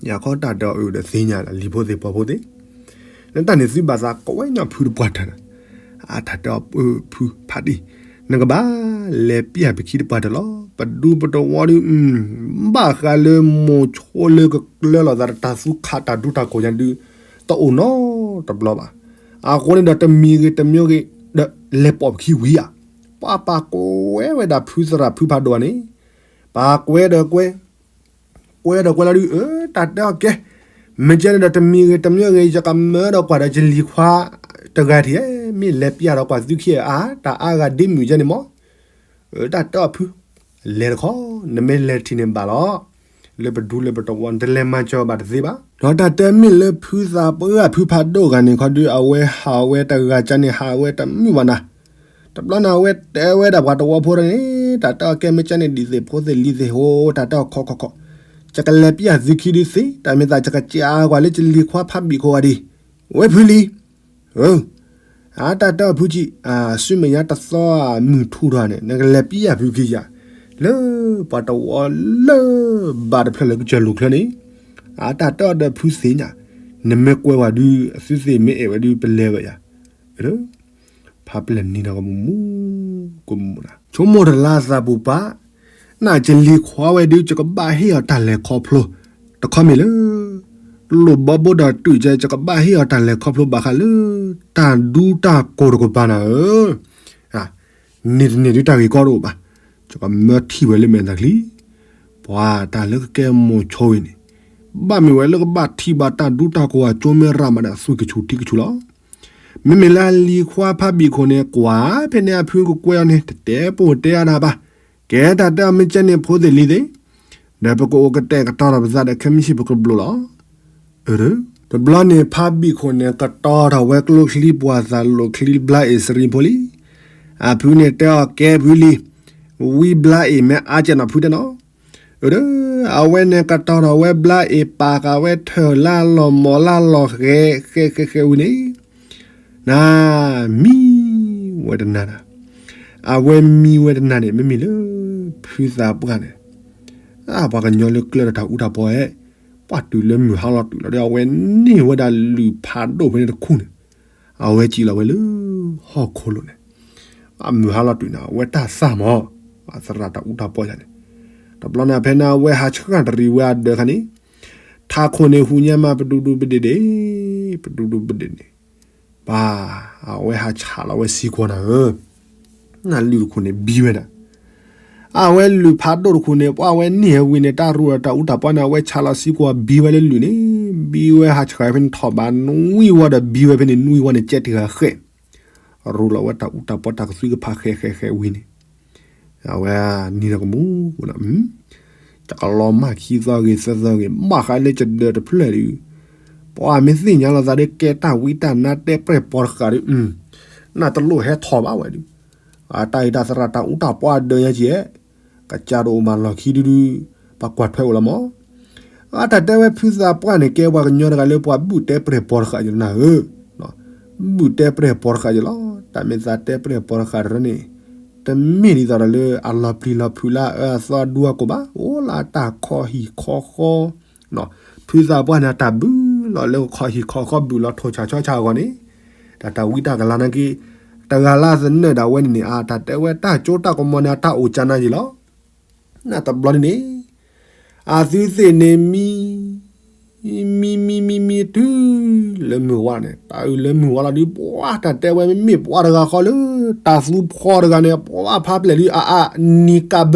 ယၤခီတၢ်ဒီးအုၣ်ဒီးသ့ၣ်ညါလၢလံၤဖိသ့ၣ်ပှၤဖိသ့ၣ်, လၢတၢ်န့ၣ်သုဘၣ်သးကိးဝဲညီဖုတပှၢ်တၢၢ်န့ၣ်, အတၢ်တဲအီၤဖုဖးဒံၣ်, နကဘၣ်လဲၤပျၢ်ပခံတပှၢ်တၢၢ်လီၤ, ပဒူပတဝီဒုး ဘၣ်ဃးလၢမိၤဆိလၢကကျၢလီၤသးတၢ်သူခးတၢ်ဒူတၢ်ကိၢ်ညါဒုး တအိၣ်နီတဘျီဘၣ်, အဃိန့ၣ်ဒီးတမံၤဂ့ၤတမံၤဂ့ၤ ဒီးလဲၤပိာ်ပခံဝံၤဧါ, ပှၤပာ်ကွဲဝဲဒၣ်ဖုသရၣ်ဖုဖးဒိၣ်န့ၣ်, ပာ်ကွဲဒီးကွဲ, ကွဲဒီးကွဲလီၤဒုး အၢ တၢ်တဲအီၤကဲ, မ့ၢ်ကဲန့ၣ်ဒီးတမံၤဂ့ၤတမံၤဂ့ၤ ယကမၢဒီးကွၢ်ဒီးယလံၤခွါတဂၤထံၣ်, မ့ၢ်လဲၤပျၢ်ဒီးကွၢ်သုခံအါ တၢ်အါဂၤဒ့မုၣ်ကဲန့ၣ်မး, တၢ်တဲအီၤဖု, လဲၤတခီ, နမ့ၢ်လဲၤထံၣ်န့ၣ်ဘၣ်လီၤ. လၢပဒူလၢပတဝီ နတလဲၤမၤစၢၤဘၣ်တသ့ဘၣ်. ဒီးတၢ်တဲမ့ၢ်လၢဖုသးပှၢ်ဖုဖးဒိၣ်ဂၤန့ၣ်ခီဒုး အဝဲဟးဝဲတဂၤကန့ၣ် ဟးဝဲတမုာ်ဘၣ်နၤ. တဘျီန့ၣ် အဝဲတဲဝဲဒၣ်ပှၤတဝီဖိန့ၣ်, တၢ်တဲအီၤကဲမ့ၢ်ကန့ၣ် ဒ်သိးဖိသ့ၣ်လံၤသ့ၣ်ဧိၤ တၢ်တဲအီၤခီခီခီ, ယကလဲၤပျၢ်သုခံဒုးသ့, တၢ်မ့ၢ်သးယကစံးအါကွၢ်လၢယလံၤခွါဖးဘံၣ်ခိၣ်ဂၤဒံး, ဝဲဖုလံ အတၢ်တဲအီၤဖုကံ, ဆူမဲာ်ညါတသီမုၢ်ထူၣ်ထီၣ်န့ၣ် နကလဲၤပျၢ်ဖုခံယၤ, လၢပှၤတဝီလၢဘၣ်တဖျၢၣ်လၢကစၢၢ်လူၤချၢန့ၣ်, အတၢ်တဲအီၤဒီးဖုသ့ၣ်ညါ, နမ့ၢ်ကွဲဝဲဒုး အသုသ့ၣ်မ့ၢ်အဲၣ်ဝဲဒုး ပလဲၤဝဲယၤ, ဖးပျဲၢ်နံၤဒီးကမူမူ, ကမူမူနၤ, ဆိကမိၣ်တလါသးပူၤပၢ်, နကလံၤခွါဝဲဒုး ယကဘၣ်ဟ့ၣ်အီၤတၢ်လဲၤခီဖျိ, တခီမ့ၢ်လၢ လိၣ်ဘီဘိဒီးတုာ်ကဲ ယကဘၣ်ဟ့ၣ်အီၤတၢ်လဲၤခီဖျိဘၣ်ဃးလၢ တၢ်ဒူတၢ်ကိၢ်တကပၤနၤဧၢ, န့ၣ်တန့ၢ်ဒုးတၢ်ဂ့ၢ်ကီတအိၣ်ဘၣ်, ယကမၢထံၣ်ဝဲလၢမဲာ်သးချံ, ပှၤတၢ်လၢကကဲမိၤဆိဝံၤန့ၣ်, ဘၣ်မ့ၢ်ဝဲလၢကဘၣ်ထံၣ်ဘၣ်တၢ်ဒူတၢ်ကိၢ်အကၠိမ့ၢ်ရၣ်မးဒီး သွံၣ်ကဆူၣ်ထံကဆူၣ်လီၤ. မ့မ့ၢ်လၢအလံၤခွါဖးဘံၣ်ခိၣ်န့ၣ် ကွၢ်ဖဲန့ၣ်အဖုကကွဲအီၤန့ၣ် တတဲပူၤတဲအါဒၣ်ဘၣ်, ကဲတၢ်တဲအီၤမ့ၢ်ကဲန့ၣ် ဖိသ့ၣ်လံၤသ့ၣ်, ဒီးပကအိၣ်ကတဲာ်ကတီၤထီၣ်ပသးဒီးခဲမုၢ်ဆ့ၣ်ပကဘျိးလီၤ. တဘျီန့ၣ်ဖးဘံၣ်ခိၣ်န့ၣ် ကတီၤထီၣ်ဝဲကျိချံ ပှၤသးလိာ်ချံ ဘျါအ့ၣ်စရံဖိလံ, အဖုန့ၣ်တဲအီၤကဲဖုလံ, ဝံဘျါအ့ၣ်မ့ၢ်အါကဲနီၤဖုတဲနီၤ, အဝဲန့ၣ်ကတီၤထီၣ်ဝဲဘျါအ့ၣ် ပာ်ဃာ်ဝဲထၢၣ်လၢအလီၢ်မီၢ်လၢအလီၢ်ဃဲဃဲဃဲဃဲဝံၤန့ၣ်, နၤ, မံဝဲတနၤနၤ, အဝဲမံဝဲတနၤန့ၣ် မ့မ့ၢ်လၢ ဖုသးပှၢ်န့ၣ်, ပှၤကညီလၢကျၢၢ်ဒီးတၢ်အူတၢ်ပီအဲ, ပှၤတုၤလၢမုၢ်ဟါလီၤတုၤလီၤဒီး အဝဲန့ၢ်ဝဲဒၣ်လုၢ်ဖးဒိၣ်ဖဲန့ၣ်တခူၣ်န့ၣ်, အဝဲစံးလီၤဝဲလၢ ဟီၣ်ခိၣ်လိၤန့ၣ်, အမုၢ်ဟါလီၤတုၤန့ၣ် အဝဲတၢ်သၣ်မး, အသရၣ်တၢ်အူတၢ်ပီယၤန့ၣ်, တဘျီန့ၣ်ဖဲန့ၣ် အဝဲဟးဆှၣ်တရံးဝဲအဒၢးခါန့ၣ်, ထးခိၣ်န့ၣ်ဟူညါမး ပဒူဒူပဒ့ၣ်ဒ့ၣ်, ပဒူဒူပဒ့ၣ်န့ၣ်, ပှၤ, အဝဲဟးဆးလီၤဝဲစံကွီၤနၤဧၢ, နလုၢ်တခူၣ်န့ၣ်ဘံဝဲဒၣ် အဝဲလုၢ်ဖးဒိၣ်တခူၣ်န့ၣ် ပှၤဝဲန့ၢ်ဝံၤန့ၣ် တၢ်ရူၢ်ဒီးတၢ်အူတၢ်ပီန့ၣ် အဝဲဆးလီၤစံကွီၤဘံဝဲလၢလုၢ်န့ၣ်, ဘံဝဲဟးဆှၣ်ဖဲန့ၣ်ထီၣ်ဘးနွံဝီဒီးဘံဝဲဖဲန့ၣ်နွံဝီန့ၣ် ကဲတဂၤဃဲ, ရူၢ်လီၤဝဲတၢ်အူတၢ်ပီတၢ်ကသွံကဖးဃဲဃဲဃဲဝံၤန့ၣ်, အဝဲနံၤဒီးကမူၤ, တကလီၤမၢ်ခံသီဂ့ၤသၢသီဂ့ၤ ဘၣ်ဃးလၢယဒၢးတဖျၢၣ်ဒုး, ပှၤမ့ၢ်သ့ၣ်ညါလီၤသးဒီးကဲတၢ်ဝံတၢ်နါတဲပျဲၢ်ပိာ်တဃာ်ဒုး, နတလိၣ်ဟဲထီၣ်ဘၣ်ဝဲဒုး, တၢ်အံၤတၢ်သရၣ်တၢ်အူတၢ်ပီအဒၢးညါကဲ, ကစၢ်တအိၣ်မးလီၢ်ခံဒုဒု, ပှၤကွၢ်ထွဲအိၣ်လီၤမး, အတၢ်တဲဝဲဖုသးပှၢ်န့ၣ် ကဲပှၤကညီတဂၤလၢပှၤဘုၣ်တဲပျဲၢ်ပိာ်တဃာ်ယလီၤနၤဧၢ, ဘုၣ်တဲပျဲၢ်ပိာ်တဃာ်ယလီၤ, တၢ်မ့ၢ်သးတဲပျဲၢ်ပိာ်တဃာ်တရၢန့ၣ်, တမ့ၢ်ဒ်သိးဒီးလၢအလီၤပျံၤလီၤဖုးလၢအအၢအသီအဒူအကိာ်ဘၣ်, အိၣ်လၢအတၢ်ခီဟံၣ်ခီဃီ ဖုသးပှၢ်န့ၣ် အတၢ်ဘုၣ်လီၤလၢခီဟံၣ်ခီဃီဘုၣ်လီၤထိၣ်ဆၣ်ဆီဆၣ်အဂီၢ်န့ၣ်, တၢ်တၢ်ဝံတၢ်ကလၤနာ်က့, တဂၤလၢအသနၢၣ်ဒၣ်ဝဲန့ၣ်န့ၣ် အတၢ်တဲဝဲတၢ်ကၠိတၢ်ကမီၤန့ၣ် အတၢ်အိၣ်ကၢ်နၤယံၤလီၤ. နတဘျီန့ၣ်န့ၣ်, အသုသ့ၣ်န့ၣ်မံ မံမံမံမံတုၤလၢမုၢ်ဝါန့ၣ်, တၢ်အုၣ်လၢမုၢ်ဝါလီၤဒုး ပှၤတၢ်တဲဝဲမ့မ့ၢ်ပှၤတဂၤဃီလၢ တၢ်သူဖီတဂၤန့ၣ် ပှၤဖးပျဲၢ်ဒုး အအါနံၤကး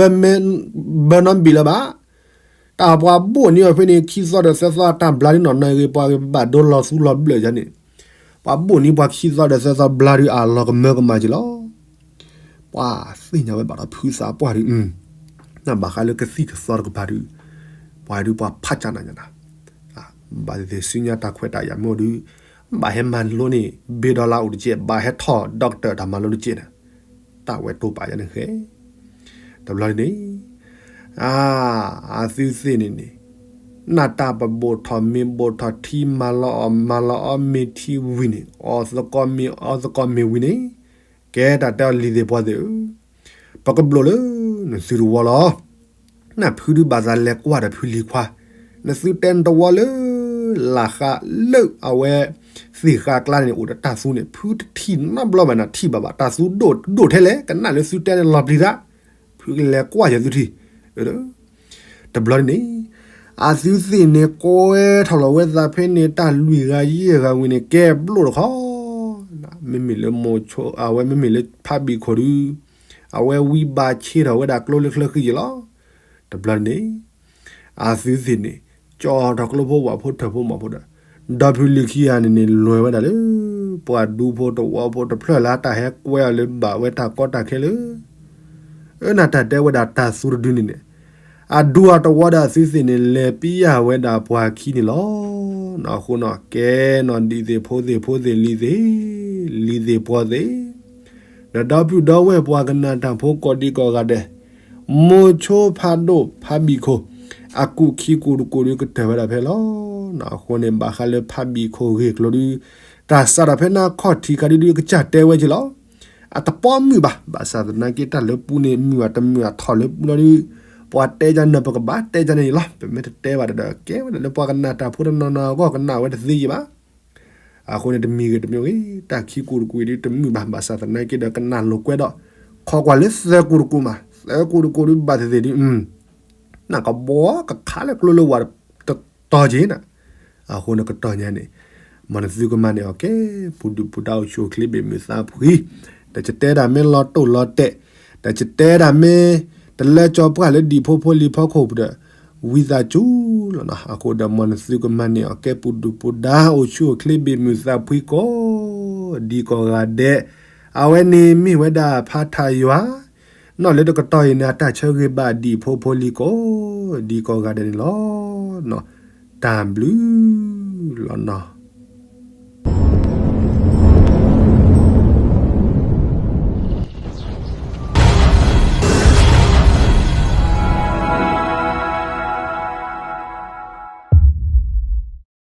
ဘၢ ဘၢနီတဘ့ၣ်လၢၤဘၣ်. တၢ်ပှၤဘိၣ်န့ၢ်အီၤဖဲန့ၣ် ခံသီဒီးသၢသီ တၢ်ဘျါဒုးနီၢ်နီၢ်ဂ့ၤ ပှၤဂ့ၤဘၣ်ဒိလီၤသူလီၤဘျၢၣ်ယါန့ၣ်, ပှၤဘိၣ်န့ၢ်ပှၤခံသီဒီးသၢသီဘျါဒုး အလီၤကမၢကမၣ်က့ၤလီၤ. ပှၤသ့ၣ်ညါဝဲဘၣ်ဒီးဖုသးပှၢ်ဒုး, နဘၣ်ဃးလၢကသံၣ်ကသီတကပၤဒုး, ပှၤဒုးပှၤဖးကၢ်နၤညါနၤ, ဘၣ်သ့ၣ်သ့ၣ်ဆူညါတၢ်ခွဲးတၢ်ယာ်မ့ၢ်အိၣ်ဒုး, ဘၣ်ဟဲမၤလိန့ၢ် ဘ့ၣ်ဒီလါအိၣ်တက့ၢ်, ဘၣ်ဟဲထီၣ် doctor တၢ်မၤလိတက့ၢ်န့ၣ်, တၢ်ဝဲတိာ်ပာ်ယါန့ၣ်ဃဲ တဘျီန့ၣ်န့ၣ်, အသုသ့ၣ်န့ၣ်န့ၣ်, နၢ်တၢ်ပဘိၣ်ထီၣ်မ့ၢ်ဘိၣ်ထီၣ်ထံ မၤလီၤအီၣ်မၤလီၤအီမ့ၢ်ထံဝံၤန့ၣ် အီၣ်သကိးမ့ၢ်အီသကိးမ့ၢ်ဝံၤန့ၣ်, ကဲတၢ်တဲအီၤလံၤသ့ၣ်ပှၤသ့ၣ်ဧၢ, ပကဘျိးလၢနသုတဝီလီၤ. နဖုဒုးဘၣ်သးလဲၤကွၢ်ဒီးဖုလံၤခွါ, နသုတဲနတဝီလၢ လၢ်ဃာ်လၢအဝဲ သ့ၣ်ဃာ်ကျါန့ၣ် အိၣ်ဒီးတၢ်သူန့ၣ် ဖုတထံၣ်နီတဘျီဘၣ်နၤ ထံၣ်ဘၣ်ဘၣ် တၢ်သူဒိၣ်ဒိၣ်ထဲလဲၣ် ကနၣ်လၢသုတဲန့ၣ်လီၤပျံၤသး, ဖုကလဲၤကွၢ်ယသုထံၣ်, တဘျီန့ၣ်န့ၣ်, အသုသ့ၣ်န့ၣ် ကွဲထီၣ်လီၤဝဲသးဖဲန့ၣ် တၢ်လွံၢ်ဂၤယဲၢ်ဂၤဝံၤန့ၣ် ကဲဘျိၣ်တခီ, မ့မ့ၢ်လၢမိၤဆိ အဝဲမ့မ့ၢ်လၢဖးဘံၣ်ခိၣ်ဒုး, အဝဲဝံဘၣ်ဆ့ထီၣ်ဝဲဒၣ်ကျိလၢချၢဃံယံၤလီၤ. တဘျီန့ၣ်န့ၣ်, အသုသ့ၣ်န့ၣ် ကၠီထီၣ်ကျိဖိဝၣ်ဖိထၢၣ်ဖိမီၤဖိဒီး, ဒီဖုလံၤခံဂၤန့ၣ်န့ၣ် လဲၤဝဲဒၣ်လၢ ပှၤဒူဖိတဝီဖိတဖျၢၣ်လၢတၢ်ဟဲကွဲအီၤလၢဘၣ်ဝဲတၢ်ကီတၢ်ခဲလၢ အၢ နတၢ်တဲဝဲဒၣ်တၢ်သူတဒုန့ၣ်န့ၣ် အဒူအတဝီဒီးအသုသ့ၣ်န့ၣ် လဲၤပံယၢ်ဝဲဒၣ်ပှၤခံန့ၣ်လီၤ. အဃိနီၤ ကဲနီၤ ဒံၣ်သ့ၣ်ဖိသ့ၣ်ဖိသ့ၣ် လံၤသ့ၣ် လံၤသ့ၣ်ပှီၤသ့ၣ် ဒီးဒီပုၢ်ဒီဝဲၢ်ပှၤကနၣ်တၢ်ဖိကိးဒံကိးဂၤဒဲး မိၤဆိဖးဒိၣ်ဖးဘံၣ်ခိၣ် အကူာ်ခံကူာ်တကူာ်ဒုးကတၢၢ်ဝဲဒၣ်ဖဲလီၤ. အဃိန့ၣ် ဘၣ်ဃးလၢဖးဘံၣ်ခိၣ်ဂ့ၢ်ကျိၤဒုး တၢ်စးထီၣ်ဖဲန့ၣ်ခီၣ်ထံးခါဒုးဒုးကစၢ်တဲဝဲက့ၤလီၤ. အတပီမုာ်ဘၣ်. ဘၣ်ဆၣ်သနာ်က့တၢ်လၢပူန့ၣ် မုာ်အတမုာ်အထီၣ်လၢပူလီၤဒုး ပှၤတဲကန့ၣ် ပကဘၣ်တဲကန့ၣ်ယံၤလီၤ. ပမ့ၢ်တတဲဘၣ်ဒီး ကဲဝဲဒၣ်လၢပှၤကနၣ်တၢ်ဖိတနီၤနီၤအဂီၢ် ကနၣ်ဝဲတသ့ယံၤဘၣ်. အဃိန့ၣ် တမံၤဂ့ၤတမံၤဂ့ၤ တၢ်ခံကူာ်တကူာ်ဒုးတမုာ်ဘၣ်. ဘၣ်ဆၣ်သနာ်က့ဒီးကနၣ်လိာ်ကွဲဒီး ခီကွၢ်လၢသၢကူာ်တကူာ်မး သၢကူာ်တကူာ်ဒုးဘၣ်သ့ၣ်သ့ၣ်ဒုး နကဘီကခးလၢကျိလၢဝၤတတီၤက့ၤနၤ. အဃိန့ၣ်ကတီၢ်ညါန့ၣ် မ်နသုကမၤန့ၢ်အီၤကဲ ပူၤဒုၣ်ပူၤဒါအိၣ်ဆူၣ်အိၣ်ချ့ဘ့ၣ်မုာ်သးဖှံ, ဒီးယတဲဒၣ်မ့ၢ်လီၤတိၢ်လီၤတဲာ်, ဒီးယတဲဒၣ်မ့ၢ် တလၢကၠီပှၢ်လၢဒံၣ်ဖိဖိလံၤဖီခိၣ်ဒီး ဝံသးစူၤလီၤနီၤ. အဃိဒီးမ်နသုကမၤန့ၢ်အီၤကဲ ပူၤဒုၣ်ပူၤဒါအိၣ်ဆူၣ်အိၣ်ချ့ဘ့ၣ်မုာ်သးဖှံကိး ဒံးကိးဂၤဒဲး, အဝဲန့ၣ်မ့ၢ်ဝဲဒၣ်ဖါထးယွၤ နီၢ်လၢတကတီၢ်အံၤန့ၣ် အတၢ်ဆၢဂ့ၤဘၣ်ဒံၣ်ဖိဖိလံၤကိး ဒံးကိးဂၤဒဲးန့ၣ်လီၤ. တၢ်ဘျုးလီၤနီၤ.